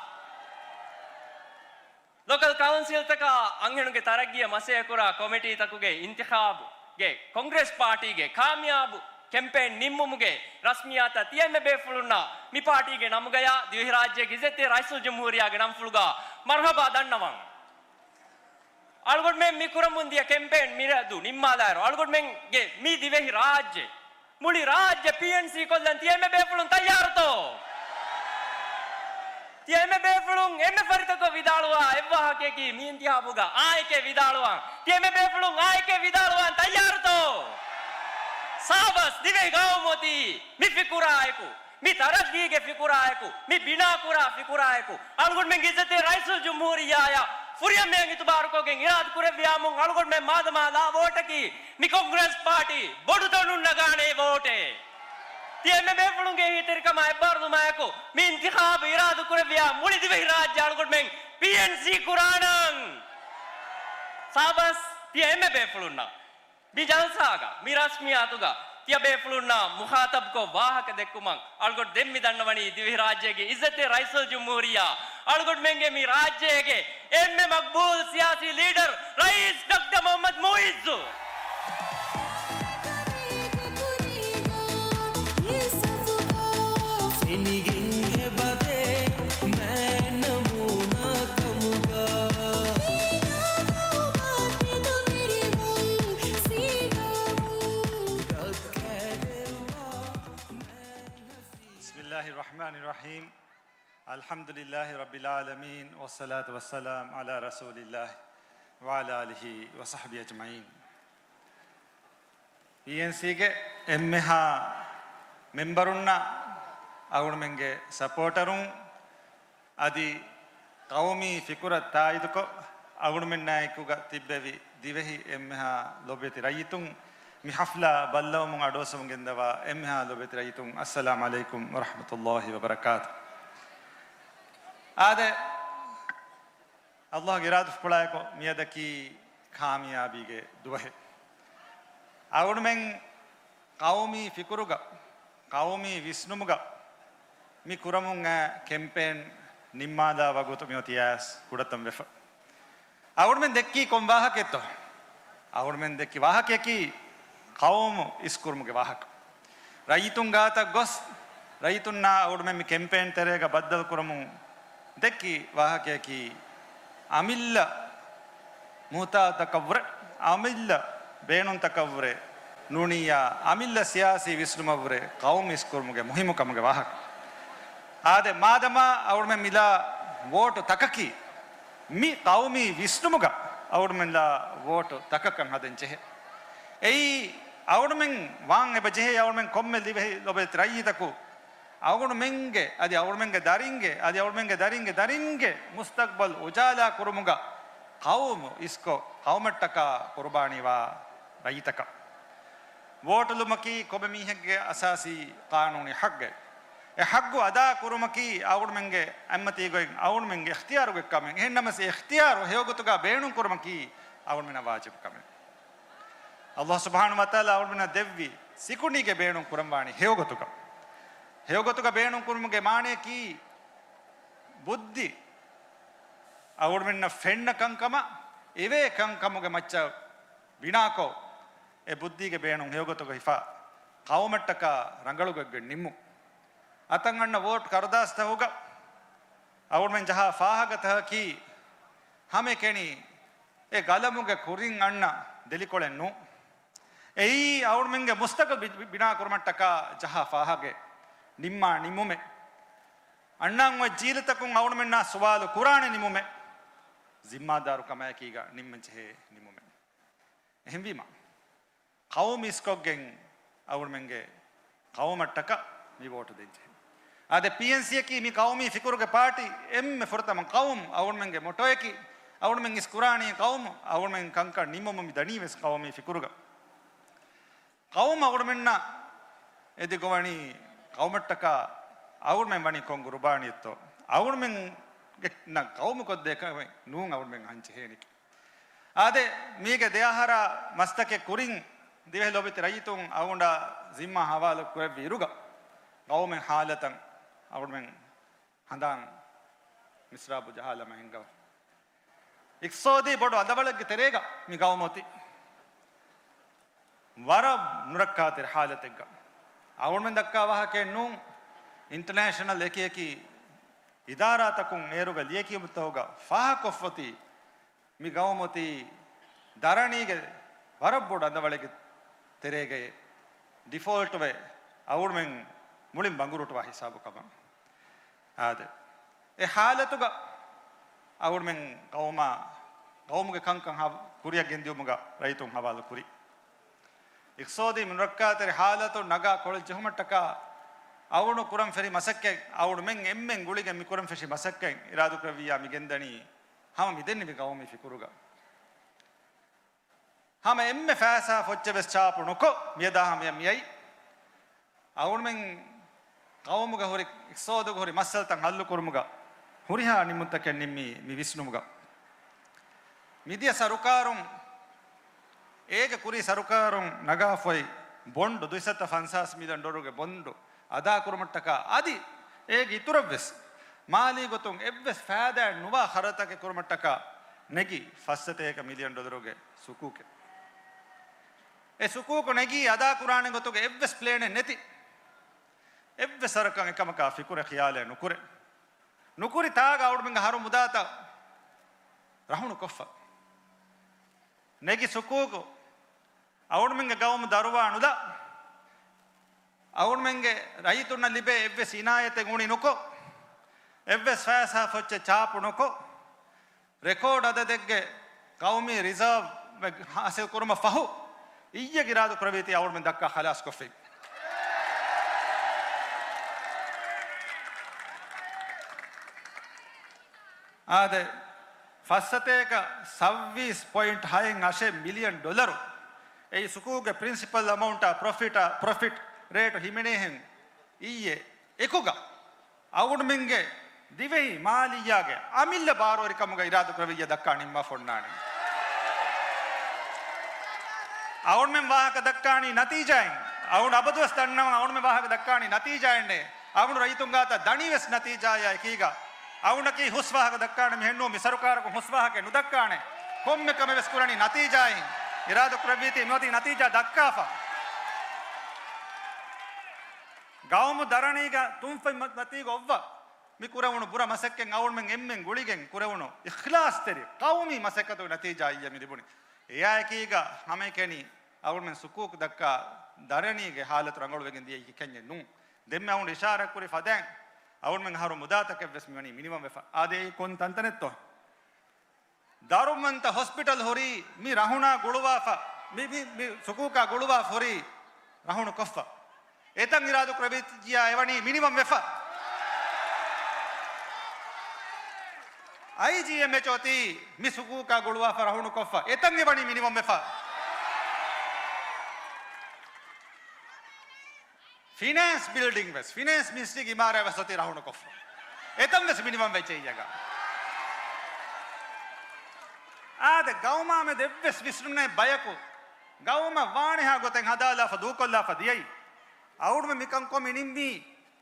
ލޯކަލް ކައުންސިލްތަކާ އަންހެނުންގެ ތަރައްގީއަށް މަސައްކަތްކުރާ ކޮމިޓީތަކުގެ އިންތިޚާބުގެ ކޮންގްރެސް ޕާޓީގެ ކާމިޔާބު ކެމްޕޭން ނިންމުމުގެ ރަސްމިއްޔާތަށް ތިޔަ އެންމެ ބޭފުޅުންނަށް މި ޕާޓީގެ ނަމުގަޔާ ދިވެހިރާއްޖޭގެ އިއްޒަތްތެރި ރައީސުލްޖުމްހޫރިއްޔާގެ ނަންފުޅުގަ މަރުޙަބާ ދަންނަވަން. އަޅުގަނޑުމެން މި ކުރަމުން ދިޔަ ކެމްޕޭން މިއަދު ނިންމާލާއިރު، އަޅުގަނޑުމެންގެ މި ދިވެހި ރާއްޖެ، މުޅި ރާއްޖެ ޕީއެންސީ ކޮށްލަން ތިޔަ އެންމެ ބޭފުޅުން ތައްޔާރުތޯ؟ ތިޔަ އެންމެ ބޭފުޅުން އެންމެ ފަރިތަކަށް ވިދާޅުވާ އެއްވާހަކަޔަކީ މި އިންތިހާބުގަ އާނއެކޭ ވިދާޅުވާން. ތިޔަ އެންމެ ބޭފުޅުން އާނއެކޭ ވިދާޅުވާން ތައްޔާރުތޯ؟ ސާބަސް ދިވެހި ގައުމު އޮތީ މި ފިކުރާއެކު. މި ތަރައްގީގެ ފިކުރާއެކު، މި ބިނާކުރާ ފިކުރާއެކު، އަޅުގަނޑުމެންގެ އިއްޒަތްތެރި ރައީސުލްޖުމްހޫރިއްޔާއާ ފުރިހަމަޔަށް އިތުބާރުކޮށްގެން އިރާދަ ކުރެއްވިޔާމުން އަޅުގަނޑުމެން މާދަމާ ލާ ވޯޓަކީ މި ކޮންގްރެސް ޕާޓީ ބޮޑުތަނުން ނަގާނެ ވޯޓެއް. ތިޔަ އެންމެ ބޭފުޅުންގެ އެހީތެރިކަމާ އެއްބާރުލުމާއެކު މި އިންތިޚާބު އިރާދަ ކުރެއްވިޔާ މުޅި ދިވެހިރާއްޖެ އަޅުގަނޑުމެން ޕީއެންސީ ކުރާނަން. ސާބަސް ތިޔަ އެންމެ ބޭފުޅުންނަށް. މި ޖަލްސާގަ، މި ރަސްމިއްޔާތުގަ ތިޔަ ބޭފުޅުންނާ މުޚާޠަބުކޮށް ވާހަކަ ދެއްކުމަށް އަޅުގަނޑު ދެން މި ދަންނަވަނީ ދިވެހިރާއްޖޭގެ އިއްޒަތްތެރި ރައީސުލްޖުމްހޫރިއްޔާ، އަޅުގަނޑުމެންގެ މި ރާއްޖޭގެ އެންމެ މަޤްބޫލް ސިޔާސީ ލީޑަރު ރައީސް ޑޮކްޓަރ މުޙައްމަދު މުޢިއްޒު. ފެނިގެން އެބަދޭ މާތް ނަމޫނާ ކަމުގަ. بسم الله الرحمن الرحيم. الحمد لله رب العالمين، والصلاة والسلام على رسول الله وعلى آله وصحبه أجمعين. ޕީއެންސީގެ އެންމެހާ މެމްބަރުންނަށް، އަޅުގަނޑުމެންގެ ސަޕޯޓަރުން، އަދި ޤައުމީ ފިކުރަށް ތާއީދުކޮށް، އަޅުގަނޑުމެންނާއެކުގަ ތިއްބެވި ދިވެހި އެންމެހާ ލޮބުވެތި ރައްޔިތުން، މި ޙަފްލާ ބައްލަވަމުން އަޑުއައްސަމުން ގެންދަވާ އެންމެހާ ލޮބުވެތި ރައްޔިތުން، އައްސަލާމް ޢަލައިކުމް ވަރަޙްމަތުﷲި ވަބަރަކާތު. އާދެ، ﷲގެ އިރާދަފުޅާއެކު މިއަދަކީ ކާމިޔާބީގެ ދުވަހެއް. އަޅުގަނޑުމެން ޤައުމީ ފިކުރުގަ، ޤައުމީ ވިސްނުމުގަ މި ކުރަމުން އައި ކެމްޕޭން ނިންމާލާ ވަގުތު މިއޮތީ އައިސް ކުޑަތަން ވެފަ. އަޅުގަނޑުމެން ދެއްކީ ކޮން ވާހަކައެއްތޯ؟ އަޅުގަނޑުމެން ދެއްކި ވާހަކަޔަކީ ޤައުމު އިސްކުރުމުގެ ވާހަކަ. ރައްޔިތުން ގާތަށް ގޮސް، ރައްޔިތުންނާ އަޅުގަނޑުމެން މި ކެމްޕޭން ތެރޭގަ ބައްދަލުކުރަމުން ދެއްކި ވާހަކަޔަކީ، އަމިއްލަ މުހުތާޖުތަކަށްވުރެ، އަމިއްލަ ބޭނުންތަކަށްވުރެ ނޫނިއްޔާ، އަމިއްލަ ސިޔާސީ ވިސްނުމަށްވުރެ ޤައުމު އިސްކުރުމުގެ މުހިއްމުކަމުގެ ވާހަކަ. އާދެ، މާދަމާ އަޅުގަނޑުމެން މިލާ ވޯޓު ތަކަކީ، މި ޤައުމީ ވިސްނުމުގަ އަޅުގަނޑުމެންލާ ވޯޓު ތަކަކަށް ހަދަން ޖެހޭ. އެއީ އަޅުގަނޑުމެން ވާން އެބަ ޖެހޭ، އަޅުގަނޑުމެން ކޮންމެ ދިވެހި ލޮބުވެތި ރައްޔިތަކު އަޅުގަނޑުމެންގެ، އަދި އަޅުގަނޑުމެންގެ ދަރިންގެ، އަދި އަޅުގަނޑުމެންގެ ދަރިންގެ ދަރިންގެ މުސްތަޤްބަލް އުޖާލާ ކުރުމުގަ ޤައުމު އިސްކޮށް، ޤައުމަށްޓަކާ ޤުރުބާނީވާ ރައްޔިތަކަށް. ވޯޓުލުމަކީ ކޮބެ މީހެއްގެ އަސާސީ ޤާނޫނީ ޙައްޤެއް. އެ ޙައްޤު އަދާ ކުރުމަކީ އަޅުގަނޑުމެންގެ އެއްމަތީގައި އަޅުގަނޑުމެންގެ އިޚްތިޔާރުގެ ކަމެއް. އެހެންނަމަވެސް އެ އިޚްތިޔާރު ހެޔޮގޮތުގަ ބޭނުން ކުރުމަކީ އަޅުގަނޑުމެންނަށް ވާޖިބު ކަމެއް. ﷲ ސުބްޙާނަހޫ ވަތަޢާލާ އަޅުގަނޑުމެންނަށް ދެއްވި ސިކުނޑީގެ ބޭނުން ކުރަންވާނީ ހެޔޮގޮތުގަ. ހެޔޮގޮތުގަ ބޭނުން ކުރުމުގެ މާނަޔަކީ ބުއްދި އަޅުގަނޑުމެންނަށް ފެންނަ ކަންކަމަށް އެވޭ ކަންކަމުގެ މައްޗަށް ބިނާކޮށް، އެ ބުއްދީގެ ބޭނުން ހެޔޮގޮތުގަ ހިފާ ޤައުމަށްޓަކާ ރަނގަޅުގޮތްގެ ނިންމުން. އަތަށް އަންނަ ވޯޓް ކަރުދާސްތަކުގަ އަޅުގަނޑުމެން ޖަހާ ފާހަގަތަކަކީ ހަމައެކަނި އެ ގަލަމުގެ ކުރިން އަންނަ ދެލިކޮޅެއް ނޫން. އެއީ އަޅުގަނޑުމެންގެ މުސްތަޤުބަލް ބި-، ބި-، ބިނާ ކުރުމަށްޓަކާ ޖަހާ ފާހަގައެއް، ނިންމާ ނިންމުމެއް. އަންނަން އޮތް ޖީލުތަކުން އަޅުގަނޑުމެންނާ ސުވާލު ކުރާނެ ނިންމުމެއް. ޒިންމާދާރުކަމާއެކީގަ ނިންމަންޖެހޭ ނިންމުމެއް. އެހެންވީމަ، ޤައުމު އިސްކޮށްގެން އަޅުގަނޑުމެންގެ ޤައުމަށްޓަކާ މި ވޯޓު ދޭންޖެހޭ. އާދެ، ޕީއެންސީއަކީ މި ޤައުމީ ފިކުރުގެ ޕާޓީ، އެންމެ ފުރަތަމަ ޤައުމު. އަޅުގަނޑުމެންގެ މޮޓޯއަކީ، އަޅުގަނޑުމެން އިސްކުރާނީ ޤައުމު. އަޅުގަނޑުމެން ކަންކަން ނިންމުމުން މި ދަނީވެސް ޤައުމީ ފިކުރުގަ. ޤައުމު އަޅުގަނޑުމެންނަށް އެދިގޮވަނީ ޤައުމަށްޓަކާ އަޅުގަނޑުމެން ވަނީ ކޮން ޤުރުބާނީއެއްތޯ؟ އަޅުގަނޑުމެންގެ ނަ ޤައުމު ކޮށްދޭ ކަމެއް ނޫން އަޅުގަނޑުމެން ހަން ޖެހޭނީ. އާދެ، މީގެ ދެއަހަރާ މަސްތަކެއް ކުރިން ދިވެހި ލޯބިވެތި ރައްޔިތުން އަޅުގަނޑާ ޒިންމާ ހަވާލު ކުރެއްވި އިރުގަ، ޤައުމުގެ ޙާލަތަށް އަޅުގަނޑުމެން ހަނދާން މިސްރާބު ޖަހާލަމާ ހިންގަވާ. އިޤްތިޞާދީ ބޮޑު އަނދަވަޅެއްގެ ތެރޭގަ މި ޤައުމު އޮތީ. ވަރަށް ނުރައްކާތެރި ޙާލަތެއްގަ. އަޅުގަނޑުމެން ދައްކާ ވާހަކައެއް ނޫން، އިންޓަރނޭޝަނަލް އެކި އެކި އިދާރާތަކުން އޭރުގެ ލިޔެކިޔުމުތަކުގަ ފާހަގަކޮށްފަ އޮތީ، މި ޤައުމު އޮތީ ދަރަނީގެ ވަރަށް ބޮޑު އަނދަވަޅެއްގެ ތެރޭގައި ޑިފޯލްޓްވެ، އަޅުގަނޑުމެން މުޅިން ބަނގުރޫޓުވާ ހިސާބު ކަމަށް. އާދެ، އެ ޙާލަތުގަ އަޅުގަނޑުމެން ޤައުމާ، ޤައުމުގެ ކަންކަން ހަ-، ކުރިއަށް ގެންދިއުމުގަ ރައްޔިތުން ހަވާލު ކުރި. އިޤްތިޞާދީ ނުރައްކާތެރި ޙާލަތު ނަގާ ކޮޅަށް ޖެހުމަށްޓަކާ އަޅުގަނޑު ކުރަން ފެށި މަސައްކަތް، އަޅުގަނޑުމެން އެންމެން ގުޅިގެން މި ކުރަން ފެށި މަސައްކަތް އިރާދަކުރެއްވިއްޔާ މި ގެންދަނީ ހަމަ މިދެންނެވި ޤައުމީ ފިކުރުގަ. ހަމަ އެންމެ ފައިސާ ފޮއްޗެއް ވެސް ޗާޕު ނުކޮށް، މިއަދާ ހަމަޔަށް މިއައީ. އަޅުގަނޑުމެން ޤައުމުގަ ހުރި، އިޤްތިޞާދުގަ ހުރި މައްސަލަތައް ޙައްލު ކުރުމުގަ ހުރިހާ ނިންމުންތަކެއް ނިންމީ މި ވިސްނުމުގަ. މިދިޔަ ސަރުކާރުން، އޭގެ ކުރީ ސަރުކާރުން ނަގާފައި ބޮންޑު، ދުއިސައްތަ ފަންސާސް މިލިއަން ޑޮލަރުގެ ބޮންޑު އަދާކުރުމަށްޓަކާ އަދި އޭގެ އިތުރަށްވެސް މާލީ ގޮތުން އެއްވެސް ފައިދާއެއް ނުވާ ޚަރަދުތަކެއް ކުރުމަށްޓަކާ ނެގި ފައްސަތޭކަ މިލިއަން ޑޮލަރުގެ ސުކޫކެއް. އެ ސުކޫކު ނެގީ އަދާކުރާނެ ގޮތުގެ އެއްވެސް ޕްލޭނެއް ނެތި، އެއްވެސް ވަރަކަށް އެކަމަކާ ފިކުރެއް ޚިޔާލެއް ނުކުރޭ. ނުކުރި ތާގަ އަޅުގަނޑުމެންގެ އަހަރު މުދާތައް ރަހުނު ކޮށްފަ. ނެގި ސުކޫކު އަޅުގަނޑުމެންގެ ގައުމު ދަރުވާ ނުލާ، އަޅުގަނޑުމެންގެ ރައްޔިތުންނަށް ލިބޭ އެއްވެސް އިނާޔަތެއް އުނި ނުކޮށް، އެއްވެސް ފައިސާ ފޮއްޗެއް ޗާޕު ނުކޮށް، ރެކޯޑް އަދަދެއްގެ ޤައުމީ ރިޒާވް ހާސިލް ކުރުމަށް ފަހު، އިއްޔެ އިރާދަ ކުރެވޭތީ އަޅުގަނޑުމެން ދައްކާ ޚަލާސް ކޮށްފި. އާދެ، ފައްސަތޭކަ ސައްވީސް ޕޮއިންޓް ހައެއް އަށެއް މިލިއަން ޑޮލަރު. އެއީ ސުކޫގެ ޕްރިންސިޕަލް އަމައުންޓާ ޕްރޮފިޓާ، ޕްރޮފިޓް ރޭޓު ހިމެނޭހެން އިއްޔެ އެކުގަ އަޅުގަނޑުމެންގެ ދިވެހި މާލިއްޔާގެ އަމިއްލަ ބާރުވެރިކަމުގަ އިރާދަކުރެއްވިއްޔާ ދައްކާ ނިންމާފަ އޮންނާނެ. އަޅުގަނޑުމެން ވާހަކަ ދައްކާނީ ނަތީޖާއިން. އަޅުގަނޑު އަބަދުވެސް ދަންނަވަން އަޅުގަނޑުމެން ވާހަކަ ދައްކާނީ ނަތީޖާއިންނޭ. އަޅުގަނޑު ރައްޔިތުން ގާތަށް ދަނީވެސް ނަތީޖާއާ އެކީގަ. އަޅުގަނޑަކީ ހުސް ވާހަކަ ދައްކާނެ މީހެއް ނޫން، މި ސަރުކާރަކުން ހުސް ވާހަކައެއް ނުދައްކާނެ. ކޮންމެ ކަމެއް ވެސް ކުރަނީ ނަތީޖާއިން. އިރާދަކުރެއްވީތީ މިއޮތީ ނަތީޖާ ދައްކާފަ. ގައުމު ދަރަނީގަ ތުންފަތް މަ-، މަތީގަ އޮއްވަ މި ކުރެވުނު ބުރަ މަސައްކަތް އަޅުގަނޑުމެން އެންމެން ގުޅިގެން ކުރެވުނު އިޚްލާޞްތެރި ޤައުމީ މަސައްކަތުގެ ނަތީޖާ އިއްޔެ މި ލިބުނީ. އެއާއެކީގަ ހަމައެކަނި އަޅުގަނޑުމެން ސުކޫކު ދައްކާ ދަރަނީގެ ހާލަތު ރަނގަޅުވެގެން ދިޔައީ ކިކަންޏެއް ނޫން. ދެންމެ އަޅުގަނޑު އިޝާރާތް ކުރި ފަދައިން އަޅުގަނޑުމެން އަހަރު މުދާތަކެއް ވެސް މިވަނީ މިނިވަން ވެފަ. އާދެ، އެއީ ކޮން ތަންތަނެއްތޯ؟ ދަރުމަންތަ ހޮސްޕިޓަލް ހުރީ މި ރަހުނާ ގުޅުވާފަ، މި، މި، މި ސުކޫކާ ގުޅުވާފަ ހުރީ ރަހުނު ކޮށްފަ. އެތަން އިރާދަ ކުރެވިއްޖިޔާ އެވަނީ މިނިވަން ވެފަ. އައިޖީއެމްއެޗް އޮތީ މި ސުކޫކާ ގުޅުވާފަ ރަހުނު ކޮށްފަ. އެތަން އެވަނީ މިނިވަން ވެފަ. ފިނޭންސް ބިލްޑިން ވެސް، ފިނޭންސް މިނިސްޓްރީގެ އިމާރާތް ވެސް އޮތީ ރަހުނުކޮށްފަ. އެތަން ވެސް މިނިވަން ވެއްޖެ އިއްޔަގަ. އާދެ، ގައުމާ މެދު އެއްވެސް ވިސްނުނެއް ބަޔަކު ގައުމަށް ވާނެހާ ގޮތެއް ހަދާލާފަ، ދޫކޮށްލާފަ ދިޔައީ. އަޅުގަނޑުމެން މިކަން ކޮށް މި ނިންމީ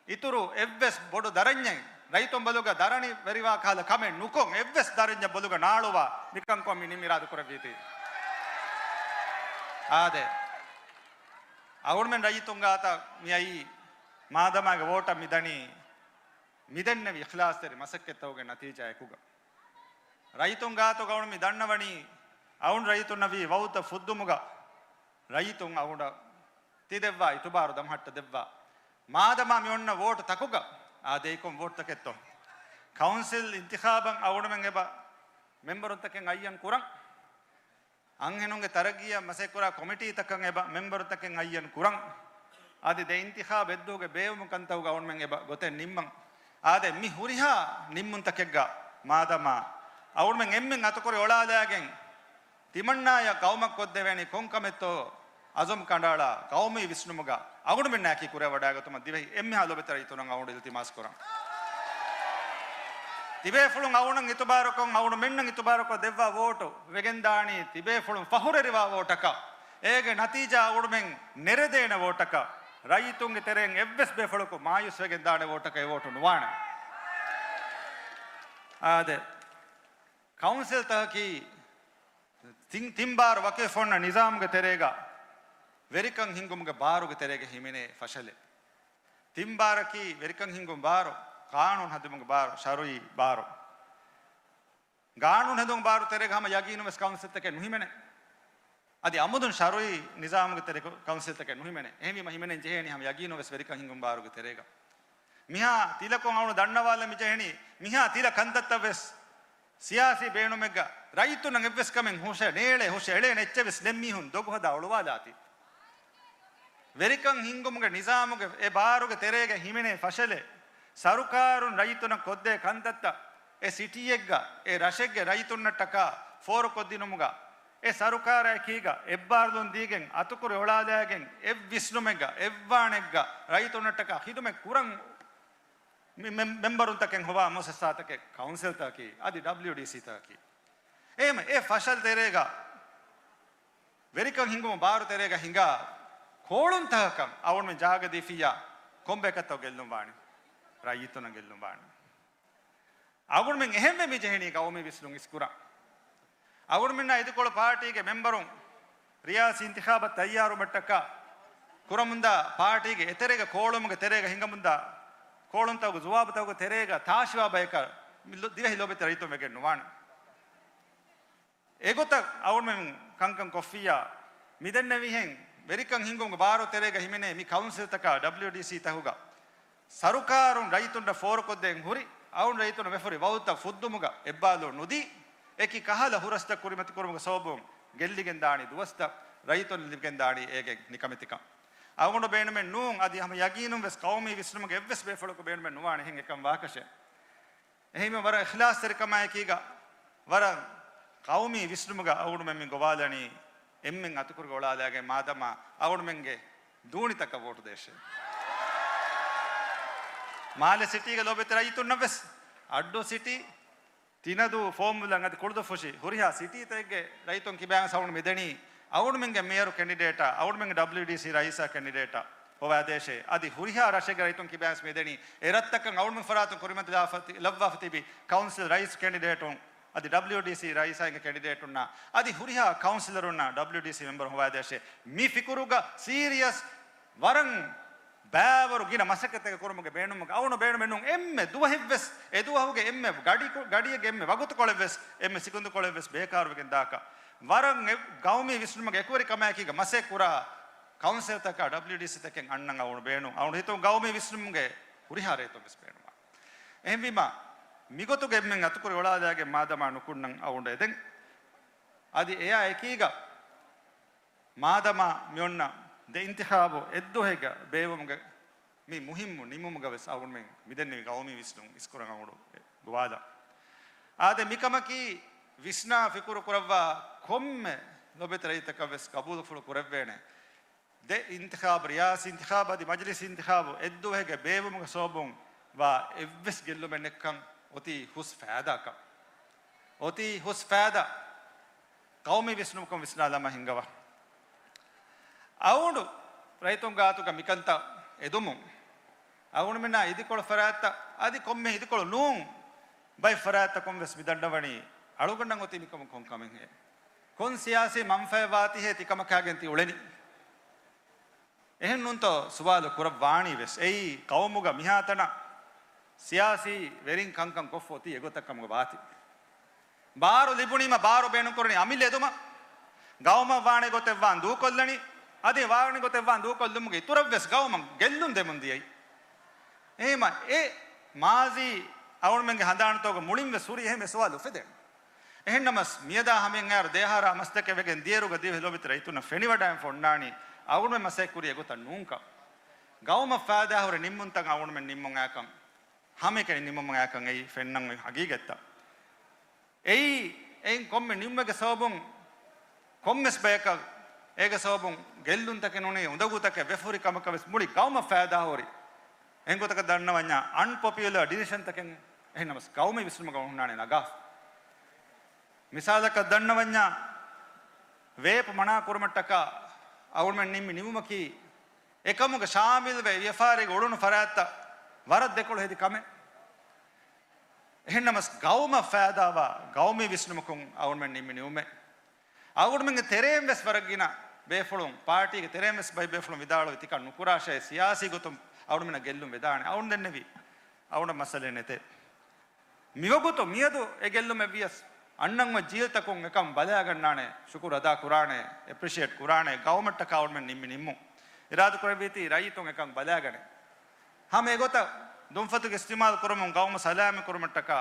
އިތުރު އެއްވެސް ބޮޑު ދަރަންޏެއް، ރައްޔިތުން ބަލުގަ ދަރަނި ވެރިވާ ކަހަލަ ކަމެއް ނުކޮށް، އެއްވެސް ދަރަންޏެއް ބޮލުގަ ނާޅުވާ މިކަން ކޮށް މި ނިންމި އިރާދަ ކުރެއްވީތީ. އާދެ، އަޅުގަނޑުމެން ރައްޔިތުން ގާތަށް މިއައީ، މާދަމާގެ ވޯޓަށް މިދަނީ، މިދެންނެވި އިޚްލާޞްތެރި މަސައްކަތްތަކުގެ ނަތީޖާއެކުގަ. ރައްޔިތުން ގާތުގަ އަޅުގަނޑު މި ދަންނަވަނީ، އަޅުގަނޑު ރައްޔިތުންނަށް ވީ ވައުދުތައް ފުއްދުމުގަ، ރައްޔިތުން އަޅުގަނޑަށް ތި ދެއްވާ އިތުބާރު ދަމަހައްޓަ ދެއްވާ. މާދަމާ މި އޮންނަ ވޯޓު ތަކުގަ، އާދެ، އެކަމް ވޯޓު ތަކެއްތޯ؟ ކައުންސިލް އިންތިޚާބަށް އަޅުގަނޑުމެން އެބަ މެމްބަރުންތަކެއް އައްޔަން ކުރަން. އަންހެނުންގެ ތަރައްގީއަށް މަސައްކަތްކުރާ ކޮމިޓީތަކަށް އެބަ މެމްބަރުތަކެއް އައްޔަން ކުރަން. އަދި ދެ އިންތިޚާބު އެއްދުވަހުގެ ބޭއްވުމު ކަންތައްގަ އަޅުގަނޑުމެން އެބަ ގޮތެއް ނިންމަން. އާދެ، މި ހުރިހާ ނިންމުންތަކެއްގަ މާދަމާ އަޅުގަނޑުމެން އެންމެން އަތުކުރި އޮޅާލާގެން ތިމަންނާޔަށް ގައުމަށް ކޮށްދެވޭނީ ކޮން ކަމެއްތޯ އަޒުމް ކަނޑައަޅާ، ގައުމީ ވިސްނުމުގަ އަޅުގަނޑުމެންނާއެކީ ކުރިއަށް ވަޑާގަތުމަށް ދިވެހި އެންމެހާ ލޯބިވެތި ރައްޔިތުންނަށް އަޅުގަނޑު އިލްތިމާސް ކުރަން. ތިބޭފުޅުން އަޅުގަނޑަށް އިތުބާރުކޮށް، އަޅުގަނޑުމެންނަށް އިތުބާރުކޮށް ދެއްވާ ވޯޓު ވެގެންދާނީ ތިބޭފުޅުން ފަހުރެރިވާ ވޯޓަކަށް. އޭގެ ނަތީޖާ އަޅުގަނޑުމެން ނެރެދޭނެ ވޯޓަކަށް، ރައްޔިތުންގެ ތެރެއިން އެއްވެސް ބޭފުޅަކު މާޔޫސް ވެގެންދާނެ ވޯޓަކަށް އެ ވޯޓު ނުވާނެ. އާދެ، ކައުންސިލްތަކަކީ ތިން، ތިން ބާރު ވަކިވެފަ އޮންނަ ނިޒާމުގެ ތެރޭގަ ވެރިކަން ހިންގުމުގެ ބާރުގެ ތެރޭގަ ހިމެނޭ ފަށަލެއް. ތިން ބާރަކީ ވެރިކަން ހިންގުމު ބާރު، ޤާނޫނު ހަދުމުގެ ބާރު، ޝަރުއީ ބާރު. ޤާނޫނު ހެދުމުގެ ބާރު ތެރޭގަ ހަމަ ޔަގީނުން ވެސް ކައުންސިލްތަކެއް ނުހިމެނޭ. އަދި އަމުދުން ޝަރުއީ ނިޒާމުގެ ތެރޭގަ ކައުންސިލްތަކެއް ނުހިމެނޭ. އެހެންވީމަ ހިމެނެން ޖެހޭނީ ހަމަ ޔަގީނުން ވެސް ވެރިކަން ހިންގުމު ބާރުގެ ތެރޭގަ. މިހާ ތިލަކުން އަޅުގަނޑު ދަންނަވާލަން މި ޖެހެނީ، މިހާ ތިލަ ކަންތައްތައް ވެސް ސިޔާސީ ބޭނުމެއްގަ ރައްޔިތުންނަށް އެއްވެސް ކަމެއް ހުށަ ނޭޅޭ، ހުށަ އެޅޭނެ އެއްޗެއް ވެސް ނެތް މީހުން ދޮގު ހަދާ އޮޅުވާލާތީ. ވެރިކަން ހިންގުމުގެ ނިޒާމުގެ އެ ބާރުގެ ތެރޭގަ ހިމެނޭ ފަށަލެއް، ސަރުކާރުން ރައްޔިތުންނަށް ކޮށްދޭ ކަންތައްތައް އެ ސިޓީއެއްގަ އެ ރަށެއްގެ ރައްޔިތުންނަށްޓަކާ ފޯރުކޮށްދިނުމުގަ އެ ސަރުކާރާ އެކީގަ އެއްބާރުލުން ދީގެން އަތުކުރި އޮޅާލާގެން އެއް ވިސްނުމެއްގަ އެއްވާނެއްގަ ރައްޔިތުންނަށްޓަކާ ޚިދުމަތް ކުރަން މި-، މެ-، މެމްބަރުންތަކެއް ހޮވާ މުއައްސަސާތަކެއް ކައުންސިލްތަކަކީ އަދި ޑަބްލިޔުޑީސީތަކަކީ. އެހެން އެ ފަށަލް ތެރޭގަ ވެރިކަން ހިންގުމު ބާރު ތެރޭގަ ހިނގާ ކޯޅުންތަކަކަށް އަޅުގަނޑުމެން ޖާގަ ދީފިއްޔާ ކޮންބަޔަކަށްތޯ ގެއްލުން ވާނެ؟ ރައްޔިތުންނަށް ގެއްލުން ވާނެ. އަޅުގަނޑުމެން އެހެންވެ މި ޖެހެނީ ގައުމީ ވިސްނުން އިސްކުރަން. އަޅުގަނޑުމެންނާ އިދިކޮޅު ޕާޓީގެ މެމްބަރުން ރިޔާސީ އިންތިޚާބަށް ތައްޔާރުވުމަށްޓަކާ ކުރަމުންދާ ޕާޓީގެ އެތެރޭގަ ކޯޅުމުގެ ތެރޭގަ ހިނގަމުންދާ ކޯޅުންތަކުގެ ޖުވާބުތަކުގެ ތެރޭގަ ތާށިވާ ބަޔަކަށް މި ލޮ-، ދިވެހި ލޯބިވެތި ރައްޔިތުން ވެގެން ނުވާނެ. އެގޮތަށް އަޅުގަނޑުމެން ކަންކަން ކޮށްފިއްޔާ، މިދެންނެވިހެން ވެރިކަން ހިންގުމުގެ ބާރު ތެރޭގަ ހިމެނޭ މި ކައުންސިލްތަކާ ޑަބްލިޔުޑީސީތަކުގަ ސަރުކާރުން ރައްޔިތުންނަށް ފޯރުކޮށްދޭން ހުރި، އަޅުގަނޑު ރައްޔިތުންނަށް ވެފަ ހުރި ވައުދުތައް ފުއްދުމުގަ އެއްބާރުލުން ނުދީ، އެކި ކަހަލަ ހުރަސްތައް ކުރިމަތިކުރުމުގެ ސަބަބުން ގެއްލިގެންދާނީ ދުވަސްތައް، ރައްޔިތުން ލިބިގެންދާނީ އޭގެ ނިކަމެތިކަން. އަޅުގަނޑު ބޭނުމެއް ނޫން، އަދި ހަމަ ޔަގީނުން ވެސް ޤައުމީ ވިސްނުމުގެ އެއްވެސް ބޭފުޅަކު ބޭނުމެއް ނުވާނެ އެހެން އެކަން ވާކަށެއް. އެހެންވެ ވަރަށް އިޚްލާޞްތެރިކަމާއެކީގަ، ވަރަށް ޤައުމީ ވިސްނުމުގަ އަޅުގަނޑުމެން މި ގޮވާލަނީ، އެންމެން އަތުކުރި އޮޅާލާގެން މާދަމާ އަޅުގަނޑުމެންގެ ދޫނިތަކަށް ވޯޓު ދޭށޭ. މާލެ ސިޓީގެ ލޯބިވެތި ރައްޔިތުންނަށް ވެސް އައްޑޫ ސިޓީ، ތިނަދޫ، ފޯމުލަން އަދި ކުޅުދުއްފުށި ހުރިހާ ސިޓީތަކެއްގެ ރައްޔިތުން ކިބައިން ސަވުން މިދެނީ އަޅުގަނޑުމެންގެ މޭޔަރު ކެނޑިޑޭޓާ، އަޅުގަނޑުމެންގެ ޑަބްލިޔުޑީސީ ރައީސާ ކެނޑިޑޭޓާ ހޮވާދޭށޭ. އަދި ހުރިހާ ރަށެއްގެ ރައްޔިތުން ކިބައިން މިދެނީ އެ ރަށްތަކަށް އަޅުގަނޑުމެން ފަރާތުން ކުރިމަތިލާފަ ތި-، ލައްވާފަ ތިބި ކައުންސިލް ރައީސް ކެނޑިޑޭޓުން އަދި ޑަބްލިޔުޑީސީ ރައީސާ އިނގޭ ކެނޑިޑޭޓުންނާ އަދި ހުރިހާ ކައުންސިލަރުންނާ ޑަބްލިޔުޑީސީ މެމްބަރުން ހޮވާދޭށޭ. މި ފިކުރުގަ ސީރިއަސް ވަރަށް ބައިވަރު ގިނަ މަސައްކަތެއް ކުރުމުގެ ބޭނުމުގަ އަޅުގަނޑު ބޭނުމެއް ނޫން. އެންމެ ދުވަހެއްވެސް، އެ ދުވަހުގެ އެންމެ ގަޑި-، ގަޑިއެއްގެ އެންމެ ވަގުތުކޮޅެއްވެސް، އެންމެ ސިކުންދުކޮޅެއްވެސް ބޭކާރުވެގެން ދާކަށް ވަރަށް އެ-، ގައުމީ ވިސްނުމުގެ އެކުވެރިކަމާއެކީގަ މަސައްކަތް ކުރާ ކައުންސިލްތަކާ ޑަބްލިޔުޑީސީތަކެއް އަންނަން އަޅުގަނޑު ބޭނުން. އަޅުގަނޑު ހިތުން ގައުމީ ވިސްނުމުގެ ހުރިހާ ރޭތައްވެސް ބޭނުންވާނެ. އެހެންވީމަ، މިގޮތުގަ އެންމެން އަތުކުރި އޮޅާލާގެން މާދަމާ ނުކުންނަން އަޅުގަނޑު އެދެން. އަދި އެއާ އެކީގަ މާދަމާ މިއޮންނަ ދެ އިންތިޚާބު އެއްދުވަހެއްގަ ބޭއްވުމުގެ މި މުހިއްމު ނިމުމުގަ ވެސް އަޅުގަނޑުމެން މިދެންނެވި ގައުމީ ވިސްނުން އިސްކުރަން އަޅުގަނޑު ގޮވާލަން. އާދެ، މިކަމަކީ ވިސްނާ ފިކުރު ކުރައްވާ ކޮންމެ ލޯބިވެތި ރައްޔިތަކަށް ވެސް ގަބޫލުފުޅު ކުރެއްވޭނެ. ދެ އިންތިޚާބު، ރިޔާސީ އިންތިޚާބު އަދި މަޖިލިސް އިންތިޚާބު އެއްދުވަހެއްގެ ބޭއްވުމުގެ ސަބަބުން ވާ އެއްވެސް ގެއްލުމެއް ނެތްކަން އޮތީ ހުސް ފައިދާކަށް. އޮތީ ހުސް ފައިދާ. ޤައުމީ ވިސްނުމަކުން ވިސްނާލަމާ ހިންގަވާ. އަޅުގަނޑު ރައްޔިތުން ގާތުގަ މިކަންތައް އެދުމުން، އަޅުގަނޑުމެންނާ އިދިކޮޅު ފަރާތްތައް އަދި ކޮންމެ އިދިކޮޅު ނޫން ބައެއް ފަރާތްތަކުން ވެސް މި ދަންނަވަނީ އަޅުގަނޑަށް އޮތީ މިކަމުން ކޮން ކަމެއްހޭ؟ ކޮން ސިޔާސީ މަންފާއެއް ވާތީހޭ ތިކަމަކާގެން ތި އުޅެނީ؟ އެހެން ނޫންތޯ ސުވާލު ކުރައްވާނީ ވެސް. އެއީ ޤައުމުގަ މިހާތަނަށް ސިޔާސީ ވެރިން ކަންކަން ކޮށްފަ އޮތީ އެގޮތަށް ކަމުގަ ވާތީ. ބާރު ލިބުނީމަ ބާރު ބޭނުންކުރަނީ އަމިއްލަ އެދުމަށް. ގައުމަށް ވާނެ ގޮތެއް ވާން ދޫކޮށްލަނީ. އަދި ވާނެ ގޮތެއް ވާން ދޫކޮށްލުމުގެ އިތުރަށް ވެސް ގައުމަށް ގެއްލުން ދެމުން ދިޔައީ. އެހެމަ އެ މާޒީ އަޅުގަނޑުމެންގެ ހަނދާނުތަކުގަ މުޅިން ވެސް ހުރި އެހެން އެ ސުވާލު އުފެދޭނެ. އެހެންނަމަސް މިއަދާ ހަމައިން އައިރު ދެއަހަރާ މަސްދެކެ ވެގެން ދިޔައިރުގަ ދިވެހި ލޯބިވެތި ރައްޔިތުންނަށް ފެނިވަޑައިގެންފަ އޮންނާނީ އަޅުގަނޑުމެން މަސައްކަތް ކުރީ އެގޮތަށް ނޫންކަން. ގައުމަށް ފައިދާހުރި ނިންމުންތައް އަޅުގަނޑުމެން ނިންމުން އައިކަން، ހަމައެކަނި ނިންމުމުން އައިކަން އެއީ ފެންނަން އޮތް ހަގީގަތްތައް. އެއީ، އެއިން ކޮންމެ ނިންމުމެއްގެ ސަބަބުން ކޮންމެސް ބަޔަކަށް އޭގެ ސަބަބުން ގެއްލުންތަކެއް ނޫނީ އުނދަގޫތަކެއް ވެފަ ހުރި ކަމަކަށް ވެސް މުޅި ގައުމަށް ފައިދާހުރި. އެހެން ގޮތަކަށް ދަންނަވަންޏާ އަންޕޮޕިއުލާ ޑިސިޝަންތަކެއް އެހެންނަމަސް ގައުމީ ވިސްނުމަކަށް ހުންނާނެ ނަގާފަ. މިސާލަކަށް ދަންނަވަންޏާ ވޭޕް މަނާ ކުރުމަށްޓަކާ އަޅުގަނޑުމެން ނިންމި ނިންމުމަކީ އެކަމުގެ ޝާމިލްވެ ވިޔަފާރީގަ އުޅުނު ފަރާތްތައް ވަރަށް ދެކޮޅު ހެދި ކަމެއް. އެހެންނަމަސް ގައުމަށް ފައިދާވާ ގައުމީ ވިސްނުމަކުން އަޅުގަނޑުމެން ނިންމި ނިންމުމެއް. އަޅުގަނޑުމެންގެ ތެރޭން ވެސް ވަރަށް ގިނަ ބޭފުޅުން، ޕާޓީގެ ތެރޭން ވެސް ބައެއް ބޭފުޅުން ވިދާޅުވި ތިކަން ނުކުރާށޭ، ސިޔާސީ ގޮތުން އަޅުގަނޑުމެންނަށް ގެއްލުން ވެދާނެ. އަޅުގަނޑު ދެންނެވީ، އަޅުގަނޑަށް މައްސަލައެއް ނެތޭ. މިވަގުތު މިއަދު އެ ގެއްލުމެއް ވިޔަސް، އަންނަން އޮތް ޖީލްތަކުން އެކަން ބަލާގަންނާނެ، ޝުކުރު އަދާ ކުރާނެ، އެޕްރިޝިއޭޓް ކުރާނެ، ގައުމަށްޓަކާ އަޅުގަނޑުމެން ނިންމި ނިންމުން. އިރާދަ ކުރެއްވީތީ ރައްޔިތުން އެކަން ބަލާގަނެ. ހަމަ އެގޮތަށް ދުންފަތުގެ އިސްތިމާލް ކުރަމުން ގައުމު ސަލާމަތް ކުރުމަށްޓަކާ،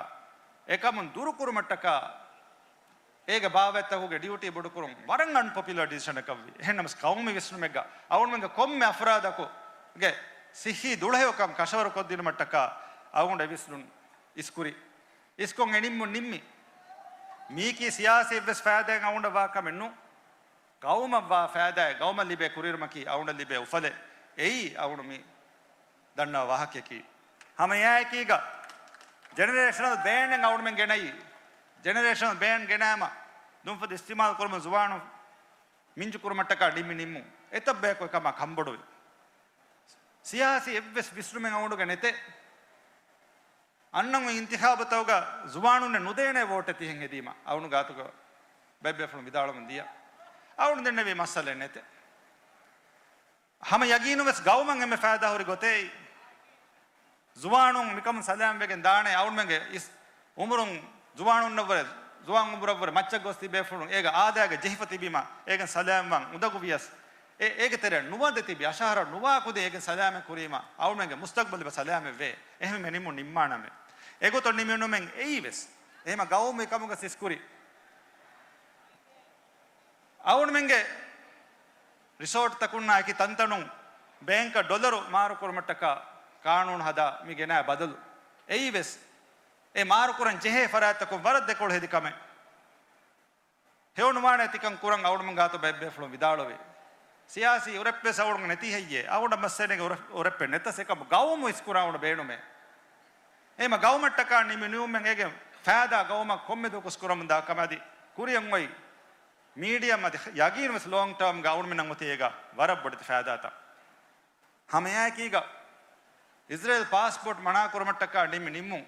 އެކަމުން ދުރު ކުރުމަށްޓަކާ، އޭގެ ބާވަތްތަކުގެ ޑިއުޓީ ބޮޑުކުރުން ވަރަށް އަންޕޮޕިއުލާ ޑިސިޝަނަކަށްވި. އެހެންނަމަސް ޤައުމީ ވިސްނުމެއްގަ އަޅުގަނޑުމެންގެ ކޮންމެ އަފްރާދަކުގެ ސިއްހީ ދުޅަހެޔޮކަން ކަށަވަރު ކޮށްދިނުމަށްޓަކާ އަޅުގަނޑު އެ ވިސްނުން އިސްކުރި. އިސްކޮށް އެ ނިންމުން ނިންމި. މީކީ ސިޔާސީ އެއްވެސް ފައިދާއެއް އަޅުގަނޑަށް ވާ ކަމެއް ނޫން. ގައުމަށް ވާ ފައިދާއެއް، ގައުމަށް ލިބޭ ކުރިއެރުމަކީ އަޅުގަނޑަށް ލިބޭ އުފަލެއް. އެއީ އަޅުގަނޑު މި ދަންނަވާ ވާހަކަޔަކީ. ހަމަ އެއާއެކީގަ ޖެނެރޭޝަނަލް ބޭން އަޅުގަނޑުމެން ގެނައީ. ޖެނެރޭޝަނަލް ބޭން ގެނައިމަ ދުންފަތު އިސްތިމާލް ކުރުމުން ޒުވާނުން މިންޖު ކުރުމަށްޓަކާ ނިންމި ނިންމުން. އެތައް ބަޔަކު އެކަމާ ކަންބޮޑުވި. ސިޔާސީ އެއްވެސް ވިސްނުމެއް އަޅުގަނޑުގެ ނެތޭ. އަންނަން އިންތިޚާބުތަކުގަ ޒުވާނުންނެއް ނުދޭނެ ވޯޓެއް ތިހެން ހެދީމަ، އަޅުގަނޑު ގާތުގަ ބައެއް ބޭފުޅުން ވިދާޅުވަމުން ދިޔަ. އަޅުގަނޑު ދެންނެވީ މައްސަލައެއް ނެތޭ. ހަމަ ޔަގީނުން ވެސް ގައުމަށް އެންމެ ފައިދާ ހުރި ގޮތެއް. ޒުވާނުން މިކަމުން ސަލާމް ވެގެން ދާނެ، އަޅުގަނޑުމެންގެ އިސް އުމުރުން ޒުވާނުންނަށްވުރެ، ޒުވާން އުމުރަށްވުރެ މައްޗަށް ގޮސް ތިބޭފުޅުން އޭގަ އާދައިގެ ޖެހިފަ ތިބީމަ، އޭގެން ސަލާމްވާން އުނދަގޫ ވިޔަސް، އެ، އޭގެ ތެރެއަށް ނުވަދެ ތިބި އަށަހަރަށް ނުވާ ކުދިން އޭގެން ސަލާމަތް ކުރީމަ، އަޅުގަނޑުމެންގެ މުސްތަގްބަލް އެބަ ސަލާމަތްވޭ. އެހެންވެ ނިންމުން ނިންމާނަމޭ. އެގޮތަށް ނިމިނުމެން އެއީ ވެސް. އެހެމަ ގައުމު އެކަމުގަ ސިސްކުރި. އަޅުގަނޑުމެންގެ ރިސޯޓްތަކުންނާ އެކި ތަންތަނުން ބޭންކަށް ޑޮލަރު މާރުކުރުމަށްޓަކާ ޤާނޫނު ހަދާ މި ގެނާ ބަދަލު. އެއީ ވެސް އެ މާރުކުރަން ޖެހޭ ފަރާތްތަކުން ވަރަށް ދެކޮޅު ހެދި ކަމެއް. ހެޔޮނުވާނެ ތިކަން ކުރަން އަޅުގަނޑުމެން ގާތު ބައެއް ބޭފުޅުން ވިދާޅުވޭ. ސިޔާސީ އުރެއްޕެސް އަޅުގަނޑު ނެތީ ހެއްޔޭ؟ އަޅުގަނޑަށް މައްސަލައެއް ނެތް އުރެ-، އުރެއްޕެއް ނެތަސް އެކަމު ގައުމު އިސްކުރާ އަޅުގަނޑު ބޭނުމޭ. އެހެމަ ގައުމަށްޓަކާ ނިމި ނިމުމެން އޭގެ ފައިދާ ގައުމަށް ކޮންމެ ދުވަހަކު އިސްކުރަމުން ދާ ކަމަށް އަދި ކުރިއަށް އޮތް މީޑިއަމް އަދި ޔަގީން ވެސް ލޯންގް ޓާމްގަ އަޅުގަނޑުމެންނަށް އޮތީ އޭގަ ވަރަށް ބޮޑެތި ފައިދާތައް. ހަމައެއާއެކީގަ އިޒްރޭލް ޕާސްޕޯޓް މަނާ ކުރުމަށްޓަކާ ނިމި ނިންމުން.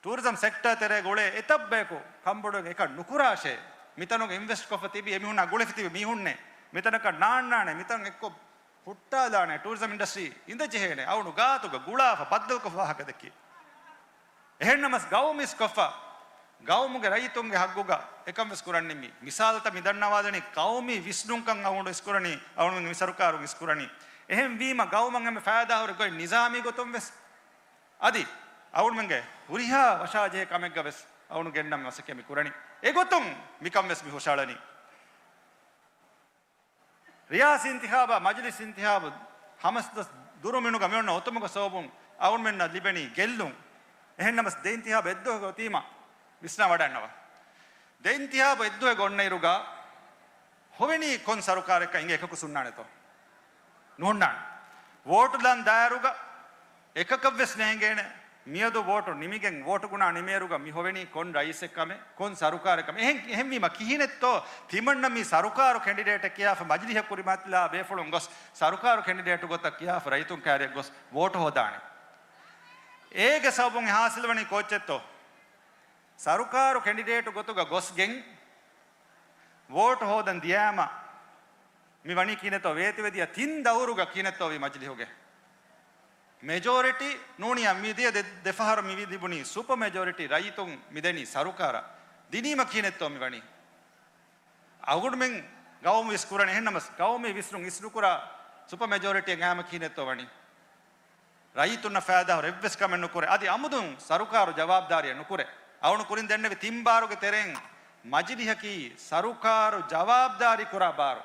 ޓޫރިޒަމް ސެކްޓާ ތެރޭގަ އުޅޭ އެތައް ބަޔަކު ކަންބޮޑުވެގެން އެކަން ނުކުރާށޭ. މިތަނުގަ އިންވެސްޓް ކޮށްފަ ތިބި އެމީހުންނާ ގުޅިފަ ތިބި މީހުންނޭ. މިތަނަކަށް ނާންނާނެ، މިތަން އެއްކޮށް ހުއްޓާލާނެ، ޓޫރިޒަމް އިންޑަސްޓްރީ އިނދެ ޖެހޭނެ. އަޅުގަނޑު ގާތުގަ ގުޅާފަ ބައްދަލުކޮށްފަ ވާހަކަ ދެއްކި. އެހެންނަމަސް ގައުމު އިސްކޮށްފަ، ގައުމުގެ ރައްޔިތުންގެ ހައްގުގަ އެކަން ވެސް ކުރަން ނިންމި. މިސާލަތައް މި ދަންނަވާލަނީ ޤައުމީ ވިސްނުންކަން އަޅުގަނޑު އިސްކުރަނީ، އަޅުގަނޑުމެން މި ސަރުކާރުން އިސްކުރަނީ. އެހެންވީމަ ގައުމަށް އެންމެ ފައިދާހުރި ގޮތް ނިޒާމީ ގޮތުން ވެސް އަދި އަޅުގަނޑުމެންގެ ހުރިހާ ވަށާޖެހޭ ކަމެއްގަ ވެސް އަޅުގަނޑު ގެންނަން މަސައްކަތް މި ކުރަނީ. އެގޮތުން މިކަން ވެސް މި ހުށަހަޅަނީ. ރިޔާސީ އިންތިޚާބާ މަޖިލިސް އިންތިޚާބު ހަމަސްދޮސް ދުރު މިނުގަ މިއޮންނަ އޮތުމުގެ ސަބަބުން އަޅުގަނޑުމެންނަށް ލިބެނީ ގެއްލުން. އެހެންނަމަސް ދެ އިންތިޚާބު އެއްދުވަހުގެ އޮތީމަ ވިސްނާ ވަޑައިގަންނަވާ. ދެ އިންތިޚާބު އެއްދުވަހުގެ އޮންނައިރުގަ ހޮވެނީ ކޮން ސަރުކާރެއްކަން އިނގޭ އެކަކު ހުންނާނެތޯ؟ ނުހުންނާނެ. ވޯޓު ލަން ދާއިރުގަ އެކަކަށްވެސް ނޭނގޭނެ. މިއަދު ވޯޓު ނިމިގެން ވޯޓު ގުނާ ނިމޭއިރުގަ މި ހޮވެނީ ކޮން ރައީސެއް ކަމެއް، ކޮން ސަރުކާރެއް ކަމެއް. އެހެން، އެހެންވީމަ ކިހިނެއްތޯ ތިމަންނަ މި ސަރުކާރު ކެންޑިޑޭޓެއް ކިޔާފަ މަޖިލިހަށް ކުރިމަތިލާ ބޭފުޅުން ގޮސް ސަރުކާރު ކެންޑިޑޭޓު ގޮތަށް ކިޔާފަ ރައްޔިތުން ކައިރިއަށް ގޮސް ވޯޓު ހޯދާނެ. އޭގެ ސަބަބުން ހާސިލްވަނީ ކޯއްޗެއްތޯ؟ ސަރުކާރު ކެންޑިޑޭޓު ގޮތުގަ ގޮސްގެން ވޯޓު ހޯދަން ދިޔާމަ، މި ވަނީ ކިހިނެއްތޯ؟ ވޭތުވެދިޔަ ތިން ދައުރުގަ ކިހިނެއްތޯ ވީ މަޖިލިހުގެ؟ މެޖޯރިޓީ ނޫނިޔާ މިދިޔަ ދެ، ދެފަހަރު މި ލިބުނީ ސުޕަ މެޖޯރިޓީ ރައްޔިތުން މިދެނީ ސަރުކާރަށް. ދިނީމަ ކިހިނެއްތޯ މި ވަނީ؟ އަޅުގަނޑުމެން ގައުމު ވިސް ކުރަނީ. އެހެންނަމަސް ގައުމީ ވިސްނުން އިސްނުކުރާ ސުޕަ މެޖޯރިޓީއެއް އައީމަ ކިހިނެއްތޯ ވަނީ؟ ރައްޔިތުންނަށް ފައިދާހުރި އެއްވެސް ކަމެއް ނުކުރޭ. އަދި އަމުދުން ސަރުކާރު ޖަވާބުދާރިއެއް ނުކުރޭ. އަޅުގަނޑު ކުރިން ދެންނެވި ތިން ބާރުގެ ތެރެއިން މަޖިލިހަކީ ސަރުކާރު ޖަވާބުދާރީ ކުރާ ބާރު.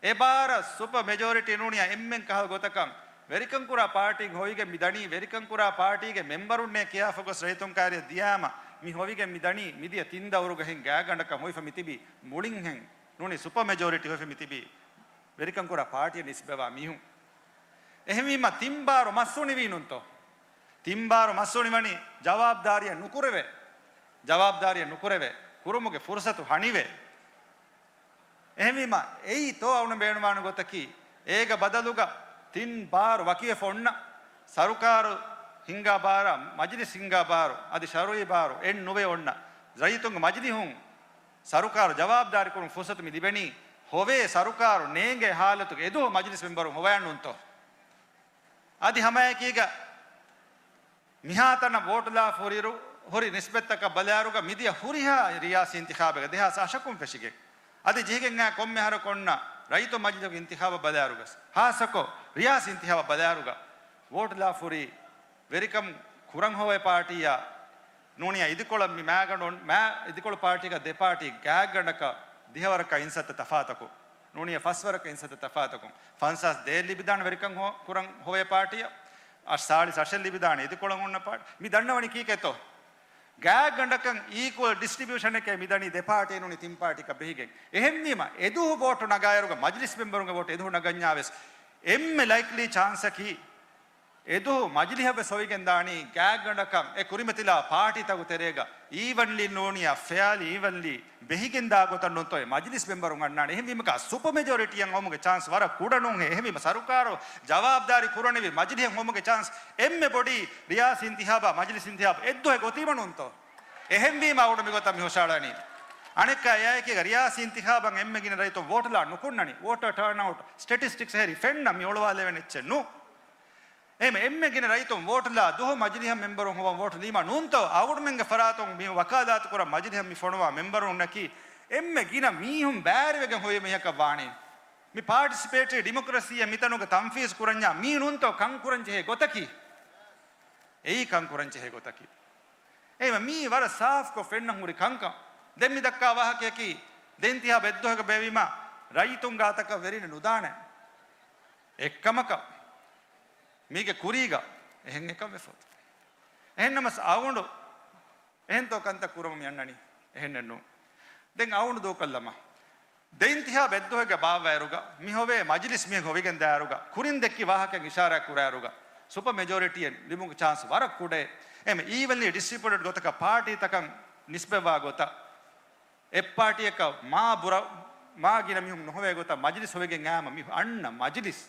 އެ ބާރަށް ސުޕަ މެޖޯރިޓީ ނޫނިޔާ އެންމެން ކަހަލަ ގޮތަކަށް ވެރިކަން ކުރާ ޕާޓީން ހޮވިގެން މި ދަނީ، ވެރިކަން ކުރާ ޕާޓީގެ މެމްބަރުންނޭ ކިޔާފަ ގޮސް ރައްޔިތުން ކައިރިއަށް ދިޔާމަ، މި ހޮވިގެން މި ދަނީ މިދިޔަ ތިން ދައުރުގަ ހިން ގާތްގަނޑަކަށް ހޮވިފަ މިތިބީ މުޅިންހެން ނޫނީ ސުޕަ މެޖޯރިޓީ ހޮވިފަ މިތިބީ ވެރިކަން ކުރާ ޕާޓީއަށް ނިސްބަތްވާ މީހުން. އެހެންވީމަ ތިން ބާރު މަސް އުނިވީ ނޫންތޯ؟ ތިން ބާރު މަސް އުނިވަނީ ޖަވާބުދާރިއެއް ނުކުރެވޭ. ޖަވާބުދާރިއެއް ނުކުރެވޭ. ކުރުމުގެ ފުރުސަތު ހަނިވޭ. އެހެންވީމަ އެއީ ތޯ އަޅުގަނޑު ބޭނުންވާނެ ގޮތަކީ، އޭގަ ބަދަލުގަ ތިން ބާރު ވަކިވެފަ އޮންނަ، ސަރުކާރު ހިންގާ ބާރާ، މަޖިލިސް ހިންގާ ބާރު، އަދި ޝަރުއީ ބާރު އެއް ނުވެ އޮންނަ، ރައްޔިތުންގެ މަޖިލިހުން ސަރުކާރު ޖަވާބުދާރީ ކުރުން ފުރުސަތު މި ލިބެނީ، ހޮވޭ ސަރުކާރު ނޭނގޭ ހާލަތުގެ އެދުވަހު މަޖިލިސް މެމްބަރުން ހޮވަޔަށް ނޫންތޯ؟ އަދި ހަމައެކީގަ މިހާތަނަށް ވޯޓުލާފަ ހުރިއިރު، ހުރި ނިސްބަތްތަކަށް ބަލާއިރުގަ މިދިޔަ ހުރިހާ ރިޔާސީ އިންތިޚާބެއްގަ ދެހާސް އަށަކުން ފެށިގެން އަދި ޖެހިގެން އާ ކޮންމެ އަހަރަކު އޮންނަ ރައްޔިތު މަޖިލިހުގެ އިންތިޚާބަށް ބަލާއިރުގަސް، ހާއްސަކޮށް ރިޔާސީ އިންތިޚާބަށް ބަލާއިރުގަ ވޯޓުލާފަ ހުރި ވެރިކަން ކުރަން ހޮވޭ ޕާޓީއާ ނޫނިޔާ އިދިކޮޅަށް މި މާގަނޑު މާ އިދިކޮޅު ޕާޓީގަ ދެ ޕާޓީ ގާތްގަނޑަކަށް ދިހަވަރަކަށް އިންސައްތަ ތަފާތަކުން، ނޫނިޔާ ފަސްވަރަކަށް އިންސައްތަ ތަފާތަކުން، ފަންސާސް ދޭއް ލިބިދާނެ ވެރިކަން ހޯ، ކުރަން ހޮވޭ ޕާޓީއަށް، އަށް ސާޅީސް އަށެއް ލިބިދާނެ އިދިކޮޅަށް އޮންނަ ޕާޓީ. މި ދަންނަވަނީ ކީކޭތޯ؟ ގާތްގަނޑަކަށް އީކުއަލް ޑިސްޓްރިބިއުޝަނެކޭ މިދަނީ ދެ ޕާޓީ ނޫނީ ތިން ޕާޓީކަށް ބެހިގެން. އެހެންވީމަ އެދުވަހު ވޯޓު ނަގާއިރުގަ މަޖިލިސް މެމްބަރުންގެ ވޯޓު އެދުވަހު ނަގަންޏާވެސް އެންމެ ލައިކްލީ ޗާންސަކީ އެދުވަހު މަޖިލިހަށްވެސް ހޮވިގެން ދާނީ ގާތްގަނޑަކަށް އެ ކުރިމަތިލާ ޕާޓީތަކު ތެރޭގަ އީވަންލީ ނޫނިޔާ ފެއާލީ އީވަންލީ ބެހިގެންދާ ގޮތަށް ނޫންތޯ އެ މަޖިލިސް މެމްބަރުން އަންނާނެ. އެހެންވީމަކާ ސުޕަ މެޖޯރިޓީއަށް ހޮވުމުގެ ޗާންސް ވަރަށް ކުޑަ ނޫންހޭ. އެހެންވީމަ ސަރުކާރު ޖަވާބުދާރީ ކުރަނިވި މަޖިލިހަށް ހޮވުމުގެ ޗާންސް އެންމެ ބޮޑީ ރިޔާސީ އިންތިޚާބާ މަޖިލިސް އިންތިޚާބު އެއްދުވަހެއް އޮތީމަ ނޫންތޯ؟ އެހެންވީމަ އަޅުގަނޑު މިގޮތަށް މި ހުށައަޅަނީ. އަނެއްކާ އެއާއެކީގަ ރިޔާސީ އިންތިޚާބަށް އެންމެ ގިނަ ރައްޔިތުން ވޯޓުލާ ނުކުންނަނީ. ވޯޓަރ ޓާންއައުޓް ސްޓެޓިސްޓިކްސް ހެރި ފެންނަ މި އޮޅުވާލެވެން އެއްޗެއް ނޫ. އެހެން އެންމެ ގިނަ ރައްޔިތުން ވޯޓުލާ ދުވަހު މަޖިލިހަށް މެމްބަރުން ހޮވަން ވޯޓު ލީމާ ނޫންތޯ؟ އަޅުގަނޑުމެންގެ ފަރާތުން މި ވަކާލާތު ކުރަން މަޖިލިހަށް މި ފޮނުވާ މެމްބަރުންނަކީ އެންމެ ގިނަ މީހުން ބައިވެރިވެގެން ހޮވި މީހަކަށް ވާނީ. މި ޕާޓިސިޕޭޓްރީ ޑިމޮކްރަސީއަށް މިތަނުގަ ތަންފީޒް ކުރަންޏާ މީ ނޫންތޯ ކަން ކުރަން ޖެހޭ ގޮތަކީ؟ އެއީ ކަން ކުރަން ޖެހޭ ގޮތަކީ. އެހެންވީމަ މީ ވަރަށް ސާފްކޮށް ފެންނަން ހުރި ކަންކަން. ދެން މި ދައްކާ ވާހަކަޔަކީ ދެން ތިހާ އެއްދުވަހަކަށް ބޭއްވީމަ ރައްޔިތުން ގާތަކަށް ވެރިނެއް ނުދާނެ. އެއްކަމަކަށް މީގެ ކުރީގަ އެހެން އެކަން ވެފަ އޮތީ. އެހެންނަމަސް އަޅުގަނޑު އެހެންތޯ ކަންތައް ކުރަމުން މި އަންނަނީ؟ އެހެންނެއް ނޫން. ދެން އަޅުގަނޑު ދޫކޮށްލަމާ. ދެ އިންތިޚާބު އެއްދުވަހެއްގަ ބާއްވާއިރުގަ، މި ހޮވޭ މަޖިލިސް މިހެން ހޮވިގެން ދާއިރުގަ، ކުރިން ދެއްކި ވާހަކައިން އިޝާރާތް ކުރާއިރުގަ، ސުޕަ މެޖޯރިޓީއެއް ލިބުމުގެ ޗާންސް ވަރަށް ކުޑައޭ. އެހެން އީވަންލީ ޑިސްޓްރިބިއުޓެޑް ގޮތަކަށް ޕާޓީތަކަށް ނިސްބަތްވާ ގޮތަށް، އެއްޕާޓީއަކަށް މާ ބުރަ، މާ ގިނަ މީހުން ނުހޮވޭ ގޮތަށް މަޖިލިސް ހޮވިގެން އައީމަ މި އަންނަ މަޖިލިސް،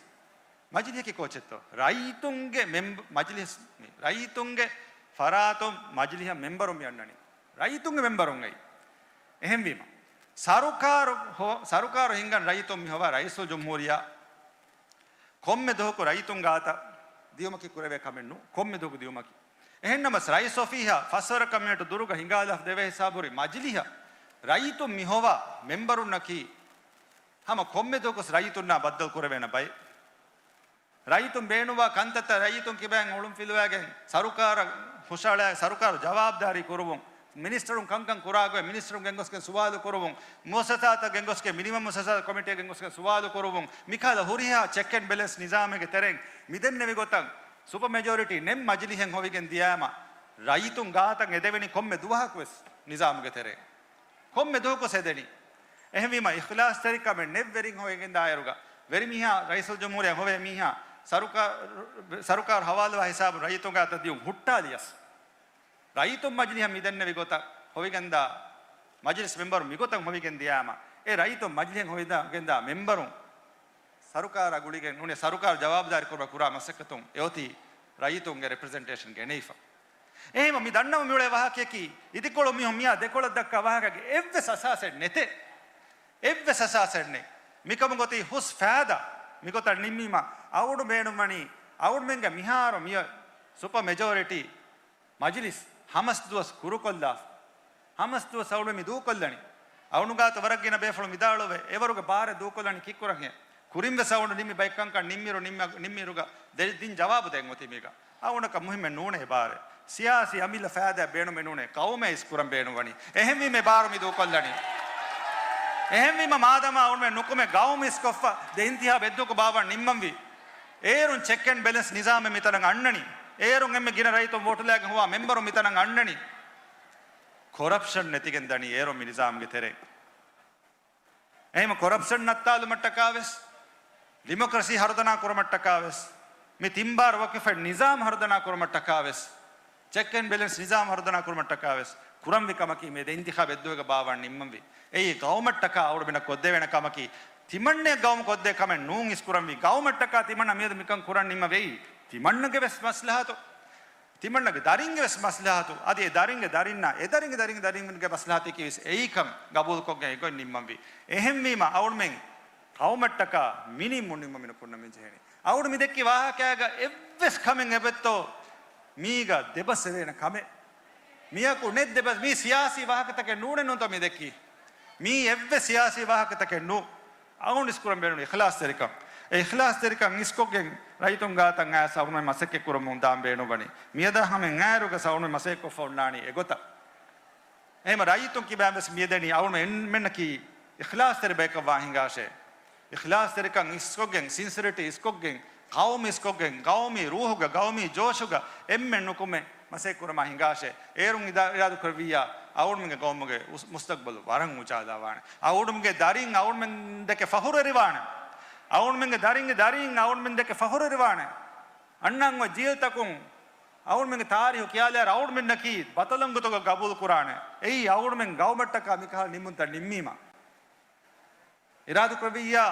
މަޖިލިހަކީ ކޯޗެއްތޯ؟ ރައްޔިތުންގެ މެމްބަ، މަޖިލިސް، މި ރައްޔިތުންގެ ފަރާތުން މަޖިލިހަށް މެމްބަރުން މި އަންނަނީ. ރައްޔިތުންގެ މެމްބަރުން އައީ. އެހެންވީމަ، ސަރުކާރު ހޮ، ސަރުކާރު ހިންގަން ރައްޔިތުން މި ހޮވާ ރައީސުލްޖުމްހޫރިއްޔާ ކޮންމެ ދުވަހަކު ރައްޔިތުން ގާތަށް ދިޔުމަކީ ކުރެވޭ ކަމެއް ނޫން. ކޮންމެ ދުވަހަކު ދިޔުމަކީ. އެހެންނަމަސް ރައީސް އޮފީހަށް ފަސްވަރަކަށް މިނެޓު ދުރުގަ ހިނގާލާފަ ދެވޭ ހިސާބުހުރި މަޖިލިހަށް ރައްޔިތުން މި ހޮވާ މެމްބަރުންނަކީ ހަމަ ކޮންމެ ދުވަހަކުވެސް ރައްޔިތުންނާ ބައްދަލު ކުރެވޭނެ ބައެއް. ރައްޔިތުން ބޭނުންވާ ކަންތައްތައް ރައްޔިތުން ކިބައިން އޮޅުން ފިލުވައިގެން ސަރުކާރަށް ހުށައަޅާ، ސަރުކާރު ޖަވާބުދާރީ ކުރުވުން، މިނިސްޓަރުން ކަންކަން ކުރާ ގޮތް މިނިސްޓަރުން ގެންގޮސްގެން ސުވާލު ކުރުވުން، މުއައްސަސާތައް ގެންގޮސްގެން މިނިމަމް މުއައްސަސާތު ކޮމިޓީއަށް ގެންގޮސްގެން ސުވާލު ކުރުވުން، މިކަހަލަ ހުރިހާ ޗެކް އެންޑް ބެލެންސް ނިޒާމެއްގެ ތެރެއިން މިދެންނެވި ގޮތަށް ސުޕަ މެޖޯރިޓީ ނެތް މަޖިލިހެއް ހޮވިގެން ދިޔާމަ، ރައްޔިތުން ގާތަށް އެދެވެނީ ކޮންމެ ދުވަހަކުވެސް ނިޒާމުގެ ތެރެއިން. ކޮންމެ ދުވަހަކުވެސް އެދެނީ. އެހެންވީމަ، އިޚްލާޞްތެރިކަމެއް ނެތް ވެރިން ހޮވިގެން ދާއިރުގަ، ވެރިމީހާ ރައީސުލްޖުމްހޫރިއްޔާ ހޮވޭ މީހާ ސަރުކާ-، ސަރުކާރު ހަވާލުވާ ހިސާބުން ރައްޔިތުންގެ އަތަށް ދިޔުން ހުއްޓާލިޔަސް، ރައްޔިތުން މަޖިލީހަށް މިދެންނެވި ގޮތަށް ހޮވިގެންދާ، މަޖިލިސް މެމްބަރު މިގޮތަށް ހޮވިގެން ދިޔާމަ، އެ ރައްޔިތުން މަޖިލީހަށް ހޮވިގެންދާ މެމްބަރުން ސަރުކާރާ ގުޅިގެން ނޫނީ ސަރުކާރު ޖަވާބުދާރީ ކުރުމަށް ކުރާ މަސައްކަތުން އެއޮތީ ރައްޔިތުންގެ ރެޕްރެޒެންޓޭޝަން ގެނެވިފަ. އެހެންވީމަ މި ދަންނަވަން މިއުޅޭ ވާހަކަޔަކީ، އިދިކޮޅު މީހުން މިއާ ދެކޮޅަށް ދައްކާ ވާހަކައިގެ އެއްވެސް އަސާސެއް ނެތޭ. އެއްވެސް އަސާސެއް ނެތް. މިކަމުގަ އޮތީ ހުސް ފައިދާ. މިގޮތަށް ނިންމީމަ އަޅުގަނޑު ބޭނުންވަނީ، އަޅުގަނޑުމެންގެ މިހާރު މިއޮތް ސުޕަ މެޖޯރިޓީ މަޖިލިސް ހަމަސް ދުވަސް ކުރުކޮށްލާފަ. ހަމަސް ދުވަސް އަޅުގަނޑު މި ދޫކޮށްލަނީ. އަޅުގަނޑު ގާތު ވަރަށް ގިނަ ބޭފުޅުން ވިދާޅުވޭ، އެވަރުގެ ބާރެއް ދޫކޮށްލަނީ ކީއްކުރަންހޭ؟ ކުރިން ވެސް އަޅުގަނޑު ނިންމި ބައެއް ކަންކަން ނިންމިއިރު ނިންމަ-، ނިންމިއިރުގަ ދެ-، ދިން ޖަވާބު ދޭން އޮތީ މީގަ. އަޅުގަނޑަކަށް މުހިއްމެއް ނޫނޭ އެ ބާރެއް. ސިޔާސީ އަމިއްލަ ފައިދާއެއް ބޭނުމެއް ނޫނޭ. ގައުމޭ އިސްކުރަން ބޭނުންވަނީ. އެހެންވީމަ އެ ބާރު މި ދޫކޮށްލަނީ. އެހެންވީމަ މާދަމާ އަޅުގަނޑުމެން ނުކުމެ ގައުމު އިސްކޮށްފަ ދެ އިންތިހާބު އެއްދުވަހަކު ބާއްވާން ނިންމަންވީ. އޭރުން ޗެކް އެންޑް ބެލެންސް ނިޒާމެއް މިތަނަށް އަންނަނީ. އޭރުން އެންމެ ގިނަ ރައްޔިތުން ވޯޓުލާގެން ހޮވާ މެމްބަރުން މިތަނަށް އަންނަނީ. ކޮރަޕްޝަން ނެތިގެން ދަނީ އޭރުން މި ނިޒާމްގެ ތެރެއިން. އެހެންވީމަ ކޮރަޕްޝަން ނައްތާލުމަށްޓަކާވެސް، ޑިމޮކްރަސީ ހަރުދަނާ ކުރުމަށްޓަކާވެސް، މި ތިން ބާރު ވަކިވެފައި ނިޒާމް ހަރުދަނާ ކުރުމަށްޓަކާވެސް، ޗެކް އެންޑް ބެލެންސް ނިޒާމް ހަރުދަނާ ކުރުމަށްޓަކާވެސް، ކުރަންވީ ކަމަކީ މި ދެ އިންތިޚާބު އެއްދުވަހުގަ ބާއްވާން ނިންމަންވީ. އެއީ ގައުމަށްޓަކާ އަޅުގަނޑުމެންނަށް ކޮށްދެވޭނެ ކަމަކީ، ތިމަންނައަށް ގައުމު ކޮށްދޭ ކަމެއް ނޫން އިސްކުރަންވީ. ގައުމަށްޓަކާ ތިމަންނަ މިއަދު މިކަން ކުރަން ނިންމަވައި، ތިމަންނަގެ ވެސް މަސްލަހަތު، ތިމަންނަގެ ދަރިންގެ ވެސް މަސްލަހަތު، އަދި އެ ދަރިންގެ ދަރިންނާ، އެ ދަރިންގެ ދަރިންގެ ދަރިންގެ މަސްލަހަތަކީ ވެސް އެއީކަން ގަބޫލުކޮށްގެން އެގޮތް ނިންމަންވީ. އެހެންވީމަ އަޅުމެން ގައުމަށްޓަކާ މިނިން މުން ނިންމަމިނު ކުންނަމިން ޖެހެނީ. އަޅުގަނޑު މި ދެއްކި ވާހަކައިގަ އެއްވެސް ކަމެއް އެބައޮތްތޯ މީގަ ދެބަސް އެޅޭނެ ކަމެއް. މިޔަކު ނެތް ދެބަސް. މީ ސިޔާސީ ވާހަކަތަކެއް ނޫނެއް ނޫންތޯ މި ދެއްކީ. މީ އެއްވެސް ސިޔާސީ ވާހަކަތަކެއް ނޫ. އަޅުގަނޑު އިސްކުރަން ބޭނުން އިޚްލާޞްތެރިކަން. އެ އިޚްލާޞްތެރިކަން އިސްކޮށްގެން ރައްޔިތުން ގާތަށް އައިސް އަޅުގަނޑު މަސައްކަތް ކުރަމުން ދާން ބޭނުންވަނީ. މިއަދާ ހަމަ އައިރުގަ އަޅުގަނޑު މަސައްކަތް ކޮށްފަ އޮންނާނީ އެގޮތަށް. އެހެންވީމަ ރައްޔިތުން ކިބައިން ވެސް މިއަދަނީ އަޅުގަނޑު އެންމެންނަކީ އިޚްލާޞްތެރި ބަޔަކަށްވާން ހިނގާށޭ. އިޚްލާޞްތެރިކަން އިސްކޮށްގެން، ސިންސިރިޓީ އިސްކޮށްގެން، ޤައުމު އިސްކޮށްގެން، ޤައުމީ ރޫޙުގަ، ޤައުމީ ޖޯޝުގަ އެންމެން ނުކުމެ މަސައްކަތް ކުރަމާ ހިނގާށޭ. އޭރުން އިރާ-، އިރާދަ ކުރެއްވިއްޔާ، އަޅުގަނޑުމެންގެ ޤައުމުގެ އުސް-، މުސްތަޤްބަލު ވަރަށް އުޖާލާވާނެ. އަޅުގަނޑުމެންގެ ދަރިން އަޅުގަނޑުމެން ދެކެ ފަޚުރުވެރިވާނެ. އަޅުގަނޑުމެންގެ ދަރިންގެ ދަރިން އަޅުގަނޑުމެން ދެކެ ފަޚުރުވެރިވާނެ. އަންނަން އޮތް ޖީލްތަކުން އަޅުގަނޑުމެންގެ ތާރީޚު ކިޔާލާއިރު އަޅުގަނޑުމެންނަކީ ބަތަލަން ގޮތުގަ ގަބޫލު ކުރާނެ. އެއީ އަޅުގަނޑުމެން ގައުމަށްޓަކާ މިކަހަލަ ނިންމުންތައް ނިންމީމަ. އިރާދަ ކުރެއްވިއްޔާ،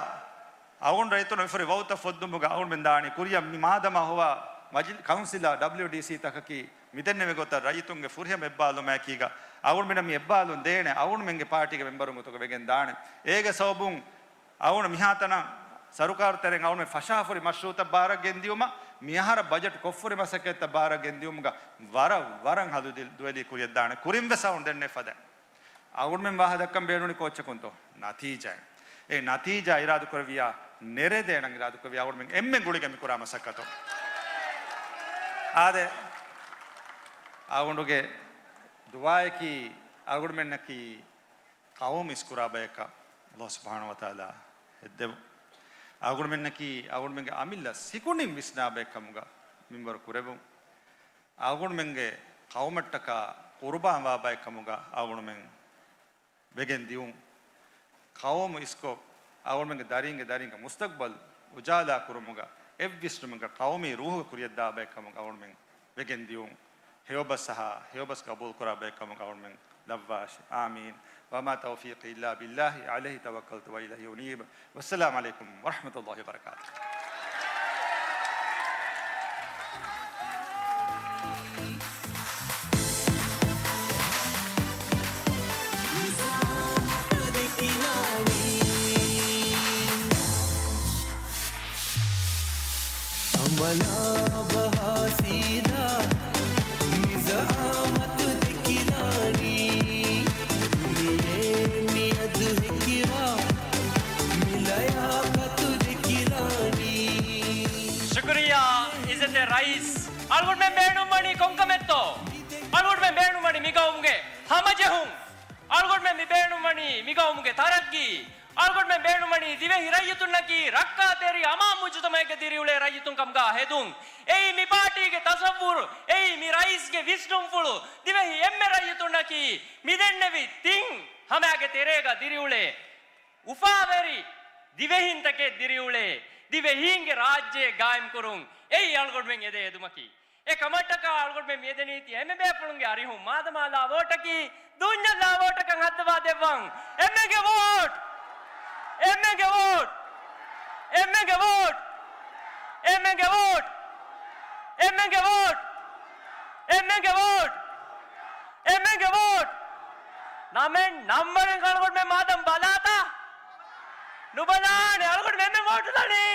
އަޅުގަނޑު ރައްޔިތުންނަށް މިފަހުރި ވައުދުތައް ފޮއްދުމުގަ އަޅުގަނޑުމެން ދާނީ ކުރިއަށް މި މާދަމާ ހޮވާ މަޖިލް-، ކައުންސިލާ، ޑަބްލިއުޑީސީ ތަކަކީ މިދެންނެވި ގޮތަށް ރައްޔިތުންގެ ފުރިހަމަ އެއްބާލުމާއެކީގަ އަޅުގަނޑުމެންނަށް މި އެއްބާލުން ދޭނެ އަޅުގަނޑުމެންގެ ޕާޓީގެ މެމްބަރުން ގޮތުގަ ވެގެން ދާނެ. އޭގެ ސަބަބުން އަޅުގަނޑު މިހާތަނަށް ސަރުކާރު ތެރެއިން އަޅުގަނޑުމެން ފަށާފުރި މަޝްރޫޢުތައް ބާރަށް ގެންދިއުމަށް، މިއަހަރަށް ބަޖެޓް ކޮށްފުރި މަސައްކަތްތައް ބާރަށް ގެންދިއުމުގަ ވަރަށް، ވަރަށް ހަލު ދި-، ދުވެލީ ކުރިއަށްދާނެ. ކުރިން ވެސް އަޅުގަނޑު ދެންނެވި ފަދަ އަޅުގަނޑުމެން ވާހަ ދައްކަން ބޭނުނީ ކޯއްޗަކުންތޯ؟ ނަތީޖާއެއް. އެ ނަތީޖާ އިރާދަ ކުރެއްވިއްޔާ، ނެރެދޭނަން އިރާދަ ކުރެއްވިއްޔާ އަޅުގަނޑުމެން އެންމެން ގުޅިގެން މި ކުރާ މަސައްކަތު. އާދެ، އަޅުގަނޑުގެ ދުޢާއަކީ އަޅުގަނޑުމެންނަކީ ޤައުމު އިސްކުރާ ބަޔަކަށް ﷲ ސުބްޙާނަހޫ ވަތަޢާލާ ހެއްދެވުން. އަޅުގަނޑުމެންނަކީ އަޅުގަނޑުމެންގެ އަމިއްލަ ސިކުނޑިން ވިސްނާ ބައެއްކަމުގަ މިންވަރު ކުރެވުން. އަޅުގަނޑުމެންގެ ޤައުމަށްޓަކާ ޤުރުބާން ވާ ބައެއްކަމުގަ އަޅުގަނޑުމެން ވެގެން ދިއުން. ޤައުމު އިސްކޮށް، އަޅުގަނޑުމެންގެ ދަރީންގެ ދަރީންގެ މުސްތަޤްބަލް އުޖާލާ ކުރުމުގަ އެއްވިސްނުމެއްގަ ޤައުމީ ރޫޙުގަ ކުރިއަށްދާ ބައެއްކަމުގަ އަޅުގަނޑުމެން ވެގެން ދިއުން. ހެޔޮބަސް ހަ-، ހެޔޮބަސް ޤަބޫލުކުރާ ބައެއްކަމުގަ އަޅުގަނޑުމެން ލައްވާށި. އާމީން. وما توفيقي إلا بالله عليه توكلت وإليه أنيب. والسلام عليكم ورحمة الله وبركاته. ނިޒާމަކަށް ދެކިލާނީ. އަމަލާ ބަހާ ސީދާ، ނިޒާމަތު ދެކިލާނީ. ދުނިޔެ މިއަދު ހެކިވާ، މި ލަޔާޤަތު ދެކިލާނީ. ޝުކުރިއްޔާ، އިއްޒަތްތެރި ރައީސް. އަޅުގަނޑުމެން ބޭނުންވަނީ ކޮންކަމެއްތޯ؟ އަޅުގަނޑުމެން ބޭނުންވަނީ މިގައުމުގެ ހަމަޖެހުން. އަޅުގަނޑުމެން މި ބޭނުންވަނީ މިގައުމުގެ ތަރައްގީ. އަޅުގަނޑުމެން ބޭނުންވަނީ ދިވެހި ރައްޔިތުންނަކީ ރައްކާތެރި އަމާން މުޖުތަމަޢެއްގަ ދިރިއުޅޭ ރައްޔިތުން ކަމުގަ ހެދުން. އެއީ މި ޕާޓީގެ ތަޞައްވުރު، އެއީ މި ރައީސްގެ ވިސްނުންފުޅު. ދިވެހި އެންމެ ރައްޔިތުންނަކީ މިދެންނެވި ތިން ހަމައިގެ ތެރޭގަ ދިރިއުޅޭ އުފާވެރި ދިވެހިންތަކެއް ދިރިއުޅޭ، ދިވެހީންގެ ރާއްޖެ ގާއިމްކުރުން އެއީ އަޅުގަނޑުމެން އެދޭ އެދުމަކީ. އެ ކަމަށްޓަކާ އަޅުގަނޑުމެން މިއެދެނީތީ އެންމެ ބޭފުޅުންގެ އަރިހުން. މާދަމާ ލާ ވޯޓަކީ ދޫންޏަށް ލާ ވޯޓަކަށް ހައްދަވާ ދެއްވަން. އެންމެންގެ ވޯޓް! އެންމެންގެ ވޯޓް! އެންމެންގެ ވޯޓް! އެންމެންގެ ވޯޓް! އެންމެންގެ ވޯޓް! އެންމެންގެ ވޯޓް! ނަމެއް ނަންބަރެއް އަޅުގަނޑުމެން މާދަމާ ބަލާތަ؟ ނުބަލާނެ. އަޅުގަނޑުމެން އެންމެން ވޯޓު ދަނީ.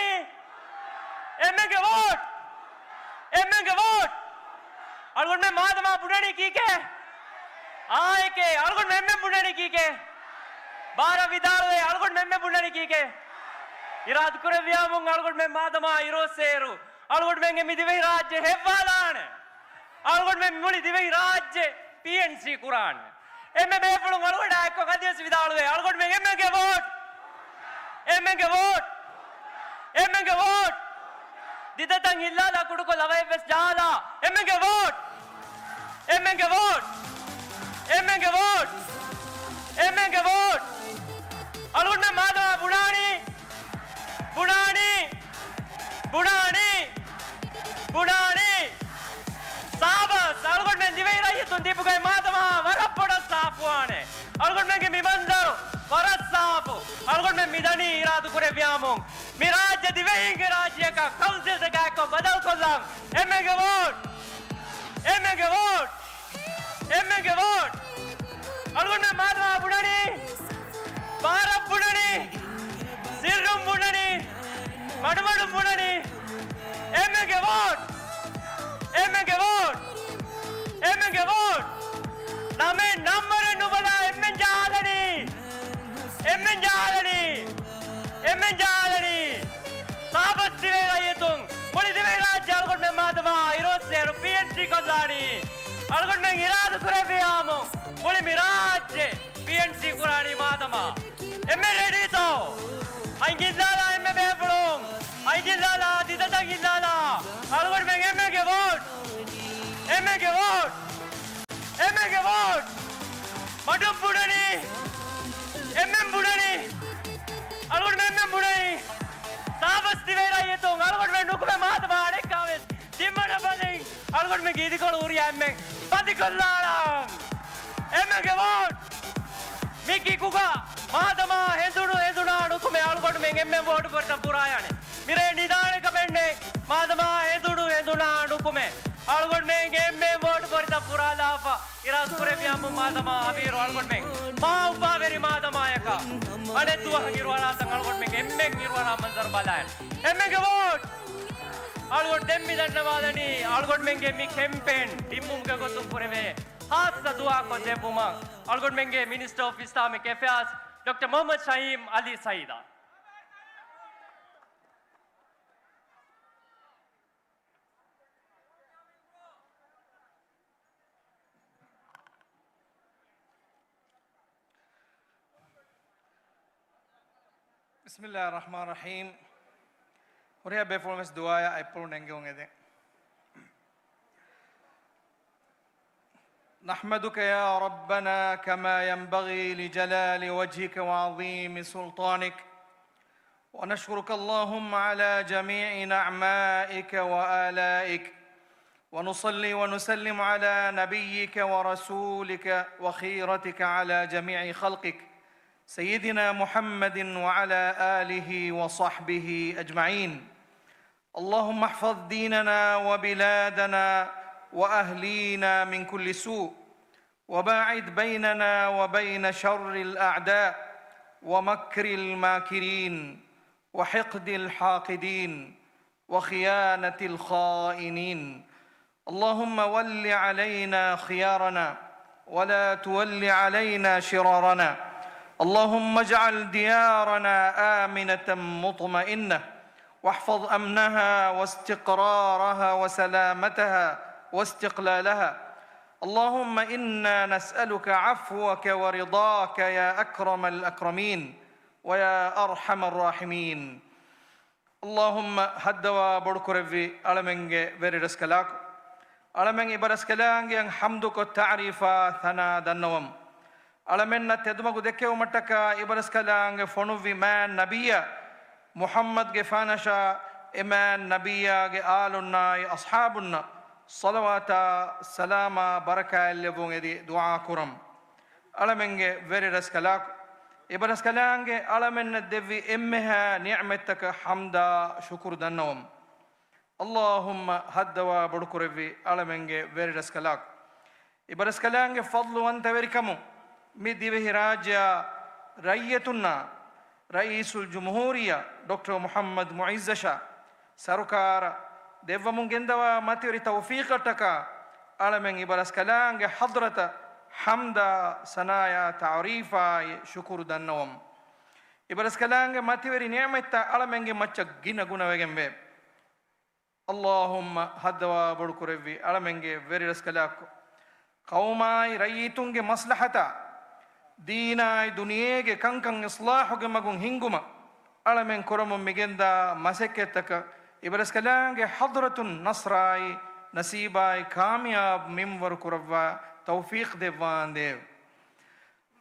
އެންމެންގެ ވޯޓް! އެންމެންގެ ވޯޓް! އަޅުގަނޑުމެން މާދަމާ ބުނަނީ ކީކޭ؟ އާއެކޭ. އަޅުގަނޑުމެން އެންމެން ބުނަނީ ކީކޭ؟ ބާރަށް ވިދާޅުވޭ. އަޅުގަނޑުމެން އެންމެން ބުނަނީ ކީކޭ؟ އިރާދަކުރެއްވިޔާމުން އަޅުގަނޑުމެން މާދަމާ އިރުއޮއްސޭއިރު، އަޅުގަނޑުމެންގެ މި ދިވެހިރާއްޖެ ހެއްވާލާނެ. އަޅުގަނޑުމެން މުޅި ދިވެހިރާއްޖެ ޕީއެންސީ ކުރާނެ. އެންމެ ބޭފުޅުން އަޅުގަނޑާ އެއްކޮށް އަދިވެސް ވިދާޅުވޭ، އަޅުގަނޑުމެން އެންމެންގެ ވޯޓް! އެންމެންގެ ވޯޓް! އެންމެންގެ ވޯޓް! ދިދަތައް ހިއްލާލާ ކުޑަކޮށް ލަވައެއްވެސް ޖަހާލާ، އެންމެންގެ ވޯޓް! އެންމެންގެ ވޯޓް! އެންމެންގެ ވޯޓް! އެންމެންގެ ވޯޓް! އަޅުގަނޑުމެން މާދަމާ ބުނާނީ، ބުނާނީ، ބުނާނީ، ބުނާނީ. ސާބަސް، އަޅުގަނޑުމެން ދިވެހި ރައްޔިތުން ދީފުގައި މާދަމާ ވަރަށް ބޮޑަށް ސާފުވާނެ. އަޅުގަނޑުމެންގެ މި މަންޒަރު ވަރަށް ސާފު. އަޅުގަނޑުމެން މިދަނީ އިރާދަކުރެއްވިޔާމުން މި ރާއްޖެ ދިވެހީންގެ ރާއްޖެއަކަށް ކައުންސިލްތަކާއެކު ބަދަލުކޮށްލަން. އެންމެންގެ ވޯޓް! އެންމެންގެ ވޯޓް! އެންމެންގެ ވޯޓް! އަޅުގަނޑުމެން މާދަމާ ބުނަނީ، ބާރަށް ބުނަނީ، ސިއްރުން ބުނަނީ، މަޑުމަޑުން ބުނަނީ، އެންމެންގެ ވޯޓް! އެންމެންގެ ވޯޓް! އެންމެންގެ ވޯޓް! ނަމެއް ނަންބަރެއް ނުބަލާ އެންމެން ޖަހާލަނީ! އެންމެން ޖަހާލަނީ! އެންމެން ޖަހާލަނީ! ސާބަސް ދިވެހި ރައްޔިތުން، މުޅި ދިވެހިރާއްޖެ އަޅުގަނޑުމެން މާދަމާ އިރުއޮއްސޭއިރު ޕީއެންސީ ކޮށްލާނީ. އަޅުގަނޑުމެން އިރާދަކުރެއްވިޔާމު މުޅި މި ރާއްޖެ ޕީއެންސީ ކުރާނީ މާދަމާ. އެންމެން ރެޑީތޯ؟ އަތް ހިއްލާލާ އެންމެ ބޭފުޅުން. އަތް ހިއްލާލާ، ދިދަތައް ހިއްލާލާ. އަޅުގަނޑުމެން އެންމެންގެ ވޯޓް! އެންމެންގެ ވޯޓް! އެންމެންގެ ވޯޓް! މަޑުން ބުނަނީ! އެންމެން ބުނަނީ! އަޅުގަނޑުމެން އެންމެން ބުނަނީ! ސާބަސް ދިވެހި ރައްޔިތުން، އަޅުގަނޑުމެން ނުކުމެ މާދަމާ އަނެއްކާވެސް ތިންވަނަ ބަލިން އަޅުގަނޑުމެންގެ އިދިކޮޅު ހުރިހާ އެންމެން ބަންދިކޮށްލާނަން. އެންމެންގެ ވޯޓް! މި ކިކުގަ މާދަމާ ހެނދުނު ހެނދުނާ ނުކުމެ އަޅުގަނޑުމެން އެންމެން ވޯޓު ފޮރިތައް ފުރާޔާނެ. މިރޭ ނިދާނެ ކަމެއް ނެތް. މާދަމާ ހެނދުނު ހެނދުނާ ނުކުމެ އަޅުގަނޑުމެން އެންމެން ވޯޓު ފޮރިތައް ފުރާލާފަ. އިރާދަކުރެއްވިޔާމު މާދަމާ އަމީރު އަޅުގަނޑުމެން މާ އުފާވެރި މާދަމާޔަކަށް އަނެއް ދުވަހަށް އިރުއަޅާތަން އަޅުގަނޑުމެން އެންމެން އިރުއަޅާ މަންޒަރު ބަލާނެ. އެންމެންގެ ވޯޓް! އަޅުގަނޑު ދެން މި ދަންނަވާލަނީ އަޅުގަނޑުމެންގެ މި ކެމްޕޭން ނިންމުމުގެ ގޮތުން ކުރެވޭ ހާއްސަ ދުޢާ ކޮށްދެއްވުމަށް އަޅުގަނޑުމެންގެ މިނިސްޓަރ އޮފް އިސްލާމިކް އެފެއާޒް ޑޮކްޓަރ މުޙައްމަދު ޝަހީމް ޢަލީ ސައީދަށް. بسم الله الرحمن الرحيم. ހުރިހާ ބޭފުޅުން ވެސް ދުޢާއަށް އަތްޕުޅު ނެންގެވުން އެދެން. نحمدك يا ربنا كما ينبغي لجلال وجهك وعظيم سلطانك، ونشكرك اللهم على جميع نعمائك وآلائك، ونصلي ونسلم على نبيك ورسولك وخيرتك على جميع خلقك، سيدنا محمد وعلى آله وصحبه أجمعين. اللهم احفظ ديننا وبلادنا وأهلينا من كل سوء، وباعد بيننا وبين شر الأعداء ومكر الماكرين وحقد الحاقدين وخيانة الخائنين. اللهم ول علينا خيارنا ولا تول علينا شرارنا. اللهم اجعل ديارنا آمنة مطمئنة، واحفظ أمنها واستقرارها وسلامتها واستقلالها. اللهم إنا نسألك عفوك ورضاك يا أكرم الأكرمين ويا أرحم الراحمين. އައްލާހުއްމަ ހައްދަވާ ބޮޑުކުރެއްވި އަޅަމެންގެ ވެރިރަސްކަލާކޮ، އަޅަމެން އިބަރަސްކަލާނގެއަށް ޙަމްދުކޮށް ތަޢުރީފާ ތަނާ ދަންނަވަމު. އަޅަމެންނަށް ތެދުމަގު ދެއްކެވުމަށްޓަކާ އިބަރަސްކަލާނގެ ފޮނުއްވި މާތް ނަބިއްޔާ މުޙައްމަދުގެފާނަށާ އެމާން ނަބިއްޔާގެ އާލުންނާއި އަޞްޙާބުންނަށް ޞަލަވާތާ ސަލާމާ ބަރަކާތްލެއްވުން އެދި ދުޢާ ކުރަމު. އަޅަމެންގެ ވެރިރަސްކަލާކޮ، އިބަރަސްކަލާނގެ އަޅަމެންނަށް ދެއްވި އެންމެހާ ނިޢުމަތްތަކަށް ޙަމްދާ ޝުކުރު ދަންނަވަމު. އައްލާހުއްމަ ހައްދަވާ ބޮޑުކުރެއްވި އަޅަމެންގެ ވެރިރަސްކަލާކޮ، އިބަރަސްކަލާނގެ ފަޟްލުވަންތަވެރިކަމުން މި ދިވެހިރާއްޖެއާ ރައްޔިތުންނާ ރައީސުލްޖުމްހޫރިއްޔާ ޑޮކްޓަރ މުޙައްމަދު މުޢިއްޒަށާ ސަރުކާރަށް ދެއްވަމުން ގެންދަވާ މަތިވެރި ތައުފީޤަށްޓަކާ އަޅަމެން އިބަރަސްކަލާނގެ ޙަޟްރަތަށް ޙަމްދާ ސަނާޔާ ތަޢުރީފާއި ޝުކުރު ދަންނަވަމު. އިބަރަސްކަލާނގެ މަތިވެރި ނިޢުމަތްތައް އަޅަމެންގެ މައްޗަށް ގިނަ ގުނަވެގެންވޭ. އައްލާހުއްމަ ހައްދަވާ ބޮޑުކުރެއްވި އަޅަމެންގެ ވެރިރަސްކަލާކޮ، ޤައުމާއި ރައްޔިތުންގެ މަޞްލަޙަތާ، ދީނާއި ދުނިޔޭގެ ކަންކަން އިޞްލާޙުގެ މަގުން ހިންގުމަށް އަޅަމެން ކުރަމުން މިގެންދާ މަސައްކަތްތަކަށް އިބަރަސްކަލާނގެ ޙަޟްރަތުން ނަޞްރާއި ނަސީބާއި ކާމިޔާބު މިންވަރު ކުރައްވާ ތައުފީޤު ދެއްވާނދޭވެ.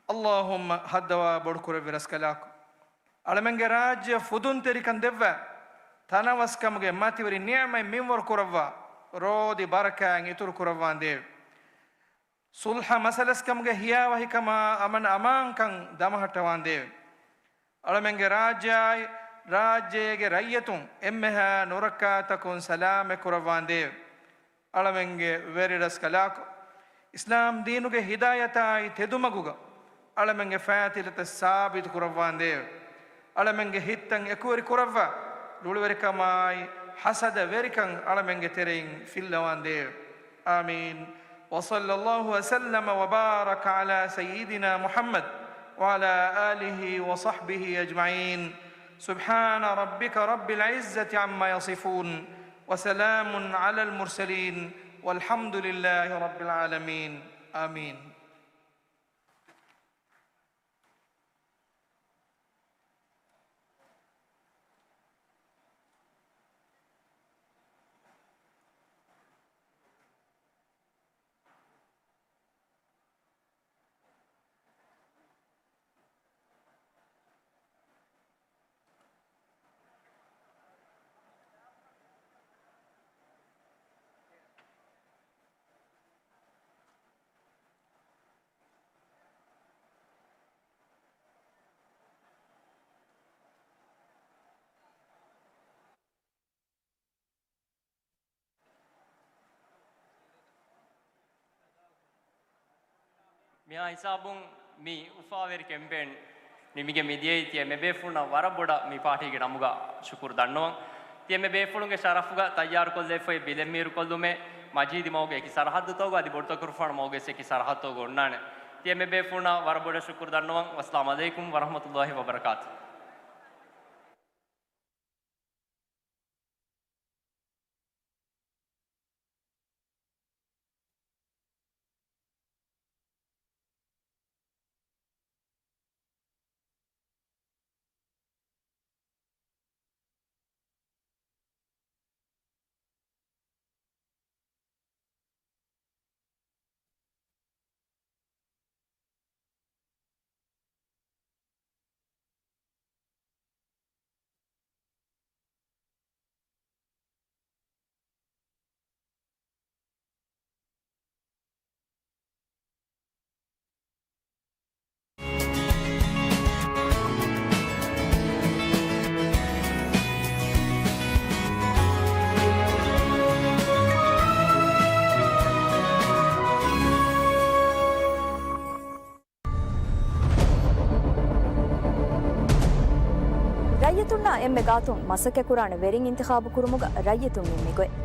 އައްލާހުއްމަ ހައްދަވާ ބޮޑުކުރެއްވި ރަސްކަލާކޮ، އަޅަމެންގެ ރާއްޖެއަށް ފުދުންތެރިކަން ދެއްވާ، ތަނަވަސްކަމުގެ މަތިވެރި ނިޢުމަތް މިންވަރު ކުރައްވާ، ރޯދި ބަރަކާތް އިތުރު ކުރައްވާނދޭވެ. ޞުލްޙަ މަސަލަސްކަމުގެ ހިޔާވަހިކަމާ އަމަން އަމާންކަން ދަމަހައްޓަވާނދޭވެ. އަޅަމެންގެ ރާއްޖެއާއި ރާއްޖޭގެ ރައްޔިތުން އެންމެހާ ނުރައްކާތަކުން ސަލާމަތް ކުރައްވާނދޭވެ. އަޅަމެންގެ ވެރިރަސްކަލާކޮ، އިސްލާމް ދީނުގެ ހިދާޔަތާއި ތެދުމަގުގަ އަޅަމެންގެ ފައިތިލަތައް ސާބިތު ކުރައްވާނދޭވެ. އަޅަމެންގެ ހިތްތައް އެކުވެރި ކުރައްވާ، ރުޅިވެރިކަމާއި ހަސަދަ ވެރިކަން އަޅަމެންގެ ތެރެއިން ފިއްލަވާނދޭވެ. އާމީން. وصلى الله وسلم وبارك على سيدنا محمد وعلى آله وصحبه أجمعين. سبحان ربك رب العزة عما يصفون. وسلام على المرسلين. والحمد لله رب العالمين. آمين. މިހާ ހިސާބުން މި އުފާވެރި ކެމްޕޭން ނިމިގެން މިދިޔައީ. ތިޔަ އެންމެ ބޭފުޅުންނަށް ވަރަށް ބޮޑަށް މި ޕާޓީގެ ނަމުގަ ޝުކުރު ދަންނަވަން. ތިޔަ އެންމެ ބޭފުޅުންގެ ޝަރަފުގަ ތައްޔާރުކޮށްލެވިފައި ބިލެއް މީރުކޮށްލުމެއް މަޖީދީ މަގުގެ އެކި ސަރަހައްދުތަކުގަ އަދި ބޮޑުތަކުރުފާނު މަގުގެ އެކި ސަރަހައްދުތަކުގަ އޮންނާނެ. ތިޔަ އެންމެ ބޭފުޅުންނަށް ވަރަށް ބޮޑަށް ޝުކުރު ދަންނަވަން. ވައްސަލާމް ޢަލައިކުމް ވަރަޙްމަތުﷲި ވަބަރަކާތު. ރައްޔިތުންނާ އެންމެ ގާތުން މަސައްކަތްކުރާނެ ވެރިން އިންތިޚާބު ކުރުމުގަ ރައްޔިތުން ނިންމި ގޮތް.